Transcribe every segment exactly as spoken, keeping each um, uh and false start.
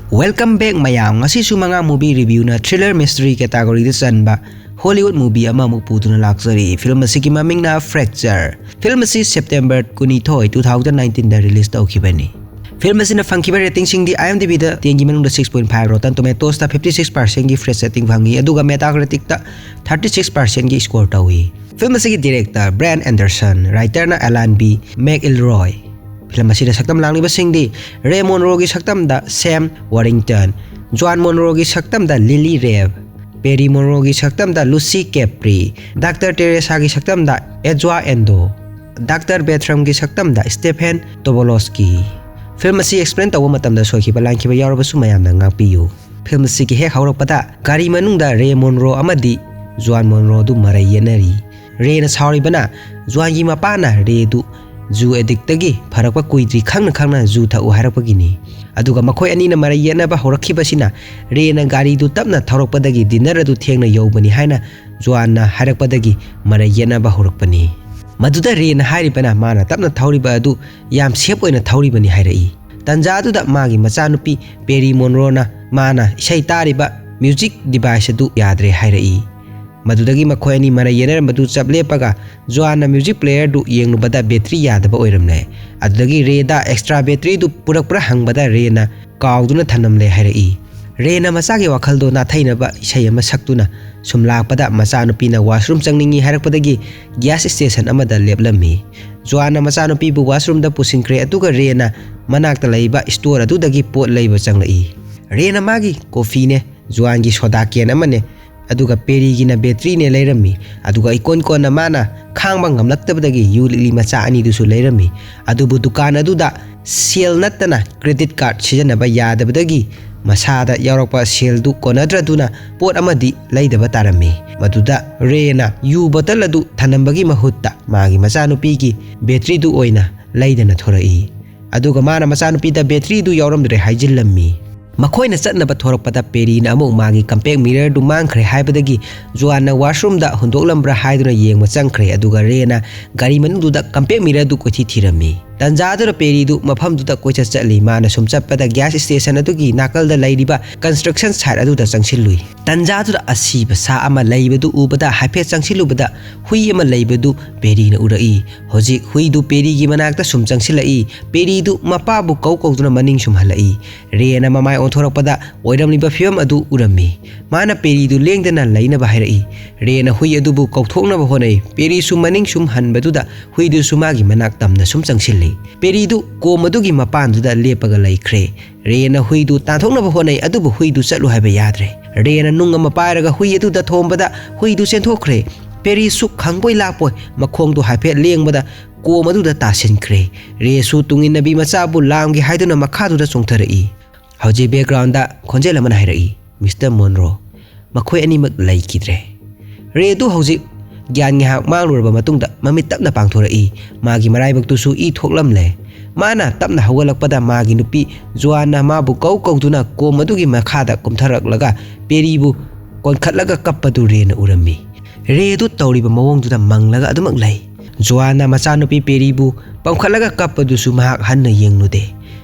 Welcome back ꯃꯌꯥꯝ꯫ ꯉꯁꯤꯁꯨ ꯃꯉꯥ movie reviewꯅ thriller mystery categoryꯗ ꯆꯟꯕ Hollywood movie ꯑꯃꯃꯨꯛ ꯄꯨꯗꯨꯅ ꯂꯥꯛꯆꯔꯤ꯫ Film ꯑꯁꯤꯒꯤ ꯃꯃꯤꯡꯅ Fracture꯫ Film ꯑꯁꯤ September ꯀꯨꯟꯅꯤꯊꯣꯏ, two thousand nineteenꯗ release ꯇꯧꯈꯤꯕꯅꯤ꯫ Film ꯑꯁꯤꯅ ꯐꯪꯈꯤꯕ ratingꯁꯤꯡꯗꯤ IMDbꯗ tenꯒꯤ ꯃꯅꯨꯡꯗ six point five, Rotten Tomatoesꯇ fifty six percentꯒꯤ fresh rating ꯐꯪꯉꯤ, ꯑꯗꯨꯒ Metacriticꯇ thirty six percentꯒꯤ score ꯇꯧꯏ꯫ Film ꯑꯁꯤꯒꯤ director Bryan Anderson, writerꯅ Alan B. McElroy꯫ Film ꯑꯁꯤꯗ ꯁꯛꯇꯝ ꯂꯥꯡꯂꯤꯕꯁꯤꯡꯗꯤ ꯔꯦ ꯃꯣꯟꯔꯣꯒꯤ ꯁꯛꯇꯝꯗ Sam Worthington, ꯖꯣꯟ ꯃꯣꯟꯔꯣꯒꯤ ꯁꯛꯇꯝꯗ Lily Rabe, ꯄꯦꯔꯤ ꯃꯣꯟꯔꯣꯒꯤ ꯁꯛꯇꯝꯗ Lucy Capri, ꯗꯥꯛꯇꯔ ꯇꯦꯔꯦꯁꯥꯒꯤ ꯁꯛꯇꯝꯗ Adjoa Andoh, ꯗꯥꯛꯇꯔ ꯕꯦꯊ꯭ꯔꯝꯒꯤ ꯁꯛꯇꯝꯗ Stephen Tobolowsky꯫ Film ꯑꯁꯤ explain ꯇꯧꯕ ꯃꯇꯝꯗ ꯁꯣꯏꯈꯤꯕ ꯂꯥꯟꯈꯤꯕ ꯌꯥꯎꯔꯕꯁꯨ ꯃꯌꯥꯝꯅ ꯉꯥꯛꯄꯤꯌꯨ꯫ Film ꯑꯁꯤꯒꯤ ꯍꯦꯛ ꯍꯧꯔꯛꯄꯗ ꯒꯥꯔꯤ ꯃꯅꯨꯡꯗ ꯔꯦ ꯃꯣꯟꯔꯣ ꯑꯃꯗꯤ ꯖꯣꯟ ꯃꯣꯟꯔꯣꯗꯨ ꯃꯔꯩ ꯌꯦꯠꯅꯔꯤ꯫ ꯔꯦꯅ ꯁꯥꯎꯔꯤꯕꯅ ꯖꯣꯟꯒꯤ ꯃꯄꯥꯅ ꯔꯦꯗꯨ ꯖꯨ addictꯇꯒꯤ ꯐꯔꯛꯄ ꯀꯨꯏꯗ꯭ꯔꯤ ꯈꯪꯅ ꯈꯪꯅ ꯖꯨ ꯊꯛꯎ ꯍꯥꯏꯔꯛꯄꯒꯤꯅꯤ꯫ ꯑꯗꯨꯒ ꯃꯈꯣꯏ ꯑꯅꯤꯅ ꯃꯔꯩ ꯌꯦꯠꯅꯕ ꯍꯧꯔꯛꯈꯤꯕꯁꯤꯅ ꯔꯦꯅ ꯒꯥꯔꯤꯗꯨ ꯇꯞꯅ ꯊꯧꯔꯛꯄꯗꯒꯤ dinner ꯑꯗꯨ ꯊꯦꯡꯅ ꯌꯧꯕꯅꯤ ꯍꯥꯏꯅ ꯖꯣꯟꯅ ꯍꯥꯏꯔꯛꯄꯗꯒꯤ ꯃꯔꯩ ꯌꯦꯠꯅꯕ ꯍꯧꯔꯛꯄꯅꯤ꯫ ꯃꯗꯨꯗ ꯔꯦꯅ ꯍꯥꯏꯔꯤꯕꯅ ꯃꯥꯅ ꯇꯞꯅ ꯊꯧꯔꯤꯕ ꯑꯗꯨ ꯌꯥꯝ safe ꯑꯣꯏꯅ ꯊꯧꯔꯤꯕꯅꯤ ꯍꯥꯏꯔꯛꯏ꯫ ꯇꯟꯖꯥ ꯑꯗꯨꯗ ꯃꯥꯒꯤ ꯃꯆꯥꯅꯨꯄꯤ ꯄꯦꯔꯤ ꯃꯣꯟꯔꯣꯅ ꯃꯥꯅ ꯏꯁꯩ ꯇꯥꯔꯤꯕ music device ꯑꯗꯨ ꯌꯥꯗ꯭ꯔꯦ ꯍꯥꯏꯔꯛꯏ꯫ ꯃꯗꯨꯗꯒꯤ ꯃꯈꯣꯏ ꯑꯅꯤ ꯃꯔꯩ ꯌꯦꯠꯅꯔꯝꯕꯗꯨ ꯆꯞ ꯂꯦꯞꯄꯒ ꯖꯣꯟꯅ music playerꯗꯨ ꯌꯦꯡꯂꯨꯕꯗ battery ꯌꯥꯗꯕ ꯑꯣꯏꯔꯝꯂꯦ꯫ ꯑꯗꯨꯗꯒꯤ ꯔꯦꯗ extra batteryꯗꯨ ꯄꯨꯔꯛꯄ꯭ꯔꯥ ꯍꯪꯕꯗ ꯔꯦꯅ ꯀꯥꯎꯗꯨꯅ ꯊꯅꯝꯂꯦ ꯍꯥꯏꯔꯛꯏ꯫ ꯔꯦꯅ ꯃꯆꯥꯒꯤ ꯋꯥꯈꯜꯗꯣ ꯅꯥꯊꯩꯅꯕ ꯏꯁꯩ ꯑꯃ ꯁꯛꯇꯨꯅ ꯁꯨꯝ ꯂꯥꯛꯄꯗ ꯃꯆꯥꯅꯨꯄꯤꯅ washroom ꯆꯪꯅꯤꯡꯏ ꯍꯥꯏꯔꯛꯄꯗꯒꯤ gas station ꯑꯃꯗ ꯂꯦꯞꯂꯝꯃꯤ꯫ ꯖꯣꯟꯅ ꯃꯆꯥꯅꯨꯄꯤꯕꯨ washroomꯗ ꯄꯨꯁꯤꯟꯈ꯭ꯔꯦ, ꯑꯗꯨꯒ ꯔꯦꯅ ꯃꯅꯥꯛꯇ ꯂꯩꯕ store ꯑꯗꯨꯗꯒꯤ ꯄꯣꯠ ꯂꯩꯕ ꯆꯪꯂꯛꯏ꯫ ꯔꯦꯅ ꯃꯥꯒꯤ coffeeꯅꯦ, ꯖꯣꯟꯒꯤ soda can ꯑꯃꯅꯦ, ꯑꯗꯨꯒ ꯄꯦꯔꯤꯒꯤꯅ batteryꯅꯦ ꯂꯩꯔꯝꯃꯤ꯫ ꯑꯗꯨꯒ ꯏꯀꯣꯟ ꯀꯣꯟꯅ ꯃꯥꯅ ꯈꯥꯡꯕ ꯉꯝꯂꯛꯇꯕꯗꯒꯤ ꯌꯨ ꯂꯤꯛꯂꯤ ꯃꯆꯥ ꯑꯅꯤꯗꯨꯁꯨ ꯂꯩꯔꯝꯃꯤ꯫ ꯑꯗꯨꯕꯨ ꯗꯨꯀꯥꯟ ꯑꯗꯨꯗ ꯁꯦꯜ ꯅꯠꯇꯅ credit card ꯁꯤꯖꯤꯟꯅꯕ ꯌꯥꯗꯕꯗꯒꯤ ꯃꯁꯥꯗ ꯌꯥꯎꯔꯛꯄ ꯁꯦꯜꯗꯨ ꯀꯣꯟꯅꯗ꯭ꯔꯗꯨꯅ ꯄꯣꯠ ꯑꯃꯗꯤ ꯂꯩꯗꯕ ꯇꯥꯔꯝꯃꯤ꯫ ꯃꯗꯨꯗ ꯔꯦꯅ ꯌꯨ bottle ꯑꯗꯨ ꯊꯅꯝꯕꯒꯤ ꯃꯍꯨꯠꯇ ꯃꯥꯒꯤ ꯃꯆꯥꯅꯨꯄꯤꯒꯤ batteryꯗꯨ ꯑꯣꯏꯅ ꯂꯩꯗꯅ ꯊꯣꯔꯛꯏ꯫ ꯑꯗꯨꯒ ꯃꯥꯅ ꯃꯆꯥꯅꯨꯄꯤꯗ batteryꯗꯨ ꯌꯥꯎꯔꯝꯗ꯭ꯔꯦ ꯍꯥꯏꯖꯤꯜꯂꯝꯃꯤ꯫ ꯃꯈꯣꯏꯅ ꯆꯠꯅꯕ ꯊꯣꯔꯛꯄꯗ ꯄꯦꯔꯤꯅ ꯑꯃꯨꯛ ꯃꯥꯒꯤ compact mirrorꯗꯨ ꯃꯥꯡꯈ꯭ꯔꯦ ꯍꯥꯏꯕꯗꯒꯤ ꯖꯣꯟꯅ washroomꯗ ꯍꯨꯟꯗꯣꯛꯂꯝꯕ꯭ꯔꯥ ꯍꯥꯏꯗꯨꯅ ꯌꯦꯡꯕ ꯆꯪꯈ꯭ꯔꯦ, ꯑꯗꯨꯒ ꯔꯦꯅ ꯒꯥꯔꯤ ꯃꯅꯨꯡꯗꯨꯗ compact mirrorꯗꯨ ꯀꯣꯏꯊꯤ ꯊꯤꯔꯝꯃꯤ꯫ ꯇꯟꯖꯥꯗꯨꯗ ꯄꯦꯔꯤꯗꯨ ꯃꯐꯝꯗꯨꯗ ꯀꯣꯏꯆꯠ ꯆꯠꯂꯤ꯫ ꯃꯥꯅ ꯁꯨꯝ ꯆꯠꯄꯗ ꯒ꯭ꯌꯥꯁ ꯁ꯭ꯇꯦꯁꯟ ꯑꯗꯨꯒꯤ ꯅꯥꯀꯜꯗ ꯂꯩꯔꯤꯕ ꯀꯟꯁꯇ꯭ꯔꯛꯁꯟ ꯁꯥꯏꯠ ꯑꯗꯨꯗ ꯆꯪꯁꯤꯜꯂꯨꯏ꯫ ꯇꯟꯖꯥꯗꯨꯗ ꯑꯁꯤꯕ ꯁꯥ ꯑꯃ ꯂꯩꯕꯗꯨ ꯎꯕꯗ ꯍꯥꯏꯐꯦꯠ ꯆꯪꯁꯤꯜꯂꯨꯕꯗ ꯍꯨꯏ ꯑꯃ ꯂꯩꯕꯗꯨ ꯄꯦꯔꯤꯅ ꯎꯔꯛꯏ꯫ ꯍꯧꯖꯤꯛ ꯍꯨꯏꯗꯨ ꯄꯦꯔꯤꯒꯤ ꯃꯅꯥꯛꯇ ꯁꯨꯝ ꯆꯪꯁꯤꯜꯂꯛꯏ꯫ ꯄꯦꯔꯤꯗꯨ ꯃꯄꯥꯕꯨ ꯀꯧ ꯀꯧꯗꯨꯅ ꯃꯅꯤꯡ ꯁꯨꯝ ꯍꯜꯂꯛꯏ꯫ ꯔꯦꯅ ꯃꯃꯥꯏ ꯑꯣꯟꯊꯣꯔꯛꯄꯗ ꯑꯣꯏꯔꯝꯂꯤꯕ ꯐꯤꯕꯝ ꯑꯗꯨ ꯎꯔꯝꯃꯤ꯫ ꯃꯥꯅ ꯄꯦꯔꯤꯗꯨ ꯂꯦꯡꯗꯅ ꯂꯩꯅꯕ ꯍꯥꯏꯔꯛꯏ꯫ ꯔꯦꯅ ꯍꯨꯏ ꯑꯗꯨꯕꯨ ꯀꯧꯊꯣꯛꯅꯕ ꯍꯣꯠꯅꯩ꯫ ꯄꯦꯔꯤꯁꯨ ꯃꯅꯤꯡ ꯁꯨꯝ ꯍꯟꯕꯗꯨꯗ ꯍꯨꯏꯗꯨꯁꯨ ꯃꯥꯒꯤ ꯃꯅꯥꯛ ꯇꯝꯅ ꯁꯨꯝ ꯆꯪꯁꯤꯜꯂꯤ꯫ ꯄꯦꯔꯤꯗꯨ ꯀꯣꯝ ꯑꯗꯨꯒꯤ ꯃꯄꯥꯟꯗꯨꯗ ꯂꯦꯞꯄꯒ ꯂꯩꯈ꯭ꯔꯦ꯫ ꯔꯦꯅ ꯍꯨꯏꯗꯨ ꯇꯥꯟꯊꯣꯛꯅꯕ ꯍꯣꯠꯅꯩ, ꯑꯗꯨꯕꯨ ꯍꯨꯏꯗꯨ ꯆꯠꯂꯨ ꯍꯥꯏꯕ ꯌꯥꯗ꯭ꯔꯦ꯫ ꯔꯦꯅ ꯅꯨꯡ ꯑꯃ ꯄꯥꯏꯔꯒ ꯍꯨꯏ ꯑꯗꯨꯗ ꯊꯣꯝꯕꯗ ꯍꯨꯏꯗꯨ ꯆꯦꯟꯊꯣꯛꯈ꯭ꯔꯦ꯫ ꯄꯦꯔꯤꯁꯨ ꯈꯪꯕꯣꯏ ꯂꯥꯛꯄꯣꯏ ꯃꯈꯣꯡꯗꯨ ꯍꯥꯏꯐꯦꯠ ꯂꯦꯡꯕꯗ ꯀꯣꯝ ꯑꯗꯨꯗ ꯇꯥꯁꯤꯟꯈ꯭ꯔꯦ꯫ ꯔꯦꯁꯨ ꯇꯨꯡꯏꯟꯅꯕꯤ ꯃꯆꯥꯕꯨ ꯂꯥꯝꯒꯦ ꯍꯥꯏꯗꯨꯅ ꯃꯈꯥꯗꯨꯗ ꯆꯣꯡꯊꯔꯛꯏ꯫ ꯍꯧꯖꯤꯛ ꯕꯦꯛꯒ꯭ꯔꯥꯎꯟꯗ ꯈꯣꯟꯖꯦꯜ ꯑꯃꯅ ꯍꯥꯏꯔꯛꯏ, "ꯃꯤꯁꯇꯔ ꯃꯣꯟꯔꯣ, ꯃꯈꯣꯏ ꯑꯅꯤꯃꯛ ꯂꯩꯈꯤꯗ꯭ꯔꯦ꯫" ꯔꯦꯗꯨ ꯍꯧꯖꯤꯛ ꯒ꯭ꯌꯥꯟ ꯉꯥꯏꯍꯥꯛ ꯃꯥꯡꯂꯨꯔꯕ ꯃꯇꯨꯡꯗ ꯃꯃꯤꯠ ꯇꯞꯅ ꯄꯥꯡꯊꯣꯔꯛꯏ꯫ ꯃꯥꯒꯤ ꯃꯔꯥꯏꯕꯛꯇꯨꯁꯨ ꯏ ꯊꯣꯛꯂꯝꯂꯦ꯫ ꯃꯥꯅ ꯇꯞꯅ ꯍꯧꯒꯠꯂꯛꯄꯗ ꯃꯥꯒꯤ ꯅꯨꯄꯤ ꯖꯣꯑꯥꯟꯅ ꯃꯥꯕꯨ ꯀꯧ ꯀꯧꯗꯨꯅ ꯀꯣꯝ ꯑꯗꯨꯒꯤ ꯃꯈꯥꯗ ꯀꯨꯝꯊꯔꯛꯂꯒ ꯄꯦꯔꯤꯕꯨ ꯀꯣꯟꯈꯠꯂꯒ ꯀꯞꯄꯗꯨ ꯔꯦꯅ ꯎꯔꯝꯃꯤ꯫ ꯔꯦꯗꯨ ꯇꯧꯔꯤꯕ ꯃꯑꯣꯡꯗꯨꯗ ꯃꯪꯂꯒ ꯑꯗꯨꯃꯛ ꯂꯩ꯫ ꯖꯣꯑꯥꯟꯅ ꯃꯆꯥꯅꯨꯄꯤ ꯄꯦꯔꯤꯕꯨ ꯄꯝꯈꯠꯂꯒ ꯀꯞꯄꯗꯨꯁꯨ ꯃꯍꯥꯛ ꯍꯟꯅ ꯌꯦꯡꯂꯨꯗꯦ꯫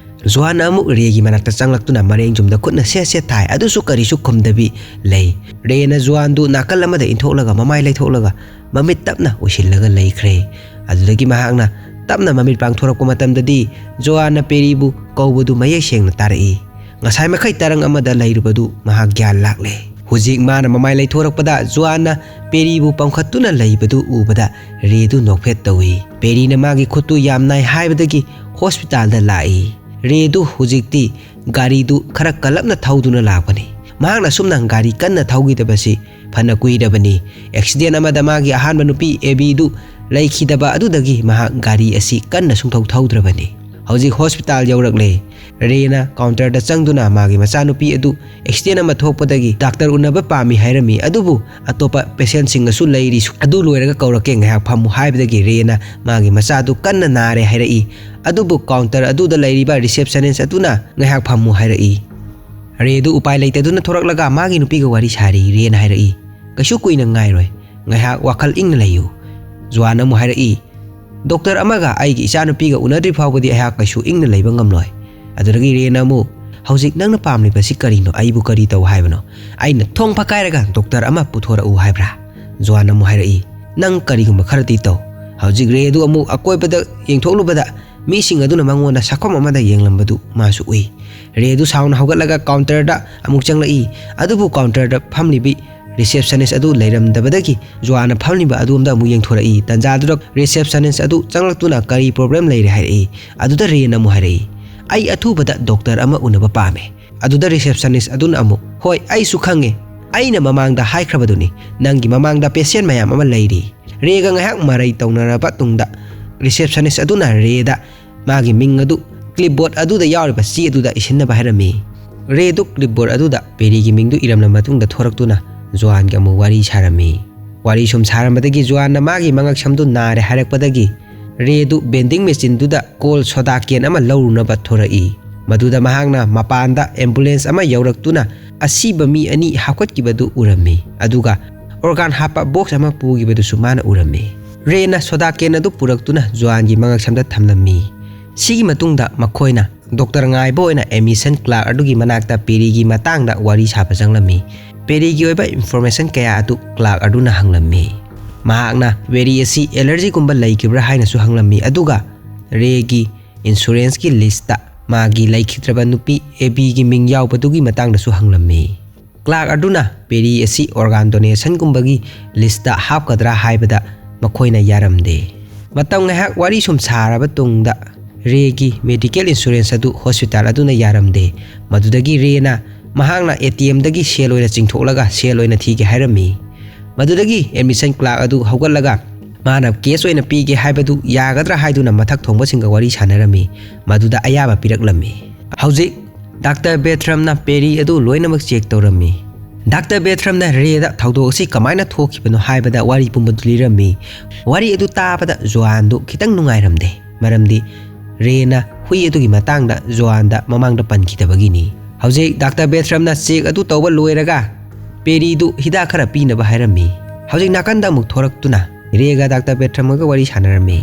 ꯖꯣꯑꯥꯟꯅ ꯑꯃꯨꯛ ꯔꯦꯒꯤ ꯃꯅꯥꯛꯇ ꯆꯪꯂꯛꯇꯨꯅ ꯃꯔꯦꯡ ꯖꯨꯝꯗ ꯈꯨꯠꯅ ꯁꯦꯠ ꯁꯦꯠ ꯊꯥꯏ, ꯑꯗꯨꯁꯨ ꯀꯔꯤꯁꯨ ꯈꯨꯝꯗꯕꯤ ꯂꯩ꯫ ꯔꯦꯅ ꯖꯣꯑꯥꯟꯗꯨ ꯅꯥꯀꯜ ꯑꯃꯗ ꯏꯟꯊꯣꯛꯂꯒ ꯃꯃꯥꯏ ꯂꯩꯊꯣꯛꯂꯒ ꯃꯃꯤꯠ ꯇꯞꯅ ꯎꯏꯁꯤꯜꯂꯒ ꯂꯩꯈ꯭ꯔꯦ꯫ ꯑꯗꯨꯗꯒꯤ ꯃꯍꯥꯛꯅ ꯇꯞꯅ ꯃꯃꯤꯠ ꯄꯥꯡꯊꯣꯔꯛꯄ ꯃꯇꯝꯗꯗꯤ ꯖꯣꯑꯥꯟꯅ ꯄꯦꯔꯤꯕꯨ ꯀꯧꯕꯗꯨ ꯃꯌꯦꯛ ꯁꯦꯡꯅ ꯇꯥꯔꯛꯏ꯫ ꯉꯁꯥꯏ ꯃꯈꯩ ꯇꯔꯪ ꯑꯃꯗ ꯂꯩꯔꯨꯕꯗꯨ ꯃꯍꯥꯛ ꯒ꯭ꯌꯥꯟ ꯂꯥꯛꯂꯦ꯫ ꯍꯧꯖꯤꯛ ꯃꯥꯅ ꯃꯃꯥꯏ ꯂꯩꯊꯣꯔꯛꯄꯗ ꯖꯣꯑꯥꯟꯅ ꯄꯦꯔꯤꯕꯨ ꯄꯝꯈꯠꯇꯨꯅ ꯂꯩꯕꯗꯨ ꯎꯕꯗ ꯔꯦꯗꯨ ꯅꯣꯛꯐꯦꯠ ꯇꯧꯏ꯫ ꯄꯦꯔꯤꯅ ꯃꯥꯒꯤ ꯈꯨꯠꯇꯨ ꯌꯥꯝ ꯅꯥꯏ ꯍꯥꯏꯕꯗꯒꯤ ꯍꯣꯁꯄꯤꯇꯥꯜꯗ ꯂꯥꯛꯏ꯫ ꯔꯦꯗꯨ ꯍꯧꯖꯤꯛꯇꯤ ꯒꯥꯔꯤꯗꯨ ꯈꯔ ꯀꯜꯂꯞꯅ ꯊꯧꯗꯨꯅ ꯂꯥꯛꯄꯅꯤ꯫ ꯃꯍꯥꯛꯅ ꯑꯁꯨꯝꯅ ꯒꯥꯔꯤ ꯀꯟꯅ ꯊꯧꯈꯤꯗꯕꯁꯤ ꯐꯅ ꯀꯨꯏꯔꯕꯅꯤ꯫ ꯑꯦꯛꯁꯤꯗꯦꯟ ꯑꯃꯗ ꯃꯥꯒꯤ ꯑꯍꯥꯟꯕ ꯅꯨꯄꯤ ꯑꯦꯕꯤꯗꯨ ꯂꯩꯈꯤꯗꯕ ꯑꯗꯨꯗꯒꯤ ꯃꯍꯥꯛ ꯒꯥꯔꯤ ꯑꯁꯤ ꯀꯟꯅ ꯁꯨꯡꯊꯧ ꯊꯧꯗ꯭ꯔꯕꯅꯤ꯫ ꯍꯧꯖꯤꯛ ꯍꯣꯁꯄꯤꯇꯥꯜ ꯌꯧꯔꯛꯂꯦ꯫ ꯔꯦꯅ ꯀꯥꯎꯟꯇꯔꯗ ꯆꯪꯗꯨꯅ ꯃꯥꯒꯤ ꯃꯆꯥꯅꯨꯄꯤ ꯑꯗꯨ ꯑꯦꯛꯁꯤꯗꯦꯟ ꯑꯃ ꯊꯣꯛꯄꯗꯒꯤ ꯗꯥꯛꯇꯔ ꯎꯅꯕ ꯄꯥꯝꯃꯤ ꯍꯥꯏꯔꯝꯃꯤ, ꯑꯗꯨꯕꯨ ꯑꯇꯣꯞꯄ ꯄꯦꯁꯦꯟꯁꯤꯡꯒꯁꯨ ꯂꯩꯔꯤ, ꯑꯗꯨ ꯂꯣꯏꯔꯒ ꯀꯧꯔꯛꯀꯦ, ꯉꯥꯏꯍꯥꯛ ꯐꯝꯃꯨ ꯍꯥꯏꯕꯗꯒꯤ ꯔꯦꯅ ꯃꯥꯒꯤ ꯃꯆꯥꯗꯨ ꯀꯟꯅ ꯅꯥꯔꯦ ꯍꯥꯏꯔꯛꯏ꯫ ꯑꯗꯨꯕꯨ ꯀꯥꯎꯟꯇꯔ ꯑꯗꯨꯗ ꯂꯩꯔꯤꯕ ꯔꯤꯁꯦꯞꯁꯅꯤꯁ ꯑꯗꯨꯅ ꯉꯥꯏꯍꯥꯛ ꯐꯝꯃꯨ ꯍꯥꯏꯔꯛꯏ꯫ ꯔꯦꯗꯨ ꯎꯄꯥꯏ ꯂꯩꯇꯗꯨꯅ ꯊꯣꯔꯛꯂꯒ ꯃꯥꯒꯤ ꯅꯨꯄꯤꯒ ꯋꯥꯔꯤ ꯁꯥꯔꯤ꯫ ꯔꯦꯅ ꯍꯥꯏꯔꯛꯏ, "ꯀꯩꯁꯨ ꯀꯨꯏꯅ ꯉꯥꯏꯔꯣꯏ, ꯉꯥꯏꯍꯥꯛ ꯋꯥꯈꯜ ꯏꯪꯅ ꯂꯩꯌꯨ꯫" ꯖꯣꯑꯥꯟꯅ ꯑꯃꯨꯛ ꯍꯥꯏꯔꯛꯏ, "ꯗꯣꯛꯇꯔ ꯑꯃꯒ ꯑꯩꯒꯤ ꯏꯆꯥꯅꯨꯄꯤꯒ ꯎꯅꯗ꯭ꯔꯤ ꯐꯥꯎꯕꯗꯤ ꯑꯩꯍꯥꯛ ꯀꯩꯁꯨ ꯏꯪꯅ ꯂꯩꯕ ꯉꯝꯂꯣꯏ"꯫ ꯑꯗꯨꯗꯒꯤ ꯔꯦꯅ ꯑꯃꯨꯛ, "ꯍꯧꯖꯤꯛ ꯅꯪꯅ ꯄꯥꯝꯂꯤꯕꯁꯤ ꯀꯔꯤꯅꯣ? ꯑꯩꯕꯨ ꯀꯔꯤ ꯇꯧ ꯍꯥꯏꯕꯅꯣ? ꯑꯩꯅ ꯊꯣꯡ ꯐꯛꯀꯥꯏꯔꯒ ꯗꯣꯛꯇꯔ ꯑꯃ ꯄꯨꯊꯣꯔꯛꯎ ꯍꯥꯏꯕ꯭ꯔꯥ?" ꯖꯣꯋꯥꯟꯅ ꯑꯃꯨꯛ ꯍꯥꯏꯔꯛꯏ, "ꯅꯪ ꯀꯔꯤꯒꯨꯝꯕ ꯈꯔꯗꯤ ꯇꯧ"꯫ ꯍꯧꯖꯤꯛ ꯔꯦꯗꯨ ꯑꯃꯨꯛ ꯑꯀꯣꯏꯕꯗ ꯌꯦꯡꯊꯣꯛꯂꯨꯕꯗ ꯃꯤꯁꯤꯡ ꯑꯗꯨꯅ ꯃꯉꯣꯟꯗ ꯁꯛꯐꯝ ꯑꯃꯗ ꯌꯦꯡꯂꯝꯕꯗꯨ ꯃꯥꯁꯨ ꯎꯏ꯫ ꯔꯦꯗꯨ ꯁꯥꯎꯅ ꯍꯧꯒꯠꯂꯒ ꯀꯥꯎꯟꯇꯔꯗ ꯑꯃꯨꯛ ꯆꯪꯂꯛꯏ꯫ ꯑꯗꯨꯕꯨ ꯀꯥꯎꯟꯇꯔꯗ ꯐꯝꯂꯤꯕꯤ ꯔꯤꯁꯦꯞꯁꯅꯤꯁ ꯑꯗꯨ ꯂꯩꯔꯝꯗꯕꯗꯒꯤ ꯖꯣꯋꯥꯟꯅ ꯐꯝꯂꯤꯕ ꯑꯗꯨꯔꯣꯝꯗ ꯑꯃꯨꯛ ꯌꯦꯡꯊꯣꯔꯛꯏ꯫ ꯇꯟꯖꯥꯗꯨꯗ ꯔꯤꯁꯦꯞꯁꯅꯤꯁ ꯑꯗꯨ ꯆꯪꯂꯛꯇꯨꯅ "ꯀꯔꯤ ꯄ꯭ꯔꯣꯕ꯭ꯂꯦꯝ ꯂꯩꯔꯦ?" ꯍꯥꯏꯔꯛꯏ꯫ ꯑꯗꯨꯗ ꯔꯦꯅ ꯑꯃꯨꯛ ꯍꯥꯏꯔꯛꯏ, "ꯑꯩ ꯑꯊꯨꯕꯗ ꯗꯣꯛꯇꯔ ꯑꯃ ꯎꯅꯕ ꯄꯥꯝꯃꯦ"꯫ ꯑꯗꯨꯗ ꯔꯤꯁꯦꯞꯁꯅꯤꯁ ꯑꯗꯨꯅ ꯑꯃꯨꯛ, "ꯍꯣꯏ, ꯑꯩꯁꯨ ꯈꯪꯉꯦ꯫ ꯑꯩꯅ ꯃꯃꯥꯡꯗ ꯍꯥꯏꯈ꯭ꯔꯕꯗꯨꯅꯤ, ꯅꯪꯒꯤ ꯃꯃꯥꯡꯗ ꯄꯦꯁꯦꯟ ꯃꯌꯥꯝ ꯑꯃ ꯂꯩꯔꯤ"꯫ ꯔꯦꯒ ꯉꯥꯏꯍꯥꯛ ꯃꯔꯩ ꯇꯧꯅꯔꯕ ꯇꯨꯡꯗ ꯔꯤꯁꯦꯞꯁꯅꯤꯁ ꯑꯗꯨꯅ ꯔꯦꯗ ꯃꯥꯒꯤ ꯃꯤꯡ ꯑꯗꯨ ꯀ꯭ꯂꯤꯞꯕꯣꯔꯗ ꯑꯗꯨꯗ ꯌꯥꯎꯔꯤꯕ ꯆꯦ ꯑꯗꯨꯗ ꯏꯁꯤꯟꯅꯕ ꯍꯥꯏꯔꯝꯃꯤ꯫ ꯔꯦꯗꯨ ꯀ꯭ꯂꯤꯞꯕꯣꯔꯗ ꯑꯗꯨꯗ ꯄꯦꯔꯤꯒꯤ ꯃꯤꯡꯗꯨ ꯏꯔꯝꯂꯕ ꯃꯇꯨꯡꯗ ꯊꯣꯔꯛꯇꯨꯅ ꯖꯣꯋꯥꯟꯒ ꯑꯃꯨꯛ ꯋꯥꯔꯤ ꯁꯥꯔꯝꯃꯤ꯫ ꯋꯥꯔꯤ ꯁꯨꯝ ꯁꯥꯔꯝꯕꯗꯒꯤ ꯖꯣꯋꯥꯟꯅ ꯃꯥꯒꯤ ꯃꯉꯛꯁꯝꯗꯨ ꯅꯥꯔꯦ ꯍꯥꯏꯔꯛꯄꯗꯒꯤ ꯔꯦꯗꯨ ꯕꯦꯟꯗꯤꯡ ꯃꯦꯆꯤꯟꯗꯨꯗ ꯀꯣꯜ ꯁꯣꯗꯥ ꯀꯦꯟ ꯑꯃ ꯂꯧꯔꯨꯅꯕ ꯊꯣꯔꯛꯏ꯫ ꯃꯗꯨꯗ ꯃꯍꯥꯛꯅ ꯃꯄꯥꯟꯗ ꯑꯦꯝꯕꯨꯂꯦꯟꯁ ꯑꯃ ꯌꯧꯔꯛꯇꯨꯅ ꯑꯁꯤꯕ ꯃꯤ ꯑꯅꯤ ꯍꯥꯞꯀꯠꯈꯤꯕꯗꯨ ꯎꯔꯝꯃꯤ꯫ ꯑꯗꯨꯒ ꯑꯣꯔꯒꯥꯟ ꯍꯥꯞꯄ ꯕꯣꯛꯁ ꯑꯃ ꯄꯨꯈꯤꯕꯗꯨꯁꯨ ꯃꯥꯅ ꯎꯔꯝꯃꯤ꯫ ꯔꯦꯅ ꯁꯣꯗꯥ ꯀꯦꯟ ꯑꯗꯨ ꯄꯨꯔꯛꯇꯨꯅ ꯖꯣꯋꯥꯟꯒꯤ ꯃꯉꯛꯁꯝꯗ ꯊꯝꯂꯝꯃꯤ꯫ ꯁꯤꯒꯤ ꯃꯇꯨꯡꯗ ꯃꯈꯣꯏꯅ ꯗꯣꯛꯇꯔ ꯉꯥꯏꯕ ꯑꯣꯏꯅ ꯑꯦꯗꯃꯤꯁꯟ ꯀ꯭ꯂꯥꯔꯛ ꯑꯗꯨꯒꯤ ꯃꯅꯥꯛꯇ ꯄꯦꯔꯤꯒꯤ ꯃꯇꯥꯡꯗ ꯋꯥꯔꯤ ꯁꯥꯕ ꯆꯪꯂꯝꯃꯤ꯫ ꯄꯦꯔꯤꯒꯤ ꯑꯣꯏꯕ ꯏꯟꯐꯣꯔꯃꯦꯁꯟ ꯀꯌꯥ ꯑꯗꯨ ꯀ꯭ꯂꯥꯔꯛ ꯑꯗꯨꯅ ꯍꯪꯂꯝꯃꯤ꯫ ꯃꯍꯥꯛꯅ ꯄꯦꯔꯤ ꯑꯁꯤ ꯑꯦꯂꯔꯖꯤꯒꯨꯝꯕ ꯂꯩꯈꯤꯕ꯭ꯔꯥ ꯍꯥꯏꯅꯁꯨ ꯍꯪꯂꯝꯃꯤ, ꯑꯗꯨꯒ ꯔꯦꯒꯤ ꯏꯟꯁꯨꯔꯦꯟꯁꯀꯤ ꯂꯤꯁꯇ ꯃꯥꯒꯤ ꯂꯩꯈꯤꯗ꯭ꯔꯕ ꯅꯨꯄꯤ ꯑꯦꯕꯤꯒꯤ ꯃꯤꯡ ꯌꯥꯎꯕꯗꯨꯒꯤ ꯃꯇꯥꯡꯗꯁꯨ ꯍꯪꯂꯝꯃꯤ꯫ ꯀ꯭ꯂꯥꯔꯛ ꯑꯗꯨꯅ ꯄꯦꯔꯤ ꯑꯁꯤ ꯑꯣꯔꯒꯥꯟ ꯗꯣꯅꯦꯁꯟꯒꯨꯝꯕꯒꯤ ꯂꯤꯁꯇ ꯍꯥꯞꯀꯗ꯭ꯔꯥ ꯍꯥꯏꯕꯗ ꯃꯈꯣꯏꯅ ꯌꯥꯔꯝꯗꯦ꯫ ꯃꯇꯝ ꯉꯥꯏꯍꯥꯛ ꯋꯥꯔꯤ ꯁꯨꯝ ꯁꯥꯔꯕ ꯇꯨꯡꯗ ꯔꯦꯒꯤ ꯃꯦꯗꯤꯀꯦꯜ ꯏꯟꯁꯨꯔꯦꯟꯁ ꯑꯗꯨ ꯍꯣꯁꯄꯤꯇꯥꯜ ꯑꯗꯨꯅ ꯌꯥꯔꯝꯗꯦ꯫ ꯃꯗꯨꯗꯒꯤ ꯔꯦꯅ ꯃꯍꯥꯛꯅ ꯑꯦ ꯇꯤ ꯑꯦꯝꯗꯒꯤ ꯁꯦꯜ ꯑꯣꯏꯅ ꯆꯤꯡꯊꯣꯛꯂꯒ ꯁꯦꯜ ꯑꯣꯏꯅ ꯊꯤꯒꯦ ꯍꯥꯏꯔꯝꯃꯤ꯫ ꯃꯗꯨꯗꯒꯤ ꯑꯦꯗꯃꯤꯁꯟ ꯀ꯭ꯂꯥꯔꯛ ꯑꯗꯨ ꯍꯧꯒꯠꯂꯒ ꯃꯥꯅ ꯀꯦꯁ ꯑꯣꯏꯅ ꯄꯤꯒꯦ ꯍꯥꯏꯕꯗꯨ ꯌꯥꯒꯗ꯭ꯔꯥ ꯍꯥꯏꯗꯨꯅ ꯃꯊꯛ ꯊꯣꯡꯕꯁꯤꯡꯒ ꯋꯥꯔꯤ ꯁꯥꯟꯅꯔꯝꯃꯤ꯫ ꯃꯗꯨꯗ ꯑꯌꯥꯕ ꯄꯤꯔꯛꯂꯝꯃꯤ꯫ ꯍꯧꯖꯤꯛ ꯗꯥꯛꯇꯔ ꯕꯦꯊ꯭ꯔꯝꯅ ꯄꯦꯔꯤ ꯑꯗꯨ ꯂꯣꯏꯅꯃꯛ ꯆꯦꯛ ꯇꯧꯔꯝꯃꯤ꯫ ꯗꯥꯛꯇꯔ ꯕꯦꯊ꯭ꯔꯝꯅ ꯔꯦꯗ ꯊꯧꯗꯣꯛ ꯑꯁꯤ ꯀꯃꯥꯏꯅ ꯊꯣꯛꯈꯤꯕꯅꯣ ꯍꯥꯏꯕꯗ ꯋꯥꯔꯤ ꯄꯨꯝꯕꯗꯨ ꯂꯤꯔꯝꯃꯤ꯫ ꯋꯥꯔꯤ ꯑꯗꯨ ꯇꯥꯕꯗ ꯖꯣꯋꯥꯟꯗꯨ ꯈꯤꯇꯪ ꯅꯨꯡꯉꯥꯏꯔꯝꯗꯦ, ꯃꯔꯝꯗꯤ ꯔꯦꯅ ꯍꯨꯏ ꯑꯗꯨꯒꯤ ꯃꯇꯥꯡꯗ ꯖꯣꯋꯥꯟꯗ ꯃꯃꯥꯡꯗ ꯄꯟꯈꯤꯗꯕꯒꯤꯅꯤ꯫ ꯍꯧꯖꯤꯛ ꯗꯥꯛꯇꯔ ꯕꯦꯊ꯭ꯔꯝꯅ ꯆꯦꯛ ꯑꯗꯨ ꯇꯧꯕ ꯂꯣꯏꯔꯒ ꯄꯦꯔꯤꯗꯨ ꯍꯤꯗꯥꯛ ꯈꯔ ꯄꯤꯅꯕ ꯍꯥꯏꯔꯝꯃꯤ꯫ ꯍꯧꯖꯤꯛ ꯅꯥꯀꯟꯗ ꯑꯃꯨꯛ ꯊꯣꯔꯛꯇꯨꯅ ꯔꯦꯒ ꯗꯥꯛꯇꯔ ꯕꯦꯊ꯭ꯔꯝꯒ ꯋꯥꯔꯤ ꯁꯥꯟꯅꯔꯝꯃꯤ꯫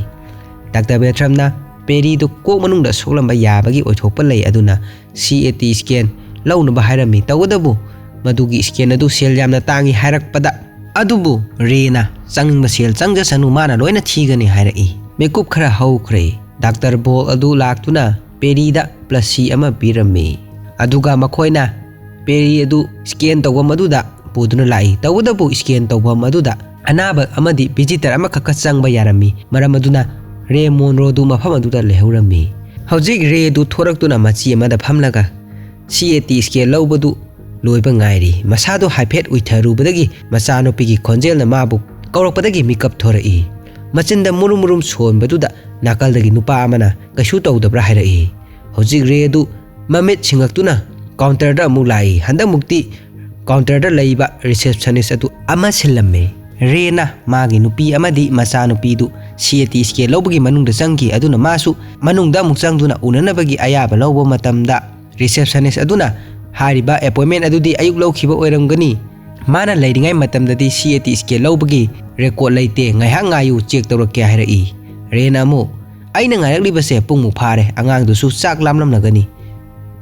ꯗꯥꯛꯇꯔ ꯕꯦꯊ꯭ꯔꯝꯅ ꯄꯦꯔꯤꯗꯨ ꯀꯣꯛ ꯃꯅꯨꯡꯗ ꯁꯣꯛꯂꯝꯕ ꯌꯥꯕꯒꯤ ꯑꯣꯏꯊꯣꯛꯄ ꯂꯩ, ꯑꯗꯨꯅ ꯁꯤ ꯑꯦ ꯇꯤ ꯁ꯭ꯀꯦꯟ ꯂꯧꯅꯕ ꯍꯥꯏꯔꯝꯃꯤ꯫ ꯇꯧꯕꯇꯕꯨ ꯃꯗꯨꯒꯤ ꯁ꯭ꯀꯦꯟ ꯑꯗꯨ ꯁꯦꯜ ꯌꯥꯝꯅ ꯇꯥꯡꯏ ꯍꯥꯏꯔꯛꯄꯗ, ꯑꯗꯨꯕꯨ ꯔꯦꯅ ꯆꯪꯅꯤꯡꯕ ꯁꯦꯜ ꯆꯪꯖꯁꯅꯨ, ꯃꯥꯅ ꯂꯣꯏꯅ ꯊꯤꯒꯅꯤ ꯍꯥꯏꯔꯛꯏ꯫ ꯃꯤꯀꯨꯞ ꯈꯔ ꯍꯧꯈ꯭ꯔꯦ꯫ ꯗꯥꯛꯇꯔ ꯕꯣꯜ ꯑꯗꯨ ꯂꯥꯛꯇꯨꯅ ꯄꯦꯔꯤꯗ ꯄ꯭ꯂꯁꯤ ꯑꯃ ꯄꯤꯔꯝꯃꯤ꯫ ꯑꯗꯨꯒ ꯃꯈꯣꯏꯅ ꯄꯦꯔꯤ ꯑꯗꯨ ꯁ꯭ꯀꯦꯟ ꯇꯧꯐꯝ ꯑꯗꯨꯗ ꯄꯨꯗꯨꯅ ꯂꯥꯛꯏ꯫ ꯇꯧꯕꯇꯕꯨ ꯁ꯭ꯀꯦꯟ ꯇꯧꯐꯝ ꯑꯗꯨꯗ ꯑꯅꯥꯕ ꯑꯃꯗꯤ ꯚꯤꯖꯤꯇꯔ ꯑꯃꯈꯛꯀ ꯆꯪꯕ ꯌꯥꯔꯝꯃꯤ꯫ ꯃꯔꯝ ꯑꯗꯨꯅ ꯔꯦ ꯃꯣꯟꯔꯣꯗꯨ ꯃꯐꯝ ꯑꯗꯨꯗ ꯂꯩꯍꯧꯔꯝꯃꯤ꯫ ꯍꯧꯖꯤꯛ ꯔꯦꯗꯨ ꯊꯣꯔꯛꯇꯨꯅ ꯃꯆꯤ ꯑꯃꯗ ꯐꯝꯂꯒ ꯁꯤ ꯑꯦ ꯇꯤ ꯁ꯭ꯀꯦꯟ ꯂꯧꯕꯗꯨ ꯂꯣꯏꯕ ꯉꯥꯏꯔꯤ꯫ ꯃꯁꯥꯗꯨ ꯍꯥꯏꯐꯦꯠ ꯎꯏꯊꯔꯨꯕꯗꯒꯤ ꯃꯆꯥꯅꯨꯄꯤꯒꯤ ꯈꯣꯟꯖꯦꯜꯅ ꯃꯥꯕꯨ ꯀꯧꯔꯛꯄꯗꯒꯤ ꯃꯤꯀꯞ ꯊꯣꯔꯛꯏ꯫ ꯃꯆꯤꯟꯗ ꯃꯨꯔꯨꯝ ꯃꯨꯔꯨꯝ ꯁꯣꯟꯕꯗꯨꯗ ꯅꯥꯀꯜꯗꯒꯤ ꯅꯨꯄꯥ ꯑꯃꯅ ꯀꯩꯁꯨ ꯇꯧꯗꯕ꯭ꯔꯥ ꯍꯥꯏꯔꯛꯏ꯫ ꯍꯧꯖꯤꯛ ꯔꯦꯗꯨ ꯃꯃꯤꯠ ꯁꯤꯡꯉꯛꯇꯨꯅ ꯀꯥꯎꯟꯇꯔꯗ ꯑꯃꯨꯛ ꯂꯥꯛꯏ꯫ ꯍꯟꯗꯛꯃꯨꯛꯇꯤ ꯀꯥꯎꯟꯇꯔꯗ ꯂꯩꯕ ꯔꯤꯁꯦꯞꯁꯅꯤꯁ ꯑꯗꯨ ꯑꯃ ꯁꯤꯜꯂꯝꯃꯤ꯫ ꯔꯦꯅ ꯃꯥꯒꯤ ꯅꯨꯄꯤ ꯑꯃꯗꯤ ꯃꯆꯥꯅꯨꯄꯤꯗꯨ ꯁꯤ ꯑꯦ ꯇꯤ ꯁ꯭ꯀꯦꯟ ꯂꯧꯕꯒꯤ ꯃꯅꯨꯡꯗ ꯆꯪꯈꯤ꯫ ꯑꯗꯨꯅ ꯃꯥꯁꯨ ꯃꯅꯨꯡꯗ ꯑꯃꯨꯛ ꯆꯪꯗꯨꯅ ꯎꯅꯅꯕꯒꯤ ꯑꯌꯥꯕ ꯂꯧꯕ ꯃꯇꯝꯗ ꯔꯤꯁꯦꯞꯁꯅꯤꯁ ꯑꯗꯨꯅ ꯍꯥꯏꯔꯤꯕ ꯑꯦꯄꯣꯏꯟꯃꯦꯟ ꯑꯗꯨꯗꯤ ꯑꯌꯨꯛ ꯂꯧꯈꯤꯕ ꯑꯣꯏꯔꯝꯒꯅꯤ꯫ ꯃꯥꯅ ꯂꯩꯔꯤꯉꯩ ꯃꯇꯝꯗꯗꯤ ꯁꯤ ꯑꯦ ꯇꯤ ꯁ꯭ꯀꯦꯟ ꯂꯧꯕꯒꯤ ꯔꯦꯀꯣꯔꯗ ꯂꯩꯇꯦ, ꯉꯥꯏꯍꯥꯛ ꯉꯥꯏꯌꯨ, ꯆꯦꯛ ꯇꯧꯔꯛꯀꯦ ꯍꯥꯏꯔꯛꯏ꯫ ꯔꯦꯅ ꯑꯃꯨꯛ, "ꯑꯩꯅ ꯉꯥꯏꯔꯛꯂꯤꯕꯁꯦ ꯄꯨꯡꯃꯨꯛ ꯐꯥꯔꯦ, ꯑꯉꯥꯡꯗꯨꯁꯨ ꯆꯥꯛ ꯂꯥꯝꯂꯝꯂꯒꯅꯤ"꯫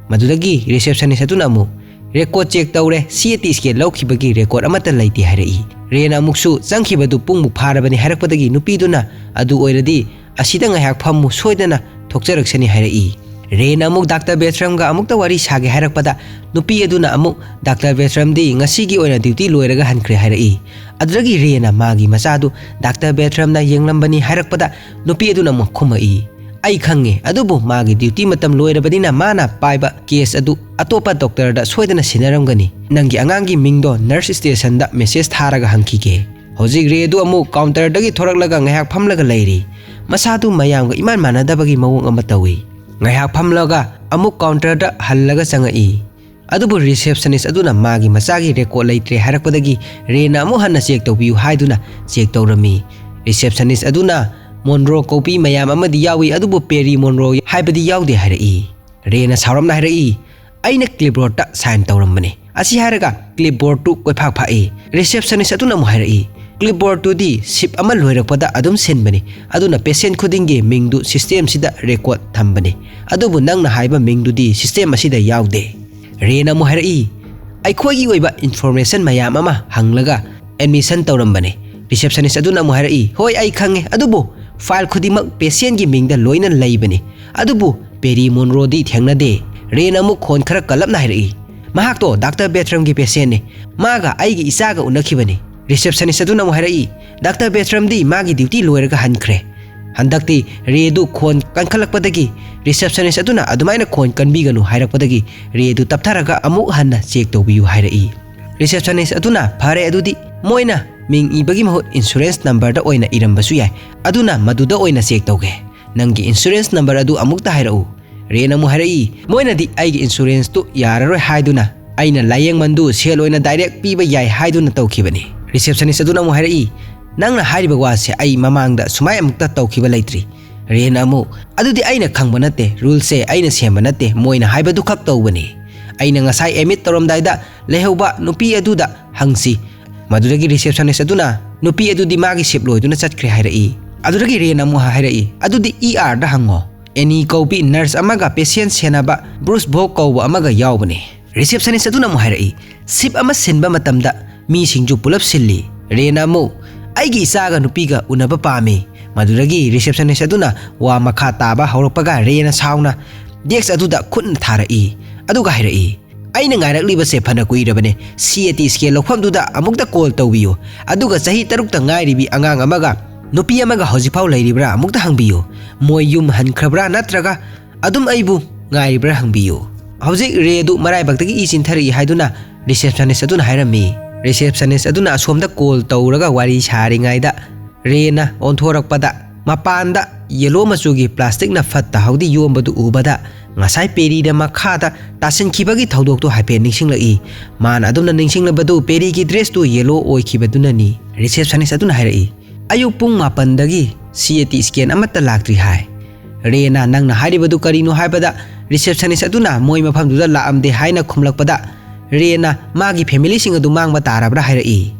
ꯃꯗꯨꯗꯒꯤ ꯔꯤꯁꯦꯞꯁꯅꯤꯁ ꯑꯗꯨꯅ ꯑꯃꯨꯛ, "ꯔꯦꯀꯣꯔꯗ ꯆꯦꯛ ꯇꯧꯔꯦ, ꯁꯤ ꯑꯦ ꯇꯤ ꯁ꯭ꯀꯦꯟ ꯂꯧꯈꯤꯕꯒꯤ ꯔꯦꯀꯣꯔꯗ ꯑꯃꯠꯇ ꯂꯩꯇꯦ" ꯍꯥꯏꯔꯛꯏ꯫ ꯔꯦꯅ ꯑꯃꯨꯛꯁꯨ ꯆꯪꯈꯤꯕꯗꯨ ꯄꯨꯡꯃꯨꯛ ꯐꯥꯔꯕꯅꯤ ꯍꯥꯏꯔꯛꯄꯗꯒꯤ ꯅꯨꯄꯤꯗꯨꯅ, "ꯑꯗꯨ ꯑꯣꯏꯔꯗꯤ ꯑꯁꯤꯗ ꯉꯥꯏꯍꯥꯛ ꯐꯝꯃꯨ, ꯁꯣꯏꯗꯅ ꯊꯣꯛꯆꯔꯛꯁꯅꯤ" ꯍꯥꯏꯔꯛꯏ꯫ ꯔꯦꯅ ꯑꯃꯨꯛ ꯗꯥꯛꯇꯔ ꯕꯦꯊ꯭ꯔꯝꯒ ꯑꯃꯨꯛꯇ ꯋꯥꯔꯤ ꯁꯥꯒꯦ ꯍꯥꯏꯔꯛꯄꯗ, ꯅꯨꯄꯤ ꯑꯗꯨꯅ ꯑꯃꯨꯛ, "ꯗꯥꯛꯇꯔ ꯕꯦꯊ꯭ꯔꯝꯗꯤ ꯉꯁꯤꯒꯤ ꯑꯣꯏꯅ ꯗ꯭ꯌꯨꯇꯤ ꯂꯣꯏꯔꯒ ꯍꯟꯈ꯭ꯔꯦ" ꯍꯥꯏꯔꯛꯏ꯫ ꯑꯗꯨꯗꯒꯤ ꯔꯦꯅ ꯃꯥꯒꯤ ꯃꯆꯥꯗꯨ ꯗꯥꯛꯇꯔ ꯕꯦꯊ꯭ꯔꯝꯅ ꯌꯦꯡꯂꯝꯕꯅꯤ ꯍꯥꯏꯔꯛꯄꯗ, ꯅꯨꯄꯤ ꯑꯗꯨꯅ ꯑꯃꯨꯛ ꯈꯨꯝꯃꯛꯏ, "ꯑꯩ ꯈꯪꯉꯦ, ꯑꯗꯨꯕꯨ ꯃꯥꯒꯤ ꯗ꯭ꯌꯨꯇꯤ ꯃꯇꯝ ꯂꯣꯏꯔꯕꯅꯤꯅ ꯃꯥꯅ ꯄꯥꯏꯕ ꯀꯦꯁ ꯑꯗꯨ ꯑꯇꯣꯞꯄ ꯗꯣꯛꯇꯔꯗ ꯁꯣꯏꯗꯅ ꯁꯤꯟꯅꯔꯝꯒꯅꯤ꯫ ꯅꯪꯒꯤ ꯑꯉꯥꯡꯒꯤ ꯃꯤꯡꯗꯣ ꯅꯔꯁ ꯁ꯭ꯇꯦꯁꯟꯗ ꯃꯦꯁꯦꯖ ꯊꯥꯔꯒ ꯍꯪꯈꯤꯒꯦ"꯫ ꯍꯧꯖꯤꯛ ꯔꯦꯗꯨ ꯑꯃꯨꯛ ꯀꯥꯎꯟꯇꯔꯗꯒꯤ ꯊꯣꯔꯛꯂꯒ ꯉꯥꯏꯍꯥꯛ ꯐꯝꯂꯒ ꯂꯩꯔꯤ꯫ ꯃꯁꯥꯗꯨ ꯃꯌꯥꯝꯒ ꯏꯃꯥꯟ ꯃꯥꯟꯅꯗꯕꯒꯤ ꯃꯑꯣꯡ ꯑꯃ ꯇꯧꯏ꯫ ꯉꯥꯏꯍꯥꯛ ꯐꯝꯂꯒ ꯑꯃꯨꯛ ꯀꯥꯎꯟꯇꯔꯗ ꯍꯜꯂꯒ ꯆꯪꯉꯛꯏ꯫ ꯑꯗꯨꯕꯨ ꯔꯤꯁꯦꯞꯁꯅꯤꯁ ꯑꯗꯨꯅ ꯃꯥꯒꯤ ꯃꯆꯥꯒꯤ ꯔꯦꯀꯣꯔꯗ ꯂꯩꯇ꯭ꯔꯦ ꯍꯥꯏꯔꯛꯄꯗꯒꯤ ꯔꯦꯅ ꯑꯃꯨꯛ ꯍꯟꯅ ꯆꯦꯛ ꯇꯧꯕꯤꯌꯨ ꯍꯥꯏꯗꯨꯅ ꯆꯦꯛ ꯇꯧꯔꯝꯃꯤ꯫ ꯔꯤꯁꯦꯞꯁꯅꯤꯁ ꯑꯗꯨꯅ, "ꯃꯣꯟꯔꯣ ꯀꯧꯕꯤ ꯃꯌꯥꯝ ꯑꯃꯗꯤ ꯌꯥꯎꯏ, ꯑꯗꯨꯕꯨ ꯄꯦꯔꯤ ꯃꯣꯟꯔꯣ ꯍꯥꯏꯕꯗꯤ ꯌꯥꯎꯗꯦ" ꯍꯥꯏꯔꯛꯏ꯫ ꯔꯦꯅ ꯁꯥꯎꯔꯞꯅ ꯍꯥꯏꯔꯛꯏ, "ꯑꯩꯅ ꯀ꯭ꯂꯤꯞꯕꯣꯔꯗꯇ ꯁꯥꯏꯟ ꯇꯧꯔꯝꯕꯅꯤ"꯫ ꯑꯁꯤ ꯍꯥꯏꯔꯒ ꯀ꯭ꯂꯤꯞꯕꯣꯔꯗꯇꯨ ꯀꯣꯏꯐꯥꯛ ꯐꯥꯛꯏ꯫ ꯔꯤꯁꯦꯞꯁꯅꯤꯁ ꯑꯗꯨꯅ ꯑꯃꯨꯛ ꯍꯥꯏꯔꯛꯏ, Clipboard ꯇꯨꯗꯤ shift ꯑꯃ ꯂꯣꯏꯔꯛꯄꯗ ꯑꯗꯨꯝ ꯁꯤꯟꯕꯅꯤ, ꯑꯗꯨꯅ patient ꯈꯨꯗꯤꯡꯒꯤ ꯃꯤꯡꯗꯨ system ꯁꯤꯗ record ꯊꯝꯕꯅꯤ꯫ ꯑꯗꯨꯕꯨ ꯅꯪꯅ ꯍꯥꯏꯕ ꯃꯤꯡꯗꯨꯗꯤ system ꯑꯁꯤꯗ ꯌꯥꯎꯗꯦ꯫ ꯔꯦꯅ ꯑꯃꯨꯛ ꯍꯥꯏꯔꯛꯏ, "ꯑꯩꯈꯣꯏꯒꯤ ꯑꯣꯏꯕ information ꯃꯌꯥꯝ ꯑꯃ ꯍꯪꯂꯒ admission ꯇꯧꯔꯝꯕꯅꯤ꯫" Receptionist ꯑꯗꯨꯅ ꯑꯃꯨꯛ ꯍꯥꯏꯔꯛꯏ, "ꯍꯣꯏ, ꯑꯩ ꯈꯪꯉꯦ, ꯑꯗꯨꯕꯨ file ꯈꯨꯗꯤꯡꯃꯛ patient ꯀꯤ ꯃꯤꯡꯗ ꯂꯣꯏꯅ ꯂꯩꯕꯅꯤ, ꯑꯗꯨꯕꯨ ꯄꯦꯔꯤ ꯃꯣꯟꯔꯣꯗꯤ ꯊꯦꯡꯅꯗꯦ꯫" ꯔꯦꯅ ꯑꯃꯨꯛ ꯈꯣꯟ ꯈꯔ ꯀꯜꯂꯞꯅ ꯍꯥꯏꯔꯛꯏ, "ꯃꯍꯥꯛꯇꯣ ꯗꯥꯛꯇꯔ ꯕꯦꯊ꯭ꯔꯝꯒꯤ patient ꯅꯤ, ꯃꯥꯒ ꯑꯩꯒꯤ ꯏꯆꯥꯒ ꯎꯅꯈꯤꯕꯅꯤ꯫" Receptionist ꯑꯗꯨꯅ ꯑꯃꯨꯛ ꯍꯥꯏꯔꯛꯏ, "ꯗꯥꯛꯇꯔ ꯕꯦꯊ꯭ꯔꯝꯗꯤ ꯃꯥꯒꯤ duty ꯂꯣꯏꯔꯒ ꯍꯟꯈ꯭ꯔꯦ꯫" ꯍꯟꯗꯛꯇꯤ ꯔꯦꯗꯨ ꯈꯣꯟ ꯀꯟꯈꯠꯂꯛꯄꯗꯒꯤ receptionist ꯑꯗꯨꯅ ꯑꯗꯨꯃꯥꯏꯅ ꯈꯣꯟ ꯀꯟꯕꯤꯒꯅꯨ ꯍꯥꯏꯔꯛꯄꯗꯒꯤ ꯔꯦꯗꯨ ꯇꯞꯊꯔꯒ ꯑꯃꯨꯛ ꯍꯟꯅ check ꯇꯧꯕꯤꯌꯨ ꯍꯥꯏꯔꯛꯏ꯫ Receptionist ꯑꯗꯨꯅ, "ꯐꯔꯦ, ꯑꯗꯨꯗꯤ ꯃꯣꯏꯅ ꯃꯤꯡ ꯏꯕꯒꯤ ꯃꯍꯨꯠ insurance number ꯗ ꯑꯣꯏꯅ ꯏꯔꯝꯕꯁꯨ ꯌꯥꯏ, ꯑꯗꯨꯅ ꯃꯗꯨꯗ ꯑꯣꯏꯅ check ꯇꯧꯒꯦ꯫ ꯅꯪꯒꯤ insurance number ꯑꯗꯨ ꯑꯃꯨꯛꯇ ꯍꯥꯏꯔꯛꯎ꯫" ꯔꯦꯅ ꯑꯃꯨꯛ ꯍꯥꯏꯔꯛꯏ, "ꯃꯣꯏꯅꯗꯤ ꯑꯩꯒꯤ insurance ꯇꯨ ꯌꯥꯔꯔꯣꯏ ꯍꯥꯏꯗꯨꯅ ꯑꯩꯅ ꯂꯥꯏꯌꯦꯡꯃꯟꯗꯨ ꯁꯦꯜ ꯑꯣꯏꯅ direct ꯄꯤꯕ ꯌꯥꯏ ꯍꯥꯏꯗꯨꯅ ꯇꯧꯈꯤꯕꯅꯤ꯫" Receptionist ꯑꯗꯨꯅ ꯑꯃꯨꯛ ꯍꯥꯏꯔꯛꯏ, "ꯅꯪꯅ ꯍꯥꯏꯔꯤꯕ ꯋꯥꯁꯦ ꯑꯩ ꯃꯃꯥꯡꯗ ꯁꯨꯃꯥꯏ ꯑꯃꯨꯛꯇ ꯇꯧꯈꯤꯕ ꯂꯩꯇ꯭ꯔꯤ꯫" ꯔꯦꯅ ꯑꯃꯨꯛ, "ꯑꯗꯨꯗꯤ ꯑꯩꯅ ꯈꯪꯕ ꯅꯠꯇꯦ, rule ꯁꯦ ꯑꯩꯅ ꯁꯦꯝꯕ ꯅꯠꯇꯦ, ꯃꯣꯏꯅ ꯍꯥꯏꯕꯗꯨ ꯈꯛ ꯇꯧꯕꯅꯤ꯫ ꯑꯩꯅ ꯉꯁꯥꯏ admit ꯇꯧꯔꯝꯗꯥꯏꯗ ꯂꯩꯍꯧꯕ ꯅꯨꯄꯤ ꯑꯗꯨꯗ ꯍꯪꯁꯤ꯫" ꯃꯗꯨꯗꯒꯤ receptionist ꯑꯗꯨꯅ, "ꯅꯨꯄꯤ ꯑꯗꯨꯗꯤ ꯃꯥꯒꯤ shift ꯂꯣꯏꯗꯨꯅ ꯆꯠꯈ꯭ꯔꯦ" ꯍꯥꯏꯔꯛꯏ꯫ ꯑꯗꯨꯗꯒꯤ ꯔꯦꯅ ꯑꯃꯨꯛ ꯍꯥꯏꯔꯛꯏ, "ꯑꯗꯨꯗꯤ E R ꯗ ꯍꯪꯉꯣ꯫ ꯑꯦꯅꯤ ꯀꯧꯕꯤ nurse ꯑꯃꯒ patient ꯁꯦꯟꯅꯕ ꯕ꯭ꯔꯨꯁ ꯚꯣꯛ ꯀꯧꯕ ꯑꯃꯒ ꯌꯥꯎꯕꯅꯤ꯫" Receptionist ꯑꯗꯨꯅ ꯑꯃꯨꯛ ꯍꯥꯏꯔꯛꯏ, "Shift ꯑꯃ ꯁꯤꯟꯕ ꯃꯇꯝꯗ ꯃꯤꯁꯤꯡꯁꯨ ꯄꯨꯂꯞ ꯁꯤꯜꯂꯤ꯫" ꯔꯦꯅ ꯑꯃꯨꯛ, "ꯑꯩꯒꯤ ꯏꯆꯥꯒ ꯅꯨꯄꯤꯒ ꯎꯅꯕ ꯄꯥꯝꯃꯤ꯫" ꯃꯗꯨꯗꯒꯤ receptionist ꯑꯗꯨꯅ ꯋꯥ ꯃꯈꯥ ꯇꯥꯕ ꯍꯧꯔꯛꯄꯒ ꯔꯦꯅ ꯁꯥꯎꯅ desk ꯑꯗꯨꯗ ꯈꯨꯠꯅ ꯊꯥꯔꯛꯏ꯫ ꯑꯗꯨꯒ ꯍꯥꯏꯔꯛꯏ, "ꯑꯩꯅ ꯉꯥꯏꯔꯛꯂꯤꯕꯁꯦ ꯐꯅ ꯀꯨꯏꯔꯕꯅꯦ꯫ C A T scan ꯂꯧꯐꯝꯗꯨꯗ ꯑꯃꯨꯛꯇ call ꯇꯧꯕꯤꯌꯨ꯫ ꯑꯗꯨꯒ ꯆꯍꯤ ꯇꯔꯨꯛꯇ ꯉꯥꯏꯔꯤꯕꯤ ꯑꯉꯥꯡ ꯑꯃꯒ ꯅꯨꯄꯤ ꯑꯃꯒ ꯍꯧꯖꯤꯛꯐꯥꯎ ꯂꯩꯔꯤꯕ꯭ꯔꯥ ꯑꯃꯨꯛꯇ ꯍꯪꯕꯤꯌꯨ꯫ ꯃꯣꯏ ꯌꯨꯝ ꯍꯟꯈ꯭ꯔꯕ꯭ꯔꯥ ꯅꯠꯇ꯭ꯔꯒ ꯑꯗꯨꯝ ꯑꯩꯕꯨ ꯉꯥꯏꯔꯤꯕ꯭ꯔꯥ ꯍꯪꯕꯤꯌꯨ꯫" ꯍꯧꯖꯤꯛ ꯔꯦꯗꯨ ꯃꯔꯥꯏꯕꯛꯇꯒꯤ ꯏ ꯆꯤꯟꯊꯔꯛꯏ ꯍꯥꯏꯗꯨꯅ receptionist ꯑꯗꯨꯅ ꯍꯥꯏꯔꯝꯃꯤ꯫ Receptionist ꯑꯗꯨꯅ ꯑꯁꯣꯝꯗ call ꯇꯧꯔꯒ ꯋꯥꯔꯤ ꯁꯥꯔꯤꯉꯩꯗ ꯔꯦꯅ ꯑꯣꯟꯊꯣꯔꯛꯄꯗ ꯃꯄꯥꯟꯗ yellow ꯃꯆꯨꯒꯤ plastic ꯅ ꯐꯠꯇ ꯍꯥꯎꯗꯤ ꯌꯣꯝꯕꯗꯨ ꯎꯕꯗ ꯉꯁꯥꯏ ꯄꯦꯔꯤꯅ ꯃꯈꯥꯗ ꯇꯥꯁꯤꯟꯈꯤꯕꯒꯤ ꯊꯧꯗꯣꯛꯇꯨ ꯍꯥꯏꯐꯦꯠ ꯅꯤꯡꯁꯤꯡꯂꯛꯏ꯫ ꯃꯥꯅ ꯑꯗꯨꯝꯅ ꯅꯤꯡꯁꯤꯡꯂꯕꯗꯨ ꯄꯦꯔꯤꯒꯤ dress ꯇꯨ yellow ꯑꯣꯏꯈꯤꯕꯗꯨꯅꯅꯤ꯫ Receptionist ꯑꯗꯨꯅ ꯍꯥꯏꯔꯛꯏ, "ꯑꯌꯨꯛ ꯄꯨꯡ ꯃꯥꯄꯟꯗꯒꯤ C A T scan ꯑꯃꯠꯇ ꯂꯥꯛꯇ꯭ꯔꯤ" ꯍꯥꯏ꯫ ꯔꯦꯅ ꯅꯪꯅ ꯍꯥꯏꯔꯤꯕꯗꯨ ꯀꯔꯤꯅꯣ ꯍꯥꯏꯕꯗ receptionist ꯑꯗꯨꯅ ꯃꯣꯏ ꯃꯐꯝꯗꯨꯗ ꯂꯥꯛꯑꯝꯗꯦ ꯍꯥꯏꯅ ꯈꯨꯝꯂꯛꯄꯗ ꯔꯦꯅ ꯃꯥꯒꯤ family ꯁꯤꯡ ꯑꯗꯨ ꯃꯥꯡꯕ ꯇꯥꯔꯕ꯭ꯔꯥ ꯍꯥꯏꯔꯛꯏ꯫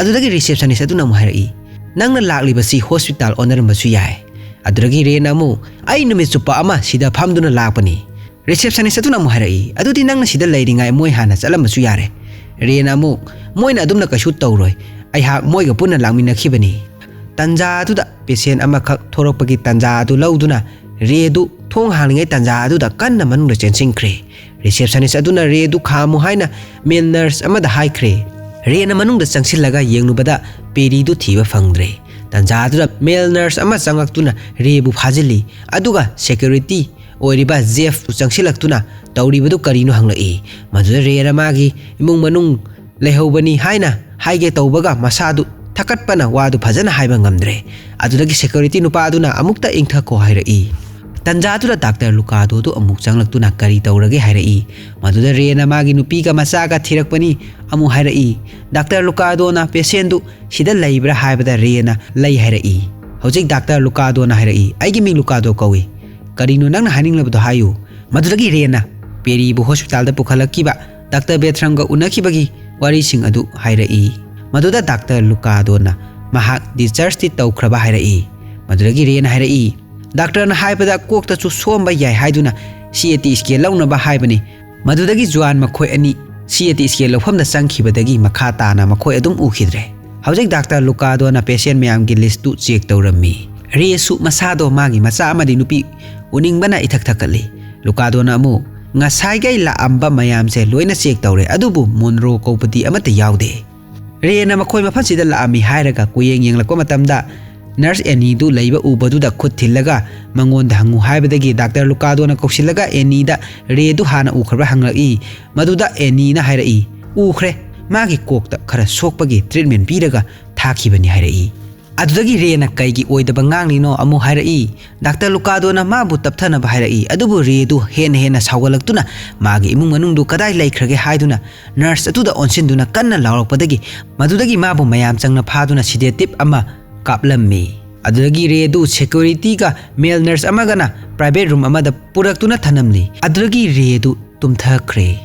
ꯑꯗꯨꯗꯒꯤ receptionist ꯑꯗꯨꯅ ꯑꯃꯨꯛ ꯍꯥꯏꯔꯛꯏ, "ꯅꯪꯅ ꯂꯥꯛꯂꯤꯕꯁꯤ hospital ꯑꯣꯟꯅꯔꯝꯕꯁꯨ ꯌꯥꯏ꯫" ꯑꯗꯨꯗꯒꯤ ꯔꯦꯅ ꯑꯃꯨꯛ, "ꯑꯩ ꯅꯨꯃꯤꯠ ꯆꯨꯞꯄ ꯑꯃ ꯁꯤꯗ ꯐꯝꯗꯨꯅ ꯂꯥꯛꯄꯅꯤ꯫" Receptionist ꯑꯗꯨꯅ ꯑꯃꯨꯛ ꯍꯥꯏꯔꯛꯏ, "ꯑꯗꯨꯗꯤ ꯅꯪꯅ ꯁꯤꯗ ꯂꯩꯔꯤꯉꯥꯏ ꯃꯣꯏ ꯍꯥꯟꯅ ꯆꯠꯂꯝꯕꯁꯨ ꯌꯥꯔꯦ꯫" ꯔꯦꯅ ꯑꯃꯨꯛ, "ꯃꯣꯏꯅ ꯑꯗꯨꯝꯅ ꯀꯩꯁꯨ ꯇꯧꯔꯣꯏ, ꯑꯩꯍꯥꯛ ꯃꯣꯏꯒ ꯄꯨꯟꯅ ꯂꯥꯛꯃꯤꯟꯅꯈꯤꯕꯅꯤ꯫" ꯇꯟꯖꯥ ꯑꯗꯨꯗ patient ꯑꯃꯈꯛ ꯊꯣꯔꯛꯄꯒꯤ ꯇꯟꯖꯥ ꯑꯗꯨ ꯂꯧꯗꯨꯅ ꯔꯦꯗꯨ ꯊꯣꯡ ꯍꯥꯡꯂꯤꯉꯩ ꯇꯟꯖꯥ ꯑꯗꯨꯗ ꯀꯟꯅ ꯃꯅꯨꯡꯗ ꯆꯦꯟꯁꯤꯟꯈ꯭ꯔꯦ꯫ Receptionist ꯑꯗꯨꯅ ꯔꯦꯗꯨ ꯈꯥꯝꯃꯨ ꯍꯥꯏꯅ male nurse ꯑꯃꯗ ꯍꯥꯏꯈ꯭ꯔꯦ꯫ ꯔꯦꯅ ꯃꯅꯨꯡꯗ ꯆꯪꯁꯤꯜꯂꯒ ꯌꯦꯡꯂꯨꯕꯗ ꯄꯦꯔꯤꯗꯨ ꯊꯤꯕ ꯐꯪꯗ꯭ꯔꯦ꯫ ꯇꯟꯖꯥ ꯑꯗꯨꯗ male nurse ꯑꯃ ꯆꯪꯂꯛꯇꯨꯅ ꯔꯦꯕꯨ ꯐꯥꯖꯤꯜꯂꯤ, ꯑꯗꯨꯒ security ꯑꯣꯏꯔꯤꯕ ꯖꯦꯐꯄꯨ ꯆꯪꯁꯤꯜꯂꯛꯇꯨꯅ ꯇꯧꯔꯤꯕꯗꯨ ꯀꯔꯤꯅꯣ ꯍꯪꯂꯛꯏ꯫ ꯃꯗꯨꯗ ꯔꯦꯅ ꯃꯥꯒꯤ ꯏꯃꯨꯡ ꯃꯅꯨꯡ ꯂꯩꯍꯧꯕꯅꯤ ꯍꯥꯏꯅ ꯍꯥꯏꯒꯦ ꯇꯧꯕꯒ ꯃꯁꯥꯗꯨ ꯊꯀꯠꯄꯅ ꯋꯥꯗꯨ ꯐꯖꯅ ꯍꯥꯏꯕ ꯉꯝꯗ꯭ꯔꯦ꯫ ꯑꯗꯨꯗꯒꯤ security ꯅꯨꯄꯥ ꯑꯗꯨꯅ ꯑꯃꯨꯛꯇ ꯏꯪꯊꯈꯣ ꯍꯥꯏꯔꯛꯏ꯫ ꯇꯟꯖꯥꯗꯨꯗ ꯗꯥꯛꯇꯔ ꯂꯨꯀꯥꯗꯣꯗꯨ ꯑꯃꯨꯛ ꯆꯪꯂꯛꯇꯨꯅ ꯀꯔꯤ ꯇꯧꯔꯒꯦ ꯍꯥꯏꯔꯛꯏ꯫ ꯃꯗꯨꯗ ꯔꯦꯅ ꯃꯥꯒꯤ ꯅꯨꯄꯤꯒ ꯃꯆꯥꯒ ꯊꯤꯔꯛꯄꯅꯤ ꯑꯃꯨꯛ ꯍꯥꯏꯔꯛꯏ꯫ ꯗꯥꯛꯇꯔ ꯂꯨꯀꯥꯗꯣꯅ patientꯗꯨ ꯁꯤꯗ ꯂꯩꯕ꯭ꯔꯥ ꯍꯥꯏꯕꯗ ꯔꯦꯅ ꯂꯩ ꯍꯥꯏꯔꯛꯏ꯫ ꯍꯧꯖꯤꯛ ꯗꯥꯛꯇꯔ ꯂꯨꯀꯥꯗꯣꯅ ꯍꯥꯏꯔꯛꯏ, "ꯑꯩꯒꯤ ꯃꯤꯡ ꯂꯨꯀꯥꯗꯣ ꯀꯧꯏ꯫ ꯀꯔꯤꯅꯣ ꯅꯪꯅ ꯍꯥꯏꯅꯤꯡꯂꯕꯗꯣ ꯍꯥꯏꯌꯨ꯫" ꯃꯗꯨꯗꯒꯤ ꯔꯦꯅ ꯄꯦꯔꯤꯕꯨ hospitalꯗ ꯄꯨꯈꯠꯂꯛꯈꯤꯕ ꯗꯥꯛꯇꯔ ꯕꯦꯊ꯭ꯔꯝꯒ ꯎꯅꯈꯤꯕꯒꯤ ꯋꯥꯔꯤꯁꯤꯡ ꯑꯗꯨ ꯍꯥꯏꯔꯛꯏ꯫ ꯃꯗꯨꯗ ꯗꯥꯛꯇꯔ ꯂꯨꯀꯥꯗꯣꯅ ꯃꯍꯥꯛ dischargeꯇꯤ ꯇꯧꯈ꯭ꯔꯕ ꯍꯥꯏꯔꯛꯏ꯫ ꯃꯗꯨꯗꯒꯤ ꯔꯦꯅ ꯍꯥꯏꯔꯛꯏ, "ꯗꯥꯛꯇꯔꯅ ꯍꯥꯏꯕꯗ ꯀꯣꯛꯇꯁꯨ ꯁꯣꯝꯕ ꯌꯥꯏ ꯍꯥꯏꯗꯨꯅ CT scan ꯂꯧꯅꯕ ꯍꯥꯏꯕꯅꯤ꯫" ꯃꯗꯨꯗꯒꯤ ꯖꯨꯋꯥꯟ ꯃꯈꯣꯏ ꯑꯅꯤ CT scan ꯂꯧꯐꯝꯗ ꯆꯪꯈꯤꯕꯗꯒꯤ ꯃꯈꯥ ꯇꯥꯅ ꯃꯈꯣꯏ ꯑꯗꯨꯝ ꯎꯈꯤꯗ꯭ꯔꯦ꯫ ꯍꯧꯖꯤꯛ ꯗꯥꯛꯇꯔ ꯂꯨꯀꯥꯗꯣꯅ patient ꯃꯌꯥꯝꯒꯤ listꯇꯨ check ꯇꯧꯔꯝꯃꯤ꯫ ꯔꯦꯁꯨ ꯃꯁꯥꯗꯣ ꯃꯥꯒꯤ ꯃꯆꯥ ꯑꯃꯗꯤ ꯅꯨꯄꯤ ꯎꯅꯤꯡꯕꯅ ꯏꯊꯛ ꯊꯛꯀꯠꯂꯤ꯫ ꯂꯨꯀꯥꯗꯣꯅ ꯑꯃꯨꯛ, "ꯉꯁꯥꯏꯒꯩ ꯂꯥꯛꯑꯝꯕ ꯃꯌꯥꯝꯁꯦ ꯂꯣꯏꯅ check ꯇꯧꯔꯦ, ꯑꯗꯨꯕꯨ ꯃꯣꯟꯔꯣ ꯀꯧꯕꯗꯤ ꯑꯃꯠꯇ ꯌꯥꯎꯗꯦ꯫" ꯔꯦꯅ ꯃꯈꯣꯏ ꯃꯐꯝꯁꯤꯗ ꯂꯥꯛꯑꯝꯃꯤ ꯍꯥꯏꯔꯒ ꯀꯣꯌꯦꯡ ꯌꯦꯡꯂꯛꯄ ꯃꯇꯝꯗ nurse ꯑꯦꯅꯤꯗꯨ ꯂꯩꯕ ꯎꯕꯗꯨꯗ ꯈꯨꯠ ꯊꯤꯜꯂꯒ ꯃꯉꯣꯟꯗ ꯍꯪꯉꯨ ꯍꯥꯏꯕꯗꯒꯤ ꯗꯥꯛꯇꯔ ꯂꯨꯀꯥꯗꯣꯅ ꯀꯧꯁꯤꯜꯂꯒ ꯑꯦꯅꯤꯗ ꯔꯦꯗꯨ ꯍꯥꯟꯅ ꯎꯈ꯭ꯔꯕ꯭ꯔꯥ ꯍꯪꯂꯛꯏ꯫ ꯃꯗꯨꯗ ꯑꯦꯅꯤꯅ ꯍꯥꯏꯔꯛꯏ, "ꯎꯈ꯭ꯔꯦ, ꯃꯥꯒꯤ ꯀꯣꯛꯇ ꯈꯔ ꯁꯣꯛꯄꯒꯤ treatment ꯄꯤꯔꯒ ꯊꯥꯈꯤꯕꯅꯤ" ꯍꯥꯏꯔꯛꯏ꯫ ꯑꯗꯨꯗꯒꯤ ꯔꯦꯅ ꯀꯩꯒꯤ ꯑꯣꯏꯗꯕ ꯉꯥꯡꯂꯤꯅꯣ ꯑꯃꯨꯛ ꯍꯥꯏꯔꯛꯏ꯫ ꯗꯥꯛꯇꯔ ꯂꯨꯀꯥꯗꯣꯅ ꯃꯥꯕꯨ ꯇꯞꯊꯅꯕ ꯍꯥꯏꯔꯛꯏ, ꯑꯗꯨꯕꯨ ꯔꯦꯗꯨ ꯍꯦꯟꯅ ꯍꯦꯟꯅ ꯁꯥꯎꯒꯠꯂꯛꯇꯨꯅ ꯃꯥꯒꯤ ꯏꯃꯨꯡ ꯃꯅꯨꯡꯗꯨ ꯀꯗꯥꯏ ꯂꯩꯈ꯭ꯔꯒꯦ ꯍꯥꯏꯗꯨꯅ nurse ꯑꯗꯨꯗ ꯑꯣꯟꯁꯤꯟꯗꯨꯅ ꯀꯟꯅ ꯂꯥꯎꯔꯛꯄꯗꯒꯤ ꯃꯗꯨꯗꯒꯤ ꯃꯥꯕꯨ ꯃꯌꯥꯝ ꯆꯪꯅ ꯐꯥꯗꯨꯅ sedative ꯑꯃ ꯀꯥꯞꯂꯝꯃꯤ꯫ ꯑꯗꯨꯗꯒꯤ ꯔꯦꯗꯨ securityꯒ male nurse ꯑꯃꯒꯅ private room ꯑꯃꯗ ꯄꯨꯔꯛꯇꯨꯅ ꯊꯅꯝꯂꯤ꯫ ꯑꯗꯨꯗꯒꯤ ꯔꯦꯗꯨ ꯇꯨꯝꯊꯈ꯭ꯔꯦ꯫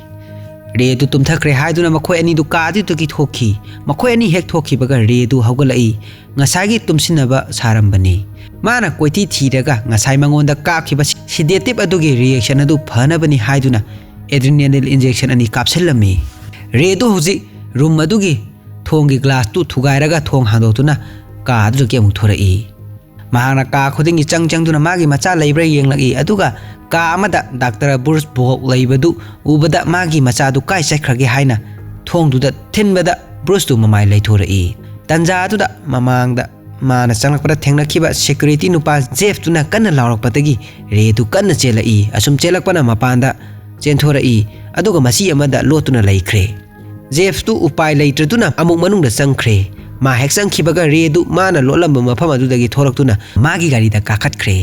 ꯔꯦꯗꯨ ꯇꯨꯝꯊꯈ꯭ꯔꯦ ꯍꯥꯏꯗꯨꯅ ꯃꯈꯣꯏ ꯑꯅꯤꯗꯨ ꯀꯥ ꯑꯗꯨꯗꯒꯤ ꯊꯣꯛꯈꯤ꯫ ꯃꯈꯣꯏ ꯑꯅꯤ ꯍꯦꯛ ꯊꯣꯛꯈꯤꯕꯒ ꯔꯦꯗꯨ ꯍꯧꯒꯠꯂꯛꯏ꯫ ꯉꯁꯥꯏꯒꯤ ꯇꯨꯝꯁꯤꯟꯅꯕ ꯁꯥꯔꯝꯕꯅꯤ꯫ ꯃꯥꯅ ꯀꯣꯏꯊꯤ ꯊꯤꯔꯒ ꯉꯁꯥꯏ ꯃꯉꯣꯟꯗ ꯀꯥꯞꯈꯤꯕ ꯁꯤꯗꯦꯇꯤꯞ ꯑꯗꯨꯒꯤ ꯔꯤꯌꯦꯛꯁꯟ ꯑꯗꯨ ꯐꯅꯕꯅꯤ ꯍꯥꯏꯗꯨꯅ ꯑꯦꯗ꯭ꯔꯤꯅꯦꯂꯤꯟ ꯏꯟꯖꯦꯛꯁꯟ ꯑꯅꯤ ꯀꯥꯞꯁꯤꯜꯂꯝꯃꯤ꯫ ꯔꯦꯗꯨ ꯍꯧꯖꯤꯛ ꯔꯨꯝ ꯑꯗꯨꯒꯤ ꯊꯣꯡꯒꯤ ꯒ꯭ꯂꯥꯁꯇꯨ ꯊꯨꯒꯥꯏꯔꯒ ꯊꯣꯡ ꯍꯥꯡꯗꯣꯛꯇꯨꯅ ꯀꯥ ꯑꯗꯨꯗꯒꯤ ꯑꯃꯨꯛ ꯊꯣꯔꯛꯏ꯫ ꯃꯍꯥꯛꯅ ꯀꯥ ꯈꯨꯗꯤꯡꯒꯤ ꯆꯪ ꯆꯪꯗꯨꯅ ꯃꯥꯒꯤ ꯃꯆꯥ ꯂꯩꯕ꯭ꯔꯥ ꯌꯦꯡꯂꯛꯏ, ꯑꯗꯨꯒ ꯀꯥ ꯑꯃꯗ ꯗꯥꯛꯇꯔ ꯕ꯭ꯔꯨꯁ ꯕꯣꯛ ꯂꯩꯕꯗꯨ ꯎꯕꯗ ꯃꯥꯒꯤ ꯃꯆꯥꯗꯨ ꯀꯥꯏ ꯆꯠꯈ꯭ꯔꯒꯦ ꯍꯥꯏꯅ ꯊꯣꯡꯗꯨꯗ ꯊꯤꯟꯕꯗ ꯕ꯭ꯔꯨꯁꯇꯨ ꯃꯃꯥꯏ ꯂꯩꯊꯣꯔꯛꯏ꯫ ꯇꯟꯖꯥ ꯑꯗꯨꯗ ꯃꯃꯥꯡꯗ ꯃꯥꯅ ꯆꯪꯂꯛꯄꯗ ꯊꯦꯡꯅꯈꯤꯕ ꯁꯦꯀ꯭ꯌꯨꯔꯤꯇꯤ ꯅꯨꯄꯥ ꯖꯦꯐꯇꯨꯅ ꯀꯟꯅ ꯂꯥꯎꯔꯛꯄꯗꯒꯤ ꯔꯦꯗꯨ ꯀꯟꯅ ꯆꯦꯜꯂꯛꯏ꯫ ꯑꯁꯨꯝ ꯆꯦꯜꯂꯛꯄꯅ ꯃꯄꯥꯟꯗ ꯆꯦꯟꯊꯣꯔꯛꯏ, ꯑꯗꯨꯒ ꯃꯆꯤ ꯑꯃꯗ ꯂꯣꯠꯇꯨꯅ ꯂꯩꯈ꯭ꯔꯦ꯫ ꯖꯦꯐꯇꯨ ꯎꯄꯥꯏ ꯂꯩꯇ꯭ꯔꯗꯨꯅ ꯑꯃꯨꯛ ꯃꯅꯨꯡꯗ ꯆꯪꯈ꯭ꯔꯦ꯫ ꯃꯥ ꯍꯦꯛ ꯆꯪꯈꯤꯕꯒ ꯔꯦꯗꯨ ꯃꯥꯅ ꯂꯣꯠꯂꯝꯕ ꯃꯐꯝ ꯑꯗꯨꯗꯒꯤ ꯊꯣꯛꯂꯛꯇꯨꯅ ꯃꯥꯒꯤ ꯒꯥꯔꯤꯗ ꯀꯥꯈꯠꯈ꯭ꯔꯦ꯫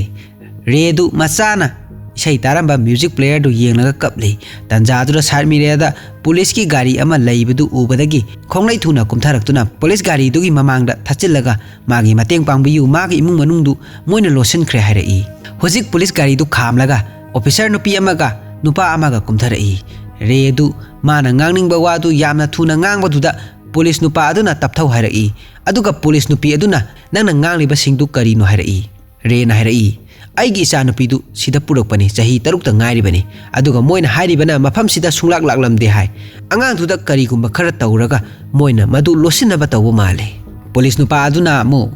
ꯔꯦꯗꯨ ꯃꯆꯥꯅ ꯏꯁꯩ ꯇꯥꯔꯝꯕ ꯃ꯭ꯌꯨꯖꯤꯛ ꯄ꯭ꯂꯦꯌꯔꯗꯨ ꯌꯦꯡꯂꯒ ꯀꯞꯂꯤ꯫ ꯇꯟꯖꯥꯗꯨꯗ ꯁꯥꯏꯠ ꯃꯤꯔꯦꯗ ꯄꯨꯂꯤꯁꯀꯤ ꯒꯥꯔꯤ ꯑꯃ ꯂꯩꯕꯗꯨ ꯎꯕꯗꯒꯤ ꯈꯣꯡꯂꯩ ꯊꯨꯅ ꯀꯨꯝꯊꯔꯛꯇꯨꯅ ꯄꯨꯂꯤꯁ ꯒꯥꯔꯤꯗꯨꯒꯤ ꯃꯃꯥꯡꯗ ꯊꯠꯆꯤꯜꯂꯒ ꯃꯥꯒꯤ ꯃꯇꯦꯡ ꯄꯥꯡꯕꯤꯌꯨ, ꯃꯥꯒꯤ ꯏꯃꯨꯡ ꯃꯅꯨꯡꯗꯨ ꯃꯣꯏꯅ ꯂꯣꯠꯁꯤꯟꯈ꯭ꯔꯦ ꯍꯥꯏꯔꯛꯏ꯫ ꯍꯧꯖꯤꯛ ꯄꯨꯂꯤꯁ ꯒꯥꯔꯤꯗꯨ ꯈꯥꯝꯂꯒ ꯑꯣꯐꯤꯁꯔ ꯅꯨꯄꯤ ꯑꯃꯒ ꯅꯨꯄꯥ ꯑꯃꯒ ꯀꯨꯝꯊꯔꯛꯏ꯫ ꯔꯦꯗꯨ ꯃꯥꯅ ꯉꯥꯡꯅꯤꯡꯕ ꯋꯥꯗꯨ ꯌꯥꯝꯅ ꯊꯨꯅ ꯉꯥꯡꯕꯗꯨꯗ ꯄꯨꯂꯤꯁ ꯅꯨꯄꯥ ꯑꯗꯨꯅ ꯇꯞꯊꯧ ꯍꯥꯏꯔꯛꯏ꯫ ꯑꯗꯨꯒ ꯄꯨꯂꯤꯁ ꯅꯨꯄꯤ ꯑꯗꯨꯅ, "ꯅꯪꯅ ꯉꯥꯡꯂꯤꯕꯁꯤꯡꯗꯨ ꯀꯔꯤꯅꯣ?" ꯍꯥꯏꯔꯛꯏ꯫ ꯔꯦꯅ ꯍꯥꯏꯔꯛꯏ, "ꯑꯩꯒꯤ ꯏꯆꯥꯅꯨꯄꯤꯗꯨ ꯁꯤꯗ ꯄꯨꯔꯛꯄꯅꯤ, ꯆꯍꯤ ꯇꯔꯨꯛꯇ ꯉꯥꯏꯔꯤꯕꯅꯤ, ꯑꯗꯨꯒ ꯃꯣꯏꯅ ꯍꯥꯏꯔꯤꯕꯅ ꯃꯐꯝꯁꯤꯗ ꯁꯨꯡꯂꯥꯛ ꯂꯥꯛꯂꯝꯗꯦ ꯍꯥꯏ꯫ ꯑꯉꯥꯡꯗꯨꯗ ꯀꯔꯤꯒꯨꯝꯕ ꯈꯔ ꯇꯧꯔꯒ ꯃꯣꯏꯅ ꯃꯗꯨ ꯂꯣꯠꯁꯤꯟꯅꯕ ꯇꯧꯕ ꯃꯥꯜꯂꯤ꯫" ꯄꯨꯂꯤꯁ ꯅꯨꯄꯥ ꯑꯗꯨꯅ ꯑꯃꯨꯛ,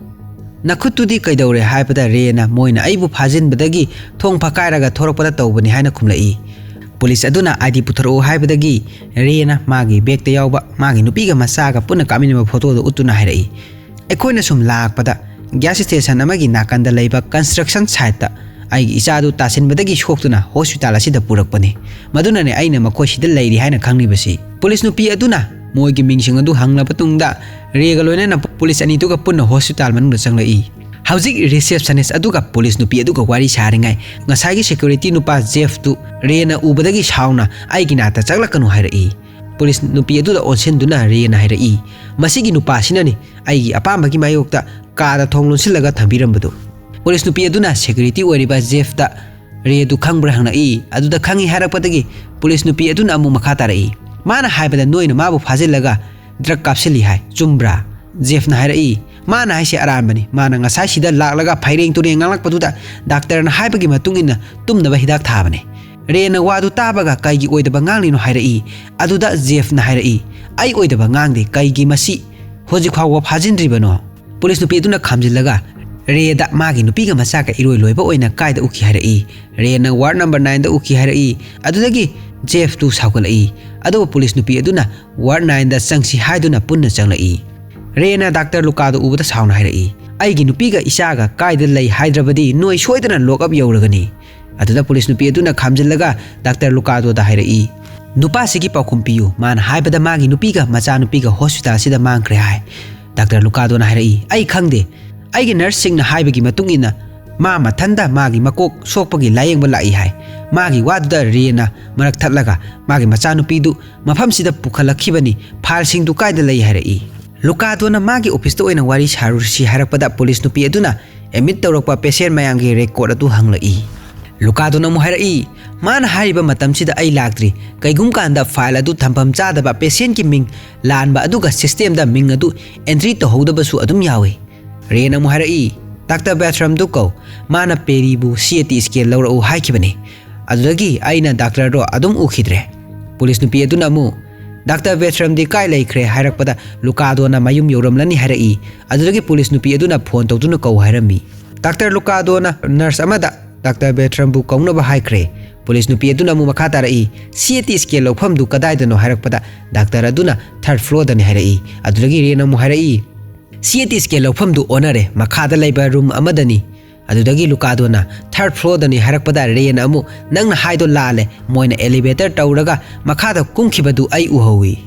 "ꯅꯈꯨꯠꯇꯨꯗꯤ ꯀꯩꯗꯧꯔꯦ?" ꯍꯥꯏꯕꯗ ꯔꯦꯅ, "ꯃꯣꯏꯅ ꯑꯩꯕꯨ ꯐꯥꯖꯤꯟꯕꯗꯒꯤ ꯊꯣꯡ ꯐꯥꯀꯥꯏꯔꯒ ꯊꯣꯔꯛꯄꯗ ꯇꯧꯕꯅꯤ" ꯍꯥꯏꯅ ꯈꯨꯝꯂꯛꯏ꯫ ꯄꯨꯂꯤꯁ ꯑꯗꯨꯅ "ꯑꯥꯏ ꯗꯤ ꯄꯨꯊꯣꯔꯛꯎ" ꯍꯥꯏꯕꯗꯒꯤ ꯔꯦꯅ ꯃꯥꯒꯤ ꯕꯦꯒꯇ ꯌꯥꯎꯕ ꯃꯥꯒꯤ ꯅꯨꯄꯤꯒ ꯃꯆꯥꯒ ꯄꯨꯟꯅ ꯀꯥꯞꯃꯤꯟꯅꯕ ꯐꯣꯇꯣꯗꯨ ꯎꯠꯇꯨꯅ ꯍꯥꯏꯔꯛꯏ, "ꯑꯩꯈꯣꯏꯅ ꯁꯨꯝ ꯂꯥꯛꯄꯗ ꯒ꯭ꯌꯥꯁ ꯁ꯭ꯇꯦꯁꯟ ꯑꯃꯒꯤ ꯅꯥꯀꯟꯗ ꯂꯩꯕ ꯀꯟꯁꯇ꯭ꯔꯛꯁꯟ ꯁꯥꯏꯠꯇ ꯑꯩꯒꯤ ꯏꯆꯥꯗꯨ ꯇꯥꯁꯤꯟꯕꯗꯒꯤ ꯁꯣꯛꯇꯨꯅ ꯍꯣꯁꯄꯤꯇꯥꯜ ꯑꯁꯤꯗ ꯄꯨꯔꯛꯄꯅꯤ꯫ ꯃꯗꯨꯅꯅꯦ ꯑꯩꯅ ꯃꯈꯣꯏ ꯁꯤꯗ ꯂꯩꯔꯤ ꯍꯥꯏꯅ ꯈꯪꯂꯤꯕꯁꯤ꯫" ꯄꯨꯂꯤꯁ ꯅꯨꯄꯤ ꯑꯗꯨꯅ ꯃꯣꯏꯒꯤ ꯃꯤꯡꯁꯤꯡ ꯑꯗꯨ ꯍꯪꯂꯕ ꯇꯨꯡꯗ ꯔꯦꯒ ꯂꯣꯏꯅꯅ ꯄꯨꯂꯤꯁ ꯑꯅꯤꯗꯨꯒ ꯄꯨꯟꯅ ꯍꯣꯁꯄꯤꯇꯥꯜ ꯃꯅꯨꯡꯗ ꯆꯪꯂꯛꯏ꯫ ꯍꯧꯖꯤꯛ ꯔꯤꯁꯦꯞꯁꯅꯤꯁ ꯑꯗꯨꯒ ꯄꯨꯂꯤꯁ ꯅꯨꯄꯤ ꯑꯗꯨꯒ ꯋꯥꯔꯤ ꯁꯥꯔꯤꯉꯩ ꯉꯁꯥꯏꯒꯤ ꯁꯦꯀ꯭ꯌꯨꯔꯤꯇꯤ ꯅꯨꯄꯥ ꯖꯦꯐꯇꯨ ꯔꯦꯅ ꯎꯕꯗꯒꯤ ꯁꯥꯎꯅ "ꯑꯩꯒꯤ ꯅꯥꯛꯇ ꯆꯪꯂꯛꯀꯅꯨ" ꯍꯥꯏꯔꯛꯏ꯫ ꯄꯨꯂꯤꯁ ꯅꯨꯄꯤ ꯑꯗꯨꯗ ꯑꯣꯟꯁꯤꯟꯗꯨꯅ ꯔꯦꯅ ꯍꯥꯏꯔꯛꯏ, "ꯃꯁꯤꯒꯤ ꯅꯨꯄꯥꯁꯤꯅꯅꯤ ꯑꯩꯒꯤ ꯑꯄꯥꯝꯕꯒꯤ ꯃꯥꯌꯣꯛꯇ ꯀꯥꯗ ꯊꯣꯡ ꯂꯣꯟꯁꯤꯜꯂꯒ ꯊꯝꯕꯤꯔꯝꯕꯗꯨ꯫" ꯄꯨꯂꯤꯁ ꯅꯨꯄꯤ ꯑꯗꯨꯅ ꯁꯦꯀ꯭ꯌꯨꯔꯤꯇꯤ ꯑꯣꯏꯔꯤꯕ ꯖꯦꯐꯇ "ꯔꯦꯗꯨ ꯈꯪꯕ꯭ꯔꯥ?" ꯍꯪꯂꯛꯏ꯫ ꯑꯗꯨꯗ "ꯈꯪꯏ" ꯍꯥꯏꯔꯛꯄꯗꯒꯤ ꯄꯨꯂꯤꯁ ꯅꯨꯄꯤ ꯑꯗꯨꯅ ꯑꯃꯨꯛ ꯃꯈꯥ ꯇꯥꯔꯛꯏ, ꯃꯥꯅ ꯍꯥꯏꯕꯗ ꯅꯣꯏꯅ ꯃꯥꯕꯨ ꯐꯥꯖꯤꯜꯂꯒ ꯗ꯭ꯔꯒ ꯀꯥꯞꯁꯤꯜꯂꯤ ꯍꯥꯏ, ꯆꯨꯝꯕ꯭ꯔꯥ? ꯖꯦꯐꯅ ꯍꯥꯏꯔꯛꯏ, ꯃꯥꯅ ꯍꯥꯏꯁꯦ ꯑꯔꯥꯟꯕꯅꯤ꯫ ꯃꯥꯅ ꯉꯁꯥꯏ ꯁꯤꯗ ꯂꯥꯛꯂꯒ ꯐꯩꯔꯦꯡ ꯇꯨꯔꯦꯡ ꯉꯥꯡꯂꯛꯄꯗꯨꯗ ꯗꯥꯛꯇꯔꯅ ꯍꯥꯏꯕꯒꯤ ꯃꯇꯨꯡ ꯏꯟꯅ ꯇꯨꯝꯅꯕ ꯍꯤꯗꯥꯛ ꯊꯥꯕꯅꯤ꯫ ꯔꯦꯅ ꯋꯥꯗꯨ ꯇꯥꯕꯒ ꯀꯩꯒꯤ ꯑꯣꯏꯗꯕ ꯉꯥꯡꯂꯤꯅꯣ ꯍꯥꯏꯔꯛꯏ꯫ ꯑꯗꯨꯗ ꯖꯦꯐꯅ ꯍꯥꯏꯔꯛꯏ, ꯑꯩ ꯑꯣꯏꯗꯕ ꯉꯥꯡꯗꯦ, ꯀꯩꯒꯤ ꯃꯁꯤ ꯍꯧꯖꯤꯛ ꯐꯥꯎꯕ ꯐꯥꯖꯤꯟꯗ꯭ꯔꯤꯕꯅꯣ? ꯄꯨꯂꯤꯁ ꯅꯨꯄꯤ ꯑꯗꯨꯅ ꯈꯥꯝꯖꯤꯜꯂꯒ ꯔꯦꯗ ꯃꯥꯒꯤ ꯅꯨꯄꯤꯒ ꯃꯆꯥꯒ ꯏꯔꯣꯏ ꯂꯣꯏꯕ ꯑꯣꯏꯅ ꯀꯥꯏꯗ ꯎꯈꯤ ꯍꯥꯏꯔꯛꯏ꯫ ꯔꯦꯅ ꯋꯥꯔꯗ ꯅꯝꯕꯔ ꯅꯥꯏꯟꯗ ꯎꯈꯤ ꯍꯥꯏꯔꯛꯏ꯫ ꯑꯗꯨꯗꯒꯤ ꯖꯦꯐꯇꯨ ꯁꯥꯎꯒꯠꯂꯛꯏ꯫ ꯑꯗꯨꯕꯨ ꯄꯨꯂꯤꯁ ꯅꯨꯄꯤ ꯑꯗꯨꯅ ꯋꯥꯔꯗ ꯅꯥꯏꯟꯗ ꯆꯪꯁꯤ ꯍꯥꯏꯗꯨꯅ ꯄꯨꯟꯅ ꯆꯪꯂꯛꯏ꯫ ꯔꯦꯅ ꯗꯥꯛꯇꯔ ꯂꯨꯀꯥꯗꯣ ꯎꯕꯗ ꯁꯥꯎꯅ ꯍꯥꯏꯔꯛꯏ, ꯑꯩꯒꯤ ꯅꯨꯄꯤꯒ ꯏꯆꯥꯒ ꯀꯥꯏꯗ ꯂꯩ ꯍꯥꯏꯗ꯭ꯔꯕꯗꯤ ꯅꯣꯏ ꯁꯣꯏꯗꯅ ꯂꯣꯛ ꯑꯞ ꯌꯧꯔꯒꯅꯤ꯫ ꯑꯗꯨꯗ ꯄꯨꯂꯤꯁ ꯅꯨꯄꯤ ꯑꯗꯨꯅ ꯈꯥꯝꯖꯤꯜꯂꯒ ꯗꯥꯛꯇꯔ ꯂꯨꯀꯥꯗꯣꯗ ꯍꯥꯏꯔꯛꯏ, ꯅꯨꯄꯥꯁꯤꯒꯤ ꯄꯥꯎꯈꯨꯝ ꯄꯤꯌꯨ꯫ ꯃꯥꯅ ꯍꯥꯏꯕꯗ ꯃꯥꯒꯤ ꯅꯨꯄꯤꯒ ꯃꯆꯥꯅꯨꯄꯤꯒ ꯍꯣꯁꯄꯤꯇꯥꯜꯁꯤꯗ ꯃꯥꯡꯈ꯭ꯔꯦ ꯍꯥꯏ꯫ ꯗꯥꯛꯇꯔ ꯂꯨꯀꯥꯗꯣꯅ ꯍꯥꯏꯔꯛꯏ, ꯑꯩ ꯈꯪꯗꯦ꯫ ꯑꯩꯒꯤ ꯅꯔꯁꯁꯤꯡꯅ ꯍꯥꯏꯕꯒꯤ ꯃꯇꯨꯡ ꯏꯟꯅ ꯃꯥ ꯃꯊꯟꯇ ꯃꯥꯒꯤ ꯃꯀꯣꯛ ꯁꯣꯛꯄꯒꯤ ꯂꯥꯌꯦꯡꯕ ꯂꯥꯛꯏ ꯍꯥꯏ꯫ ꯃꯥꯒꯤ ꯋꯥꯗꯨꯗ ꯔꯦꯅ ꯃꯔꯛ ꯊꯠꯂꯒ ꯃꯥꯒꯤ ꯃꯆꯥꯅꯨꯄꯤꯗꯨ ꯃꯐꯝꯁꯤꯗ ꯄꯨꯈꯠꯂꯛꯈꯤꯕꯅꯤ, ꯐꯥꯏꯜꯁꯤꯡꯗꯨ ꯀꯥꯏꯗ ꯂꯩ ꯍꯥꯏꯔꯛꯏ꯫ ꯂꯨꯀꯥꯗꯣꯅ ꯃꯥꯒꯤ ꯑꯣꯐꯤꯁꯇ ꯑꯣꯏꯅ ꯋꯥꯔꯤ ꯁꯥꯔꯨꯁꯤ ꯍꯥꯏꯔꯛꯄꯗ ꯄꯨꯂꯤꯁ ꯅꯨꯄꯤ ꯑꯗꯨꯅ ꯑꯦꯗꯃꯤꯠ ꯇꯧꯔꯛꯄ ꯄꯦꯁꯦꯟ ꯃꯌꯥꯝꯒꯤ ꯔꯦꯀꯣꯔꯗ ꯑꯗꯨ ꯍꯪꯂꯛꯏ꯫ ꯂꯨꯀꯥꯗꯣꯅ ꯑꯃꯨꯛ ꯍꯥꯏꯔꯛꯏ, ꯃꯥꯅ ꯍꯥꯏꯔꯤꯕ ꯃꯇꯝꯁꯤꯗ ꯑꯩ ꯂꯥꯛꯇ꯭ꯔꯤ꯫ ꯀꯩꯒꯨꯝꯕ ꯀꯥꯟꯗ ꯐꯥꯏꯜ ꯑꯗꯨ ꯊꯝꯐꯝ ꯆꯥꯗꯕ ꯄꯦꯁꯦꯟꯒꯤ ꯃꯤꯡ ꯂꯥꯟꯕ ꯑꯗꯨꯒ ꯁꯤꯁꯇꯦꯝꯗ ꯃꯤꯡ ꯑꯗꯨ ꯑꯦꯟꯇ꯭ꯔꯤ ꯇꯧꯍꯧꯗꯕꯁꯨ ꯑꯗꯨꯝ ꯌꯥꯎꯏ꯫ ꯔꯦꯅ ꯑꯃꯨꯛ ꯍꯥꯏꯔꯛꯏ, ꯗꯥꯛꯇꯔ ꯕꯦꯊ꯭ꯔꯝꯗꯨ ꯀꯧ, ꯃꯥꯅ ꯄꯦꯔꯤꯕꯨ ꯁꯤ ꯇꯤ ꯁ꯭ꯀꯦꯟ ꯂꯧꯔꯛꯎ ꯍꯥꯏꯈꯤꯕꯅꯤ꯫ ꯑꯗꯨꯗꯒꯤ ꯑꯩꯅ ꯗꯥꯛꯇꯔꯗꯣ ꯑꯗꯨꯝ ꯎꯈꯤꯗ꯭ꯔꯦ꯫ ꯄꯨꯂꯤꯁ ꯅꯨꯄꯤ ꯑꯗꯨꯅ ꯑꯃꯨꯛ, ꯗꯥꯛꯇꯔ ꯕꯦꯊ꯭ꯔꯝꯗꯤ ꯀꯥꯏ ꯂꯩꯈ꯭ꯔꯦ ꯍꯥꯏꯔꯛꯄꯗ ꯂꯨꯀꯥꯗꯣꯅ ꯃꯌꯨꯝ ꯌꯧꯔꯝꯂꯅꯤ ꯍꯥꯏꯔꯛꯏ꯫ ꯑꯗꯨꯗꯒꯤ ꯄꯨꯂꯤꯁ ꯅꯨꯄꯤ ꯑꯗꯨꯅ ꯐꯣꯟ ꯇꯧꯗꯨꯅ ꯀꯧ ꯍꯥꯏꯔꯝꯃꯤ꯫ ꯗꯥꯛꯇꯔ ꯂꯨꯀꯥꯗꯣꯅ ꯅꯔꯁ ꯑꯃꯗ ꯗꯥꯛꯇꯔ ꯕꯦꯊ꯭ꯔꯝꯕꯨ ꯀꯧꯅꯕ ꯍꯥꯏꯈ꯭ꯔꯦ꯫ ꯄꯨꯂꯤꯁ ꯅꯨꯄꯤ ꯑꯗꯨꯅ ꯑꯃꯨꯛ ꯃꯈꯥ ꯇꯥꯔꯛꯏ, ꯁꯤ ꯇꯤ ꯁ꯭ꯀꯦꯟ ꯂꯧꯐꯝꯗꯨ ꯀꯗꯥꯏꯗꯅꯣ ꯍꯥꯏꯔꯛꯄꯗ ꯗꯥꯛꯇꯔ ꯑꯗꯨꯅ ꯊꯥꯔꯠ ꯐ꯭ꯂꯣꯔꯗꯅꯤ ꯍꯥꯏꯔꯛꯏ꯫ ꯑꯗꯨꯗꯒꯤ ꯔꯦꯅ ꯑꯃꯨꯛ ꯍꯥꯏꯔꯛꯏ, ꯁꯤ ꯇꯤ ꯁ꯭ꯀꯦꯟ ꯂꯧꯐꯝꯗꯨ ꯑꯣꯟꯅꯔꯦ, ꯃꯈꯥꯗ ꯂꯩꯕ ꯔꯨꯝ ꯑꯃꯗꯅꯤ꯫ ꯑꯗꯨꯗꯒꯤ ꯂꯨꯀꯥꯗꯣꯅ ꯊꯥꯔꯠ ꯐ꯭ꯂꯣꯔꯗꯅꯤ ꯍꯥꯏꯔꯛꯄꯗ ꯔꯦꯅ ꯑꯃꯨꯛ, ꯅꯪꯅ ꯍꯥꯏꯗꯣ ꯂꯥꯜꯂꯦ, ꯃꯣꯏꯅ ꯑꯦꯂꯤꯚꯦꯇꯔ ꯇꯧꯔꯒ ꯃꯈꯥꯗ ꯀꯨꯝꯈꯤꯕꯗꯨ ꯑꯩ ꯎꯍꯧꯏ꯫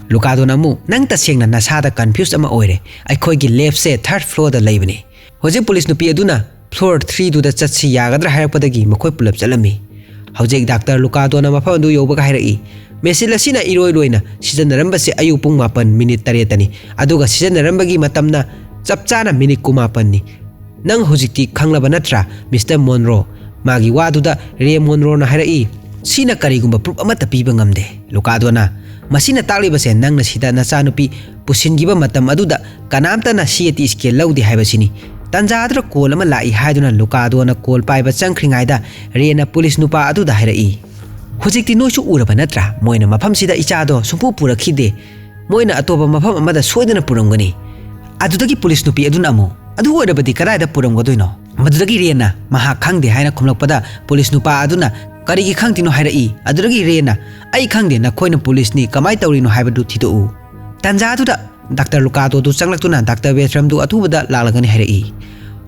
ꯂꯨꯀꯥꯗꯣꯅ ꯑꯃꯨꯛ, ꯅꯪ ꯇꯁꯦꯡꯅ ꯅꯁꯥꯗ ꯀꯟꯐ꯭ꯌꯨꯁ ꯑꯃ ꯑꯣꯏꯔꯦ, ꯑꯩꯈꯣꯏꯒꯤ ꯂꯦꯞꯁꯦ ꯊꯥꯔꯠ ꯐ꯭ꯂꯣꯔꯗ ꯂꯩꯕꯅꯤ꯫ ꯍꯧꯖꯤꯛ ꯄꯨꯂꯤꯁ ꯅꯨꯄꯤ ꯑꯗꯨꯅ ꯐ꯭ꯂꯣꯔ ꯊ꯭ꯔꯤꯗꯨꯗ ꯆꯠꯁꯤ ꯌꯥꯒꯗ꯭ꯔꯥ ꯍꯥꯏꯔꯛꯄꯗꯒꯤ ꯃꯈꯣꯏ ꯄꯨꯂꯞ ꯆꯠꯂꯝꯃꯤ꯫ ꯍꯧꯖꯤꯛ ꯗꯥꯛꯇꯔ ꯂꯨꯀꯥꯗꯣꯅ ꯃꯐꯝ ꯑꯗꯨ ꯌꯧꯕꯒ ꯍꯥꯏꯔꯛꯏ, ꯃꯦꯁꯤꯟ ꯑꯁꯤꯅ ꯏꯔꯣꯏ ꯂꯣꯏꯅ ꯁꯤꯖꯤꯟꯅꯔꯝꯕꯁꯦ ꯑꯌꯨꯛ ꯄꯨꯡ ꯃꯥꯄꯟ ꯃꯤꯅꯤꯠ ꯇꯔꯦꯠꯇꯅꯤ, ꯑꯗꯨꯒ ꯁꯤꯖꯤꯟꯅꯔꯝꯕꯒꯤ ꯃꯇꯝꯅ ꯆꯞ ꯆꯥꯅ ꯃꯤꯅꯤꯠ ꯀꯨꯟꯃꯥꯄꯟꯅꯤ꯫ ꯅꯪ ꯍꯧꯖꯤꯛꯇꯤ ꯈꯪꯂꯕ ꯅꯠꯇ꯭ꯔꯥ, ꯃꯤꯁꯇꯔ ꯃꯣꯟꯔꯣ? ꯃꯥꯒꯤ ꯋꯥꯗꯨꯗ ꯔꯦ ꯃꯣꯟꯔꯣꯅ ꯍꯥꯏꯔꯛꯏ, ꯁꯤꯅ ꯀꯔꯤꯒꯨꯝꯕ ꯄ꯭ꯔꯨꯐ ꯑꯃꯠꯇ ꯄꯤꯕ ꯉꯝꯗꯦ꯫ ꯂꯨꯀꯥꯗꯣꯅ, ꯃꯁꯤꯅ ꯇꯥꯛꯂꯤꯕꯁꯦ ꯅꯪꯅ ꯁꯤꯗ ꯅꯆꯥꯅꯨꯄꯤ ꯄꯨꯁꯤꯟꯈꯤꯕ ꯃꯇꯝ ꯑꯗꯨꯗ ꯀꯅꯥꯝꯇꯅ ꯁꯤ ꯇꯤ ꯁ꯭ꯀꯦꯟ ꯂꯧꯗꯦ ꯍꯥꯏꯕꯁꯤꯅꯤ꯫ ꯇꯥꯟꯖꯥ ꯑꯗꯨꯗ ꯀꯣꯜ ꯑꯃ ꯂꯥꯛꯏ ꯍꯥꯏꯗꯨꯅ ꯂꯨꯀꯥꯗꯣꯅ ꯀꯣꯜ ꯄꯥꯏꯕ ꯆꯪꯈ꯭ꯔꯤꯉꯩꯗ ꯔꯦꯅ ꯄꯨꯂꯤꯁ ꯅꯨꯄꯥ ꯑꯗꯨꯗ ꯍꯥꯏꯔꯛꯏ, "ꯍꯧꯖꯤꯛꯇꯤ ꯅꯣꯏꯁꯨ ꯎꯔꯕ ꯅꯠꯇ꯭ꯔꯥ? ꯃꯣꯏꯅ ꯃꯐꯝꯁꯤꯗ ꯏꯆꯥꯗꯣ ꯁꯨꯡꯄꯨ ꯄꯨꯔꯛꯈꯤꯗꯦ꯫ ꯃꯣꯏꯅ ꯑꯇꯣꯞꯄ ꯃꯐꯝ ꯑꯃꯗ ꯁꯣꯏꯗꯅ ꯄꯨꯔꯝꯒꯅꯤ꯫" ꯑꯗꯨꯗꯒꯤ ꯄꯨꯂꯤꯁ ꯅꯨꯄꯤ ꯑꯗꯨꯅ ꯑꯃꯨꯛ, "ꯑꯗꯨ ꯑꯣꯏꯔꯕꯗꯤ ꯀꯗꯥꯏꯗ ꯄꯨꯔꯝꯒꯗꯣꯏꯅꯣ?" ꯃꯗꯨꯗꯒꯤ ꯔꯦꯅ ꯃꯍꯥꯛ ꯈꯪꯗꯦ ꯍꯥꯏꯅ ꯈꯨꯝꯂꯛꯄꯗ ꯄꯨꯂꯤꯁ ꯅꯨꯄꯥ ꯑꯗꯨꯅ, "ꯀꯔꯤꯒꯤ ꯈꯪꯗ꯭ꯔꯤꯅꯣ?" ꯍꯥꯏꯔꯛꯏ꯫ ꯑꯗꯨꯗꯒꯤ ꯔꯦꯅ, "ꯑꯩ ꯈꯪꯗꯦ, ꯅꯈꯣꯏꯅ ꯄꯨꯂꯤꯁꯅꯤ, ꯀꯃꯥꯏꯅ ꯇꯧꯔꯤꯅꯣ ꯍꯥꯏꯕꯗꯨ ꯊꯤꯗꯣꯛꯎ꯫" ꯇꯥꯟꯖꯥ ꯑꯗꯨꯗ ꯗꯥꯛꯇꯔ ꯂꯨꯀꯥꯗꯣꯗꯨ ꯆꯪꯂꯛꯇꯨꯅ ꯗꯥꯛꯇꯔ ꯕꯦꯊ꯭ꯔꯝꯗꯨ ꯑꯊꯨꯕꯗ ꯂꯥꯛꯂꯒꯅꯤ ꯍꯥꯏꯔꯛꯏ꯫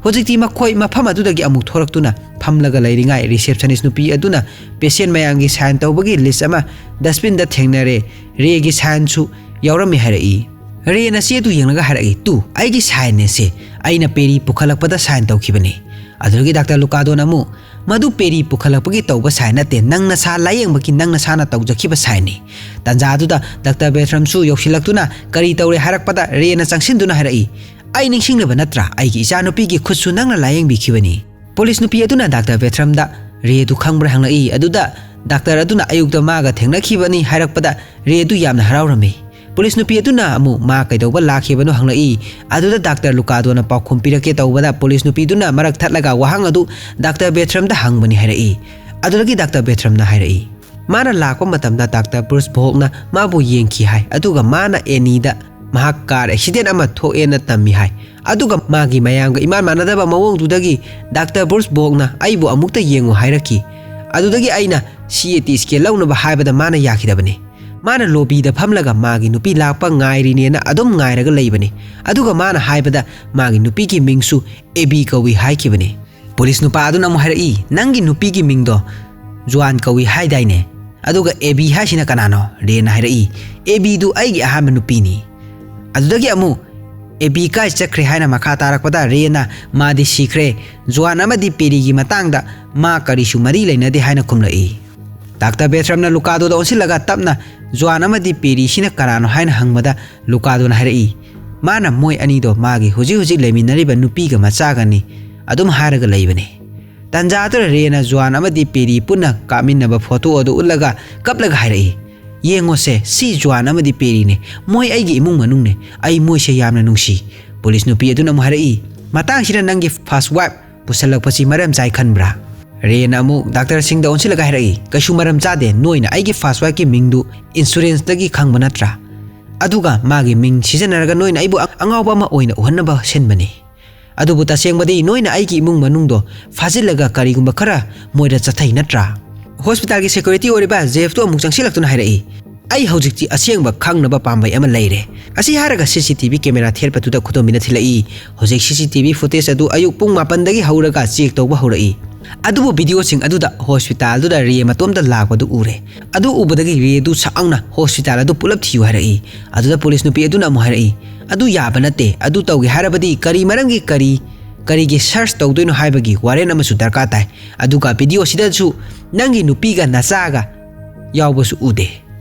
ꯍꯧꯖꯤꯛꯇꯤ ꯃꯈꯣꯏ ꯃꯐꯝ ꯑꯗꯨꯗꯒꯤ ꯑꯃꯨꯛ ꯊꯣꯔꯛꯇꯨꯅ ꯐꯝꯂꯒ ꯂꯩꯔꯤꯉꯥꯏ ꯔꯤꯁꯦꯞꯁꯅꯤꯁ ꯅꯨꯄꯤ ꯑꯗꯨꯅ ꯄꯦꯁꯦꯟ ꯃꯌꯥꯝꯒꯤ ꯁꯥꯏꯟ ꯇꯧꯕꯒꯤ ꯂꯤꯁ ꯑꯃ ꯗꯁꯕꯤꯟꯗ ꯊꯦꯡꯅꯔꯦ꯫ ꯔꯦꯒꯤ ꯁꯥꯏꯟꯁꯨ ꯌꯥꯎꯔꯝꯃꯤ ꯍꯥꯏꯔꯛꯏ꯫ ꯔꯦꯅ ꯆꯦꯗꯨ ꯌꯦꯡꯂꯒ ꯍꯥꯏꯔꯛꯏ, "ꯇꯨ, ꯑꯩꯒꯤ ꯁꯥꯏꯟꯅꯦ ꯁꯦ꯫ ꯑꯩꯅ ꯄꯦꯔꯤ ꯄꯨꯈꯠꯂꯛꯄꯗ ꯁꯥꯏꯟ ꯇꯧꯈꯤꯕꯅꯤ꯫" ꯑꯗꯨꯗꯒꯤ ꯗꯥꯛꯇꯔ ꯂꯨꯀꯥꯗꯣꯅ ꯑꯃꯨꯛ, "ꯃꯗꯨ ꯄꯦꯔꯤ ꯄꯨꯈꯠꯂꯛꯄꯒꯤ ꯇꯧꯕ ꯁꯥꯏꯟ ꯅꯠꯇꯦ, ꯅꯪ ꯅꯁꯥ ꯂꯥꯌꯦꯡꯕꯒꯤ ꯅꯪ ꯅꯁꯥꯅ ꯇꯧꯖꯈꯤꯕ ꯁꯥꯏꯟꯅꯤ꯫" ꯇꯥꯟꯖꯥ ꯑꯗꯨꯗ ꯗꯥꯛꯇꯔ ꯕꯦꯊ꯭ꯔꯝꯁꯨ ꯌꯧꯁꯤꯜꯂꯛꯇꯨꯅ ꯀꯔꯤ ꯇꯧꯔꯦ ꯍꯥꯏꯔꯛꯄꯗ ꯔꯦꯅ ꯆꯪꯁꯤꯟꯗꯨꯅ ꯍꯥꯏꯔꯛꯏ, "ꯑꯩ ꯅꯤꯡꯁꯤꯡꯂꯕ ꯅꯠꯇ꯭ꯔꯥ? ꯑꯩꯒꯤ ꯏꯆꯥꯅꯨꯄꯤꯒꯤ ꯈꯨꯠꯁꯨ ꯅꯪꯅ ꯂꯥꯌꯦꯡꯕꯤꯈꯤꯕꯅꯤ꯫" ꯄꯨꯂꯤꯁ ꯅꯨꯄꯤ ꯑꯗꯨꯅ ꯗꯥꯛꯇꯔ ꯕꯦꯊ꯭ꯔꯝꯗ ꯔꯦꯗꯨ ꯈꯪꯕ꯭ꯔꯥ ꯍꯪꯂꯛꯏ꯫ ꯑꯗꯨꯗ ꯗꯥꯛꯇꯔ ꯑꯗꯨꯅ ꯑꯌꯨꯛꯇ ꯃꯥꯒ ꯊꯦꯡꯅꯈꯤꯕꯅꯤ ꯍꯥꯏꯔꯛꯄꯗ ꯔꯦꯗꯨ ꯌꯥꯝꯅ ꯍꯔꯥꯎꯔꯝꯃꯤ꯫ ꯄꯨꯂꯤꯁ ꯅꯨꯄꯤ ꯑꯗꯨꯅ ꯑꯃꯨꯛ ꯃꯥ ꯀꯩꯗꯧꯕ ꯂꯥꯛꯈꯤꯕꯅꯣ ꯍꯪꯂꯛꯏ꯫ ꯑꯗꯨꯗ ꯗꯥꯛꯇꯔ ꯂꯨꯀꯥꯗꯣꯅ ꯄꯥꯎꯈꯨꯝ ꯄꯤꯔꯛꯀꯦ ꯇꯧꯕꯗ ꯄꯨꯂꯤꯁ ꯅꯨꯄꯤꯗꯨꯅ ꯃꯔꯛ ꯊꯠꯂꯒ ꯋꯥꯍꯪ ꯑꯗꯨ ꯗꯥꯛꯇꯔ ꯕꯦꯊ꯭ꯔꯝꯗ ꯍꯪꯕꯅꯤ ꯍꯥꯏꯔꯛꯏ꯫ ꯑꯗꯨꯗꯒꯤ ꯗꯥꯛꯇꯔ ꯕꯦꯊ꯭ꯔꯝꯅ ꯍꯥꯏꯔꯛꯏ, ꯃꯥꯅ ꯂꯥꯛꯄ ꯃꯇꯝꯗ ꯗꯥꯛꯇꯔ ꯕ꯭ꯔꯨꯁ ꯕꯣꯜꯛꯅ ꯃꯥꯕꯨ ꯌꯦꯡꯈꯤ ꯍꯥꯏ, ꯑꯗꯨꯒ ꯃꯥꯅ ꯑꯦꯅꯤꯗ ꯃꯍꯥꯛ ꯀꯥꯔ ꯑꯦꯛꯁꯤꯗꯦꯟ ꯑꯃ ꯊꯣꯛꯑꯦꯅ ꯇꯝꯃꯤ ꯍꯥꯏ꯫ ꯑꯗꯨꯒ ꯃꯥꯒꯤ ꯃꯌꯥꯝꯒ ꯏꯃꯥꯟ ꯃꯥꯟꯅꯗꯕ ꯃꯑꯣꯡꯗꯨꯗꯒꯤ ꯗꯥꯛꯇꯔ ꯕ꯭ꯔꯨꯁ ꯕꯣꯜꯛꯅ ꯑꯩꯕꯨ ꯑꯃꯨꯛꯇ ꯌꯦꯡꯉꯨ ꯍꯥꯏꯔꯛꯈꯤ꯫ ꯑꯗꯨꯗꯒꯤ ꯑꯩꯅ ꯁꯤ ꯇꯤ ꯁ꯭ꯀꯦꯟ ꯂꯧꯅꯕ ꯍꯥꯏꯕꯗ ꯃꯥꯅ ꯌꯥꯈꯤꯗꯕꯅꯤ꯫ ꯃꯥꯅ ꯂꯣꯕꯤꯗ ꯐꯝꯂꯒ ꯃꯥꯒꯤ ꯅꯨꯄꯤ ꯂꯥꯛꯄ ꯉꯥꯏꯔꯤꯅꯦꯅ ꯑꯗꯨꯝ ꯉꯥꯏꯔꯒ ꯂꯩꯕꯅꯤ꯫ ꯑꯗꯨꯒ ꯃꯥꯅ ꯍꯥꯏꯕꯗ ꯃꯥꯒꯤ ꯅꯨꯄꯤꯒꯤ ꯃꯤꯡꯁꯨ ꯑꯦꯕꯤ ꯀꯧꯏ ꯍꯥꯏꯈꯤꯕꯅꯤ꯫ ꯄꯨꯂꯤꯁ ꯅꯨꯄꯥ ꯑꯗꯨꯅ ꯑꯃꯨꯛ ꯍꯥꯏꯔꯛꯏ, "ꯅꯪꯒꯤ ꯅꯨꯄꯤꯒꯤ ꯃꯤꯡꯗꯣ ꯖꯨꯋꯥꯟ ꯀꯧꯏ ꯍꯥꯏꯗꯥꯏꯅꯦ? ꯑꯗꯨꯒ ꯑꯦꯕꯤ ꯍꯥꯏꯁꯤꯅ ꯀꯅꯥꯅꯣ?" ꯔꯦꯟꯅ ꯍꯥꯏꯔꯛꯏ, "ꯑꯦꯕꯤꯗꯨ ꯑꯩꯒꯤ ꯑꯍꯥꯟꯕ ꯅꯨꯄꯤꯅꯤ꯫" ꯑꯗꯨꯗꯒꯤ ꯑꯃꯨꯛ, "ꯑꯦꯕꯤ ꯀꯥꯏ ꯆꯠꯈ꯭ꯔꯦ?" ꯍꯥꯏꯅ ꯃꯈꯥ ꯇꯥꯔꯛꯄꯗ ꯔꯦꯟꯅ, "ꯃꯥꯗꯤ ꯁꯤꯈ꯭ꯔꯦ꯫ ꯖꯨꯋꯥꯟ ꯑꯃꯗꯤ ꯄꯦꯔꯤꯒꯤ ꯃꯇꯥꯡꯗ ꯃꯥ ꯀꯔꯤꯁꯨ ꯃꯔꯤ ꯂꯩꯅꯗꯦ" ꯍꯥꯏꯅ ꯈꯨꯝꯂꯛꯏ꯫ ꯗꯥꯛꯇꯔ ꯕꯦꯊ꯭ꯔꯝꯅ ꯂꯨꯀꯥꯗꯣꯗ ꯑꯣꯟꯁꯤꯜꯂꯒ ꯇꯞꯅ, "ꯖꯨꯋꯥꯟ ꯑꯃꯗꯤ ꯄꯦꯔꯤꯁꯤꯅ ꯀꯅꯥꯅꯣ?" ꯍꯥꯏꯅ ꯍꯪꯕꯗ ꯂꯨꯀꯥꯗꯣꯅ ꯍꯥꯏꯔꯛꯏ, "ꯃꯥꯅ ꯃꯣꯏ ꯑꯅꯤꯗꯣ ꯃꯥꯒꯤ ꯍꯧꯖꯤꯛ ꯍꯧꯖꯤꯛ ꯂꯩꯃꯤꯟꯅꯔꯤꯕ ꯅꯨꯄꯤꯒ ꯃꯆꯥꯒꯅꯤ ꯑꯗꯨꯝ ꯍꯥꯏꯔꯒ ꯂꯩꯕꯅꯤ꯫" ꯇꯥꯟꯖꯥ ꯑꯗꯨꯗ ꯔꯦꯅ ꯖꯨꯋꯥꯟ ꯑꯃꯗꯤ ꯄꯦꯔꯤ ꯄꯨꯟꯅ ꯀꯥꯞꯃꯤꯟꯅꯕ ꯐꯣꯇꯣ ꯑꯗꯨ ꯎꯠꯂꯒ ꯀꯞꯂꯒ ꯍꯥꯏꯔꯛꯏ, "ꯌꯦꯡꯉꯣꯁꯦ, ꯁꯤ ꯖ꯭ꯋꯥꯟ ꯑꯃꯗꯤ ꯄꯦꯔꯤꯅꯦ꯫ ꯃꯣꯏ ꯑꯩꯒꯤ ꯏꯃꯨꯡ ꯃꯅꯨꯡꯅꯦ꯫ ꯑꯩ ꯃꯣꯏꯁꯦ ꯌꯥꯝꯅ ꯅꯨꯡꯁꯤ꯫" ꯄꯨꯂꯤꯁ ꯅꯨꯄꯤ ꯑꯗꯨꯅ ꯑꯃꯨꯛ ꯍꯥꯏꯔꯛꯏ, "ꯃꯇꯥꯡꯁꯤꯗ ꯅꯪꯒꯤ ꯐꯥꯔꯁ ꯋꯥꯏꯐ ꯄꯨꯁꯜꯂꯛꯄꯁꯤ ꯃꯔꯝ ꯆꯥꯏ ꯈꯟꯕ꯭ꯔꯥ?" ꯔꯦꯅ ꯑꯃꯨꯛ ꯗꯥꯛꯇꯔ ꯁꯤꯡꯗ ꯑꯣꯟꯁꯤꯜꯂꯒ ꯍꯥꯏꯔꯛꯏ, "ꯀꯩꯁꯨ ꯃꯔꯝ ꯆꯥꯗꯦ꯫ ꯅꯣꯏꯅ ꯑꯩꯒꯤ ꯐꯥꯔꯁ ꯋꯥꯏꯐꯀꯤ ꯃꯤꯡꯗꯨ ꯏꯟꯁꯨꯔꯦꯟꯁꯇꯒꯤ ꯈꯪꯕ ꯅꯠꯇ꯭ꯔꯥ? ꯑꯗꯨꯒ ꯃꯥꯒꯤ ꯃꯤꯡ ꯁꯤꯖꯤꯟꯅꯔꯒ ꯅꯣꯏꯅ ꯑꯩꯕꯨ ꯑꯉꯥꯎꯕ ꯑꯃ ꯑꯣꯏꯅ ꯎꯍꯟꯅꯕ ꯁꯤꯟꯕꯅꯤ꯫ ꯑꯗꯨꯕꯨ ꯇꯁꯦꯡꯕꯗꯤ ꯅꯣꯏꯅ ꯑꯩꯒꯤ ꯏꯃꯨꯡ ꯃꯅꯨꯡꯗꯣ ꯐꯥꯖꯤꯜꯂꯒ ꯀꯔꯤꯒꯨꯝꯕ ꯈꯔ ꯃꯣꯏꯗ ꯆꯠꯊꯩ ꯅꯠꯇ꯭ꯔꯥ?" ꯍꯣꯁꯄꯤꯇꯥꯜꯒꯤ ꯁꯦꯀ꯭ꯌꯨꯔꯤꯇꯤ ꯑꯣꯏꯔꯤꯕ ꯖꯦꯐꯇꯨ ꯑꯃꯨꯛ ꯆꯪꯁꯤꯜꯂꯛꯇꯨꯅ ꯍꯥꯏꯔꯛꯏ, "ꯑꯩ ꯍꯧꯖꯤꯛꯇꯤ ꯑꯁꯦꯡꯕ ꯈꯪꯅꯕ ꯄꯥꯝꯕꯩ ꯑꯃ ꯂꯩꯔꯦ꯫" ꯑꯁꯤ ꯍꯥꯏꯔꯒ ꯁꯤ ꯁꯤ ꯇꯤ ꯚꯤ ꯀꯦꯃꯦꯔꯥ ꯊꯦꯠꯄꯗꯨꯗ ꯈꯨꯗꯣꯝꯕꯤꯅ ꯊꯤꯜꯂꯛꯏ꯫ ꯍꯧꯖꯤꯛ ꯁꯤ ꯁꯤ ꯇꯤ ꯚꯤ ꯐꯨꯇꯦꯖ ꯑꯗꯨ ꯑꯌꯨꯛ ꯄꯨꯡ ꯃꯥꯄꯟꯗꯒꯤ ꯍꯧꯔꯒ ꯆꯦꯛ ꯇꯧꯕ ꯍꯧꯔꯛꯏ꯫ ꯑꯗꯨꯕꯨ ꯚꯤꯗꯤꯑꯣꯁꯤꯡ ꯑꯗꯨꯗ ꯍꯣꯁꯄꯤꯇꯥꯜꯗꯨꯗ ꯔꯦ ꯃꯇꯣꯝꯇ ꯂꯥꯛꯄꯗꯨ ꯎꯔꯦ꯫ ꯑꯗꯨ ꯎꯕꯗꯒꯤ ꯔꯦꯗꯨ ꯁꯥꯎꯅ ꯍꯣꯁꯄꯤꯇꯥꯜ ꯑꯗꯨ ꯄꯨꯂꯞ ꯊꯤꯌꯨ ꯍꯥꯏꯔꯛꯏ꯫ ꯑꯗꯨꯗ ꯄꯨꯂꯤꯁ ꯅꯨꯄꯤ ꯑꯗꯨꯅ ꯑꯃꯨꯛ ꯍꯥꯏꯔꯛꯏ, "ꯑꯗꯨ ꯌꯥꯕ ꯅꯠꯇꯦ꯫ ꯑꯗꯨ ꯇꯧꯒꯦ ꯍꯥꯏꯔꯕꯗꯤ ꯀꯔꯤ ꯃꯔꯝꯒꯤ ꯀꯔꯤ, ꯀꯔꯤꯒꯤ ꯁꯔꯆ ꯇꯧꯗꯣꯏꯅꯣ ꯍꯥꯏꯕꯒꯤ ꯋꯥꯔꯦꯟ ꯑꯃꯁꯨ ꯗꯔꯀꯥꯔ ꯇꯥꯏ꯫ ꯑꯗꯨꯒ ꯚꯤꯗꯤꯑꯣꯁꯤꯗꯁꯨ ꯅꯪꯒꯤ ꯅꯨꯄꯤꯒ ꯅꯆꯥꯒ ꯌꯥꯎꯕꯁꯨ ꯎꯗꯦ꯫"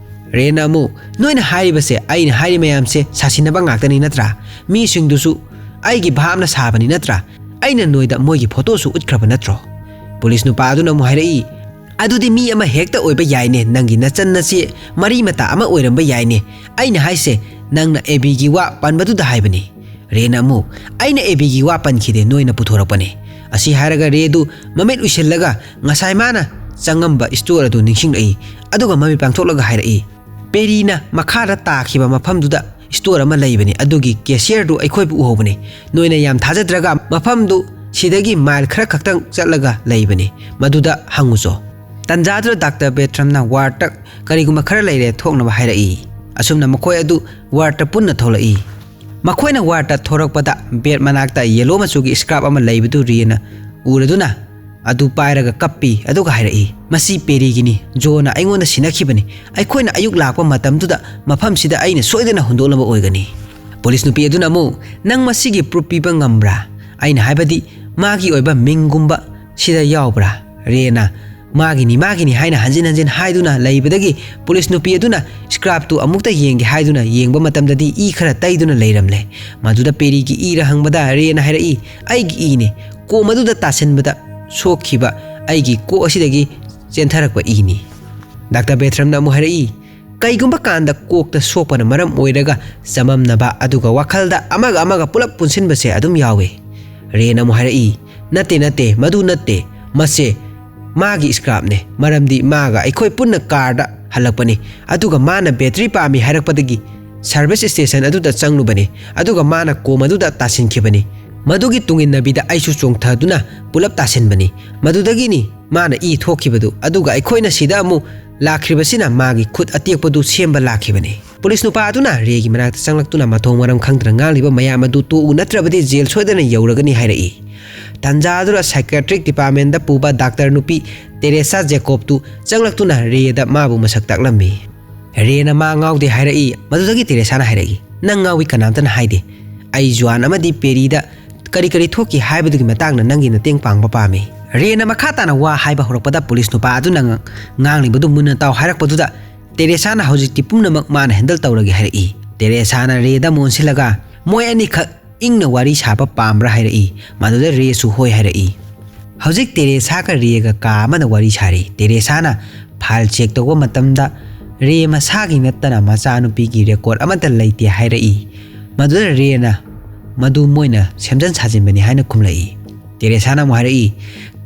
ꯔꯦꯅ ꯑꯃꯨꯛ, "ꯅꯣꯏꯅ ꯍꯥꯏꯔꯤꯕꯁꯦ, ꯑꯩꯅ ꯍꯥꯏꯔꯤ ꯃꯌꯥꯝꯁꯦ ꯁꯥꯁꯤꯟꯅꯕ ꯉꯥꯛꯇꯅꯤ ꯅꯠꯇ꯭ꯔꯥ? ꯃꯤꯁꯤꯡꯗꯨꯁꯨ ꯑꯩꯒꯤ ꯚꯥꯞꯅ ꯁꯥꯕꯅꯤ ꯅꯠꯇ꯭ꯔꯥ? ꯑꯩꯅ ꯅꯣꯏꯗ ꯃꯣꯏꯒꯤ ꯐꯣꯇꯣꯁꯨ ꯎꯠꯈ꯭ꯔꯕ ꯅꯠꯇ꯭ꯔꯣ?" ꯄꯨꯂꯤꯁ ꯅꯨꯄꯥ ꯑꯗꯨꯅ ꯑꯃꯨꯛ ꯍꯥꯏꯔꯛꯏ, "ꯑꯗꯨꯗꯤ ꯃꯤ ꯑꯃ ꯍꯦꯛꯇ ꯑꯣꯏꯕ ꯌꯥꯏꯅꯦ, ꯅꯪꯒꯤ ꯅꯆꯟ ꯅꯆꯦ ꯃꯔꯤ ꯃꯇꯥ ꯑꯃ ꯑꯣꯏꯔꯝꯕ ꯌꯥꯏꯅꯦ꯫ ꯑꯩꯅ ꯍꯥꯏꯁꯦ, ꯅꯪꯅ ꯑꯦ ꯕꯤꯒꯤ ꯋꯥ ꯄꯟꯕꯗꯨꯗ ꯍꯥꯏꯕꯅꯤ꯫" ꯔꯦꯅ ꯑꯃꯨꯛ, "ꯑꯩꯅ ꯑꯦ ꯕꯤꯒꯤ ꯋꯥ ꯄꯟꯈꯤꯗꯦ, ꯅꯣꯏꯅ ꯄꯨꯊꯣꯔꯛꯄꯅꯦ꯫" ꯑꯁꯤ ꯍꯥꯏꯔꯒ ꯔꯦꯗꯨ ꯃꯃꯤꯠ ꯎꯏꯁꯤꯜꯂꯒ ꯉꯁꯥꯏ ꯃꯥꯅ ꯆꯪꯉꯝꯕ ꯁ꯭ꯇꯣꯔ ꯑꯗꯨ ꯅꯤꯡꯁꯤꯡꯂꯛꯏ꯫ ꯑꯗꯨꯒ ꯃꯃꯤꯠ ꯄꯥꯡꯊꯣꯛꯂꯒ ꯍꯥꯏꯔꯛꯏ, "ꯄꯦꯔꯤꯅ ꯃꯈꯥꯗ ꯇꯥꯈꯤꯕ ꯃꯐꯝꯗꯨꯗ ꯁ꯭ꯇꯣꯔ ꯑꯃ ꯂꯩꯕꯅꯤ, ꯑꯗꯨꯒꯤ ꯀꯦꯁꯤꯌꯔꯗꯨ ꯑꯩꯈꯣꯏꯕꯨ ꯎꯍꯧꯕꯅꯤ꯫ ꯅꯣꯏꯅ ꯌꯥꯝ ꯊꯥꯖꯗ꯭ꯔꯒ ꯃꯐꯝꯗꯨ ꯁꯤꯗꯒꯤ ꯃꯥꯏꯜ ꯈꯔ ꯈꯛꯇꯪ ꯆꯠꯂꯒ ꯂꯩꯕꯅꯤ, ꯃꯗꯨꯗ ꯍꯪꯉꯨꯆꯣ꯫" ꯇꯟꯖꯥꯗꯨꯗ ꯗꯥꯛꯇꯔ ꯕꯦꯊ꯭ꯔꯝꯅ ꯋꯥꯔꯗꯇ ꯀꯔꯤꯒꯨꯝꯕ ꯈꯔ ꯂꯩꯔꯦ ꯊꯣꯛꯅꯕ ꯍꯥꯏꯔꯛꯏ꯫ ꯑꯁꯨꯝꯅ ꯃꯈꯣꯏ ꯑꯗꯨ ꯋꯥꯔꯗꯇ ꯄꯨꯟꯅ ꯊꯣꯛꯂꯛꯏ꯫ ꯃꯈꯣꯏꯅ ꯋꯥꯔꯗꯇ ꯊꯣꯔꯛꯄꯗ ꯕꯦꯗ ꯃꯅꯥꯛꯇ ꯌꯦꯂꯣ ꯃꯆꯨꯒꯤ ꯁ꯭ꯀꯥꯔꯐ ꯑꯃ ꯂꯩꯕꯗꯨ ꯔꯦꯅ ꯎꯔꯗꯨꯅ ꯑꯗꯨ ꯄꯥꯏꯔꯒ ꯀꯞꯄꯤ, ꯑꯗꯨꯒ ꯍꯥꯏꯔꯛꯏ, "ꯃꯁꯤ ꯄꯦꯔꯤꯒꯤꯅꯤ, ꯖꯣꯅ ꯑꯩꯉꯣꯟꯗ ꯁꯤꯟꯅꯈꯤꯕꯅꯤ꯫ ꯑꯩꯈꯣꯏꯅ ꯑꯌꯨꯛ ꯂꯥꯛꯄ ꯃꯇꯝꯗꯨꯗ ꯃꯐꯝꯁꯤꯗ ꯑꯩꯅ ꯁꯣꯏꯗꯅ ꯍꯨꯟꯗꯣꯛꯅꯕ ꯑꯣꯏꯒꯅꯤ꯫" ꯄꯨꯂꯤꯁ ꯅꯨꯄꯤ ꯑꯗꯨꯅ ꯑꯃꯨꯛ, "ꯅꯪ ꯃꯁꯤꯒꯤ ꯄ꯭ꯔꯨꯐ ꯄꯤꯕ ꯉꯝꯕ꯭ꯔꯥ? ꯑꯩꯅ ꯍꯥꯏꯕꯗꯤ ꯃꯥꯒꯤ ꯑꯣꯏꯕ ꯃꯤꯡꯒꯨꯝꯕ ꯁꯤꯗ ꯌꯥꯎꯕ꯭ꯔꯥ?" ꯔꯦꯅ, "ꯃꯥꯒꯤꯅꯤ, ꯃꯥꯒꯤꯅꯤ" ꯍꯥꯏꯅ ꯍꯟꯖꯤꯟ ꯍꯟꯖꯤꯟ ꯍꯥꯏꯗꯨꯅ ꯂꯩꯕꯗꯒꯤ ꯄꯨꯂꯤꯁ ꯅꯨꯄꯤ ꯑꯗꯨꯅ ꯁ꯭ꯀꯥꯔꯐꯇꯨ ꯑꯃꯨꯛꯇ ꯌꯦꯡꯒꯦ ꯍꯥꯏꯗꯨꯅ ꯌꯦꯡꯕ ꯃꯇꯝꯗꯗꯤ ꯏ ꯈꯔ ꯇꯩꯗꯨꯅ ꯂꯩꯔꯝꯂꯦ꯫ ꯃꯗꯨꯗ ꯄꯦꯔꯤꯒꯤ ꯏꯔ ꯍꯪꯕꯗ ꯔꯦꯅ ꯍꯥꯏꯔꯛꯏ, "ꯑꯩꯒꯤ ꯏꯅꯦ, ꯀꯣꯝ ꯑꯗꯨꯗ ꯇꯥꯁꯤꯟꯕꯗ ꯁꯣꯛꯈꯤꯕ ꯑꯩꯒꯤ ꯀꯣꯛ ꯑꯁꯤꯗꯒꯤ ꯆꯦꯟꯊꯔꯛꯄ ꯏꯅꯤ꯫" ꯗꯥꯛꯇꯔ ꯕꯦꯊ꯭ꯔꯝꯅ ꯑꯃꯨꯛ ꯍꯥꯏꯔꯛꯏ, ꯀꯩꯒꯨꯝꯕ ꯀꯥꯟꯗ ꯀꯣꯛꯇ ꯁꯣꯛꯄꯅ ꯃꯔꯝ ꯑꯣꯏꯔꯒ ꯆꯃꯝꯅꯕ ꯑꯗꯨꯒ ꯋꯥꯈꯜꯗ ꯑꯃꯒ ꯑꯃꯒ ꯄꯨꯂꯞ ꯄꯨꯟꯁꯤꯟꯕꯁꯦ ꯑꯗꯨꯝ ꯌꯥꯎꯋꯤ꯫ ꯔꯦꯅ ꯑꯃꯨꯛ ꯍꯥꯏꯔꯛꯏ, "ꯅꯠꯇꯦ, ꯅꯠꯇꯦ, ꯃꯗꯨ ꯅꯠꯇꯦ꯫ ꯃꯁꯦ ꯃꯥꯒꯤ scrapꯅꯦ, ꯃꯔꯝꯗꯤ ꯃꯥꯒ ꯑꯩꯈꯣꯏ ꯄꯨꯟꯅ carꯗ ꯍꯜꯂꯛꯄꯅꯤ, ꯑꯗꯨꯒ ꯃꯥꯅ battery ꯄꯥꯝꯃꯤ ꯍꯥꯏꯔꯛꯄꯗꯒꯤ service station ꯑꯗꯨꯗ ꯆꯪꯂꯨꯕꯅꯤ, ꯑꯗꯨꯒ ꯃꯥꯅ ꯀꯣꯝ ꯑꯗꯨꯗ ꯇꯥꯁꯤꯟꯈꯤꯕꯅꯤ꯫ ꯃꯗꯨꯒꯤ ꯇꯨꯡꯏꯟꯅꯕꯤꯗ ꯑꯩꯁꯨ ꯆꯣꯡꯊꯗꯨꯅ ꯄꯨꯂꯞ ꯇꯥꯁꯤꯟꯕꯅꯤ꯫ ꯃꯗꯨꯗꯒꯤꯅꯤ ꯃꯥꯅ ꯏ ꯊꯣꯛꯈꯤꯕꯗꯨ, ꯑꯗꯨꯒ ꯑꯩꯈꯣꯏꯅ ꯁꯤꯗ ꯑꯃꯨꯛ ꯂꯥꯛꯈ꯭ꯔꯤꯕꯁꯤꯅ ꯃꯥꯒꯤ ꯈꯨꯠ ꯑꯇꯦꯛꯄꯗꯨ ꯁꯦꯝꯕ ꯂꯥꯛꯈꯤꯕꯅꯤ꯫" ꯄꯨꯂꯤꯁ ꯅꯨꯄꯥ ꯑꯗꯨꯅ ꯔꯦꯒꯤ ꯃꯅꯥꯛꯇ ꯆꯪꯂꯛꯇꯨꯅ ꯃꯊꯣꯡ ꯃꯔꯝ ꯈꯪꯗꯅ ꯉꯥꯡꯂꯤꯕ ꯃꯌꯥꯝ ꯑꯗꯨ ꯇꯣꯛꯎ, ꯅꯠꯇ꯭ꯔꯕꯗꯤ ꯖꯦꯜ ꯁꯣꯏꯗꯅ ꯌꯧꯔꯒꯅꯤ ꯍꯥꯏꯔꯛꯏ꯫ ꯇꯥꯟꯖꯥ ꯑꯗꯨꯗ psychiatric departmentꯗ ꯄꯨꯕ ꯗꯥꯛꯇꯔ ꯅꯨꯄꯤ ꯇꯦꯔꯦꯁꯥ ꯖꯦꯀꯣꯕꯇꯨ ꯆꯪꯂꯛꯇꯨꯅ ꯔꯦꯗ ꯃꯥꯕꯨ ꯃꯁꯛ ꯇꯥꯛꯂꯝꯃꯤ꯫ ꯔꯦꯅ ꯃꯥ ꯉꯥꯎꯗꯦ ꯍꯥꯏꯔꯛꯏ꯫ ꯃꯗꯨꯗꯒꯤ ꯇꯦꯔꯦꯁꯥꯅ ꯍꯥꯏꯔꯛꯏ, "ꯅꯪ ꯉꯥꯎꯏ ꯀꯅꯥꯝꯇꯅ ꯍꯥꯏꯗꯦ꯫ ꯑꯩ ꯖꯨꯋꯥꯟ ꯑꯃꯗꯤ ꯄꯦꯔꯤꯗ ꯀꯔꯤ ꯀꯔꯤ ꯊꯣꯛꯈꯤ ꯍꯥꯏꯕꯗꯨꯒꯤ ꯃꯇꯥꯡꯗ ꯅꯪꯒꯤ ꯃꯇꯦꯡ ꯄꯥꯡꯕ ꯄꯥꯝꯃꯤ꯫" ꯔꯦꯅ ꯃꯈꯥ ꯇꯥꯅ ꯋꯥ ꯍꯥꯏꯕ ꯍꯧꯔꯛꯄꯗ ꯄꯨꯂꯤꯁ ꯅꯨꯄꯥ ꯑꯗꯨꯅ ꯉ-, ꯉꯥꯡꯂꯤꯕꯗꯨ ꯃꯨꯟꯅ ꯇꯥꯎ ꯍꯥꯏꯔꯛꯄꯗꯨꯗ ꯇꯦꯔꯦꯁꯥꯅ ꯍꯧꯖꯤꯛꯇꯤ ꯄꯨꯝꯅꯃꯛ ꯃꯥꯅ handle ꯇꯧꯔꯒꯦ ꯍꯥꯏꯔꯛꯏ꯫ ꯇꯦꯔꯦꯁꯥꯅ ꯔꯦꯗ ꯑꯃꯨꯛ ꯑꯣꯟꯁꯤꯜꯂꯒ, "ꯃꯣꯏ ꯑꯅꯤꯈꯛ ꯏꯪꯅ ꯋꯥꯔꯤ ꯁꯥꯕ ꯄꯥꯝꯕ꯭ꯔꯥ?" ꯍꯥꯏꯔꯛꯏ꯫ ꯃꯗꯨꯗ ꯔꯦꯁꯨ ꯍꯣꯏ ꯍꯥꯏꯔꯛꯏ꯫ ꯍꯧꯖꯤꯛ ꯇꯦꯔꯦꯁꯥꯒ ꯔꯦꯒ ꯀꯥ ꯑꯃꯗ ꯋꯥꯔꯤ ꯁꯥꯔꯤ꯫ ꯇꯦꯔꯦꯁꯥꯅ file check ꯇꯧꯕ ꯃꯇꯝꯗ ꯔꯦ ꯃꯁꯥꯒꯤ ꯅꯠꯇꯅ ꯃꯆꯥꯅꯨꯄꯤꯒꯤ record ꯑꯃꯠꯇ ꯂꯩꯇꯦ ꯍꯥꯏꯔꯛꯏ꯫ ꯃꯗꯨꯗ ꯔꯦꯅ, "ꯃꯗꯨ ꯃꯣꯏꯅ ꯁꯦꯝꯖꯤꯟ ꯁꯥꯖꯤꯟꯕꯅꯤ" ꯍꯥꯏꯅ ꯈꯨꯝꯂꯛꯏ꯫ ꯇꯦꯔꯦꯁꯥꯅ ꯑꯃꯨꯛ ꯍꯥꯏꯔꯛꯏ,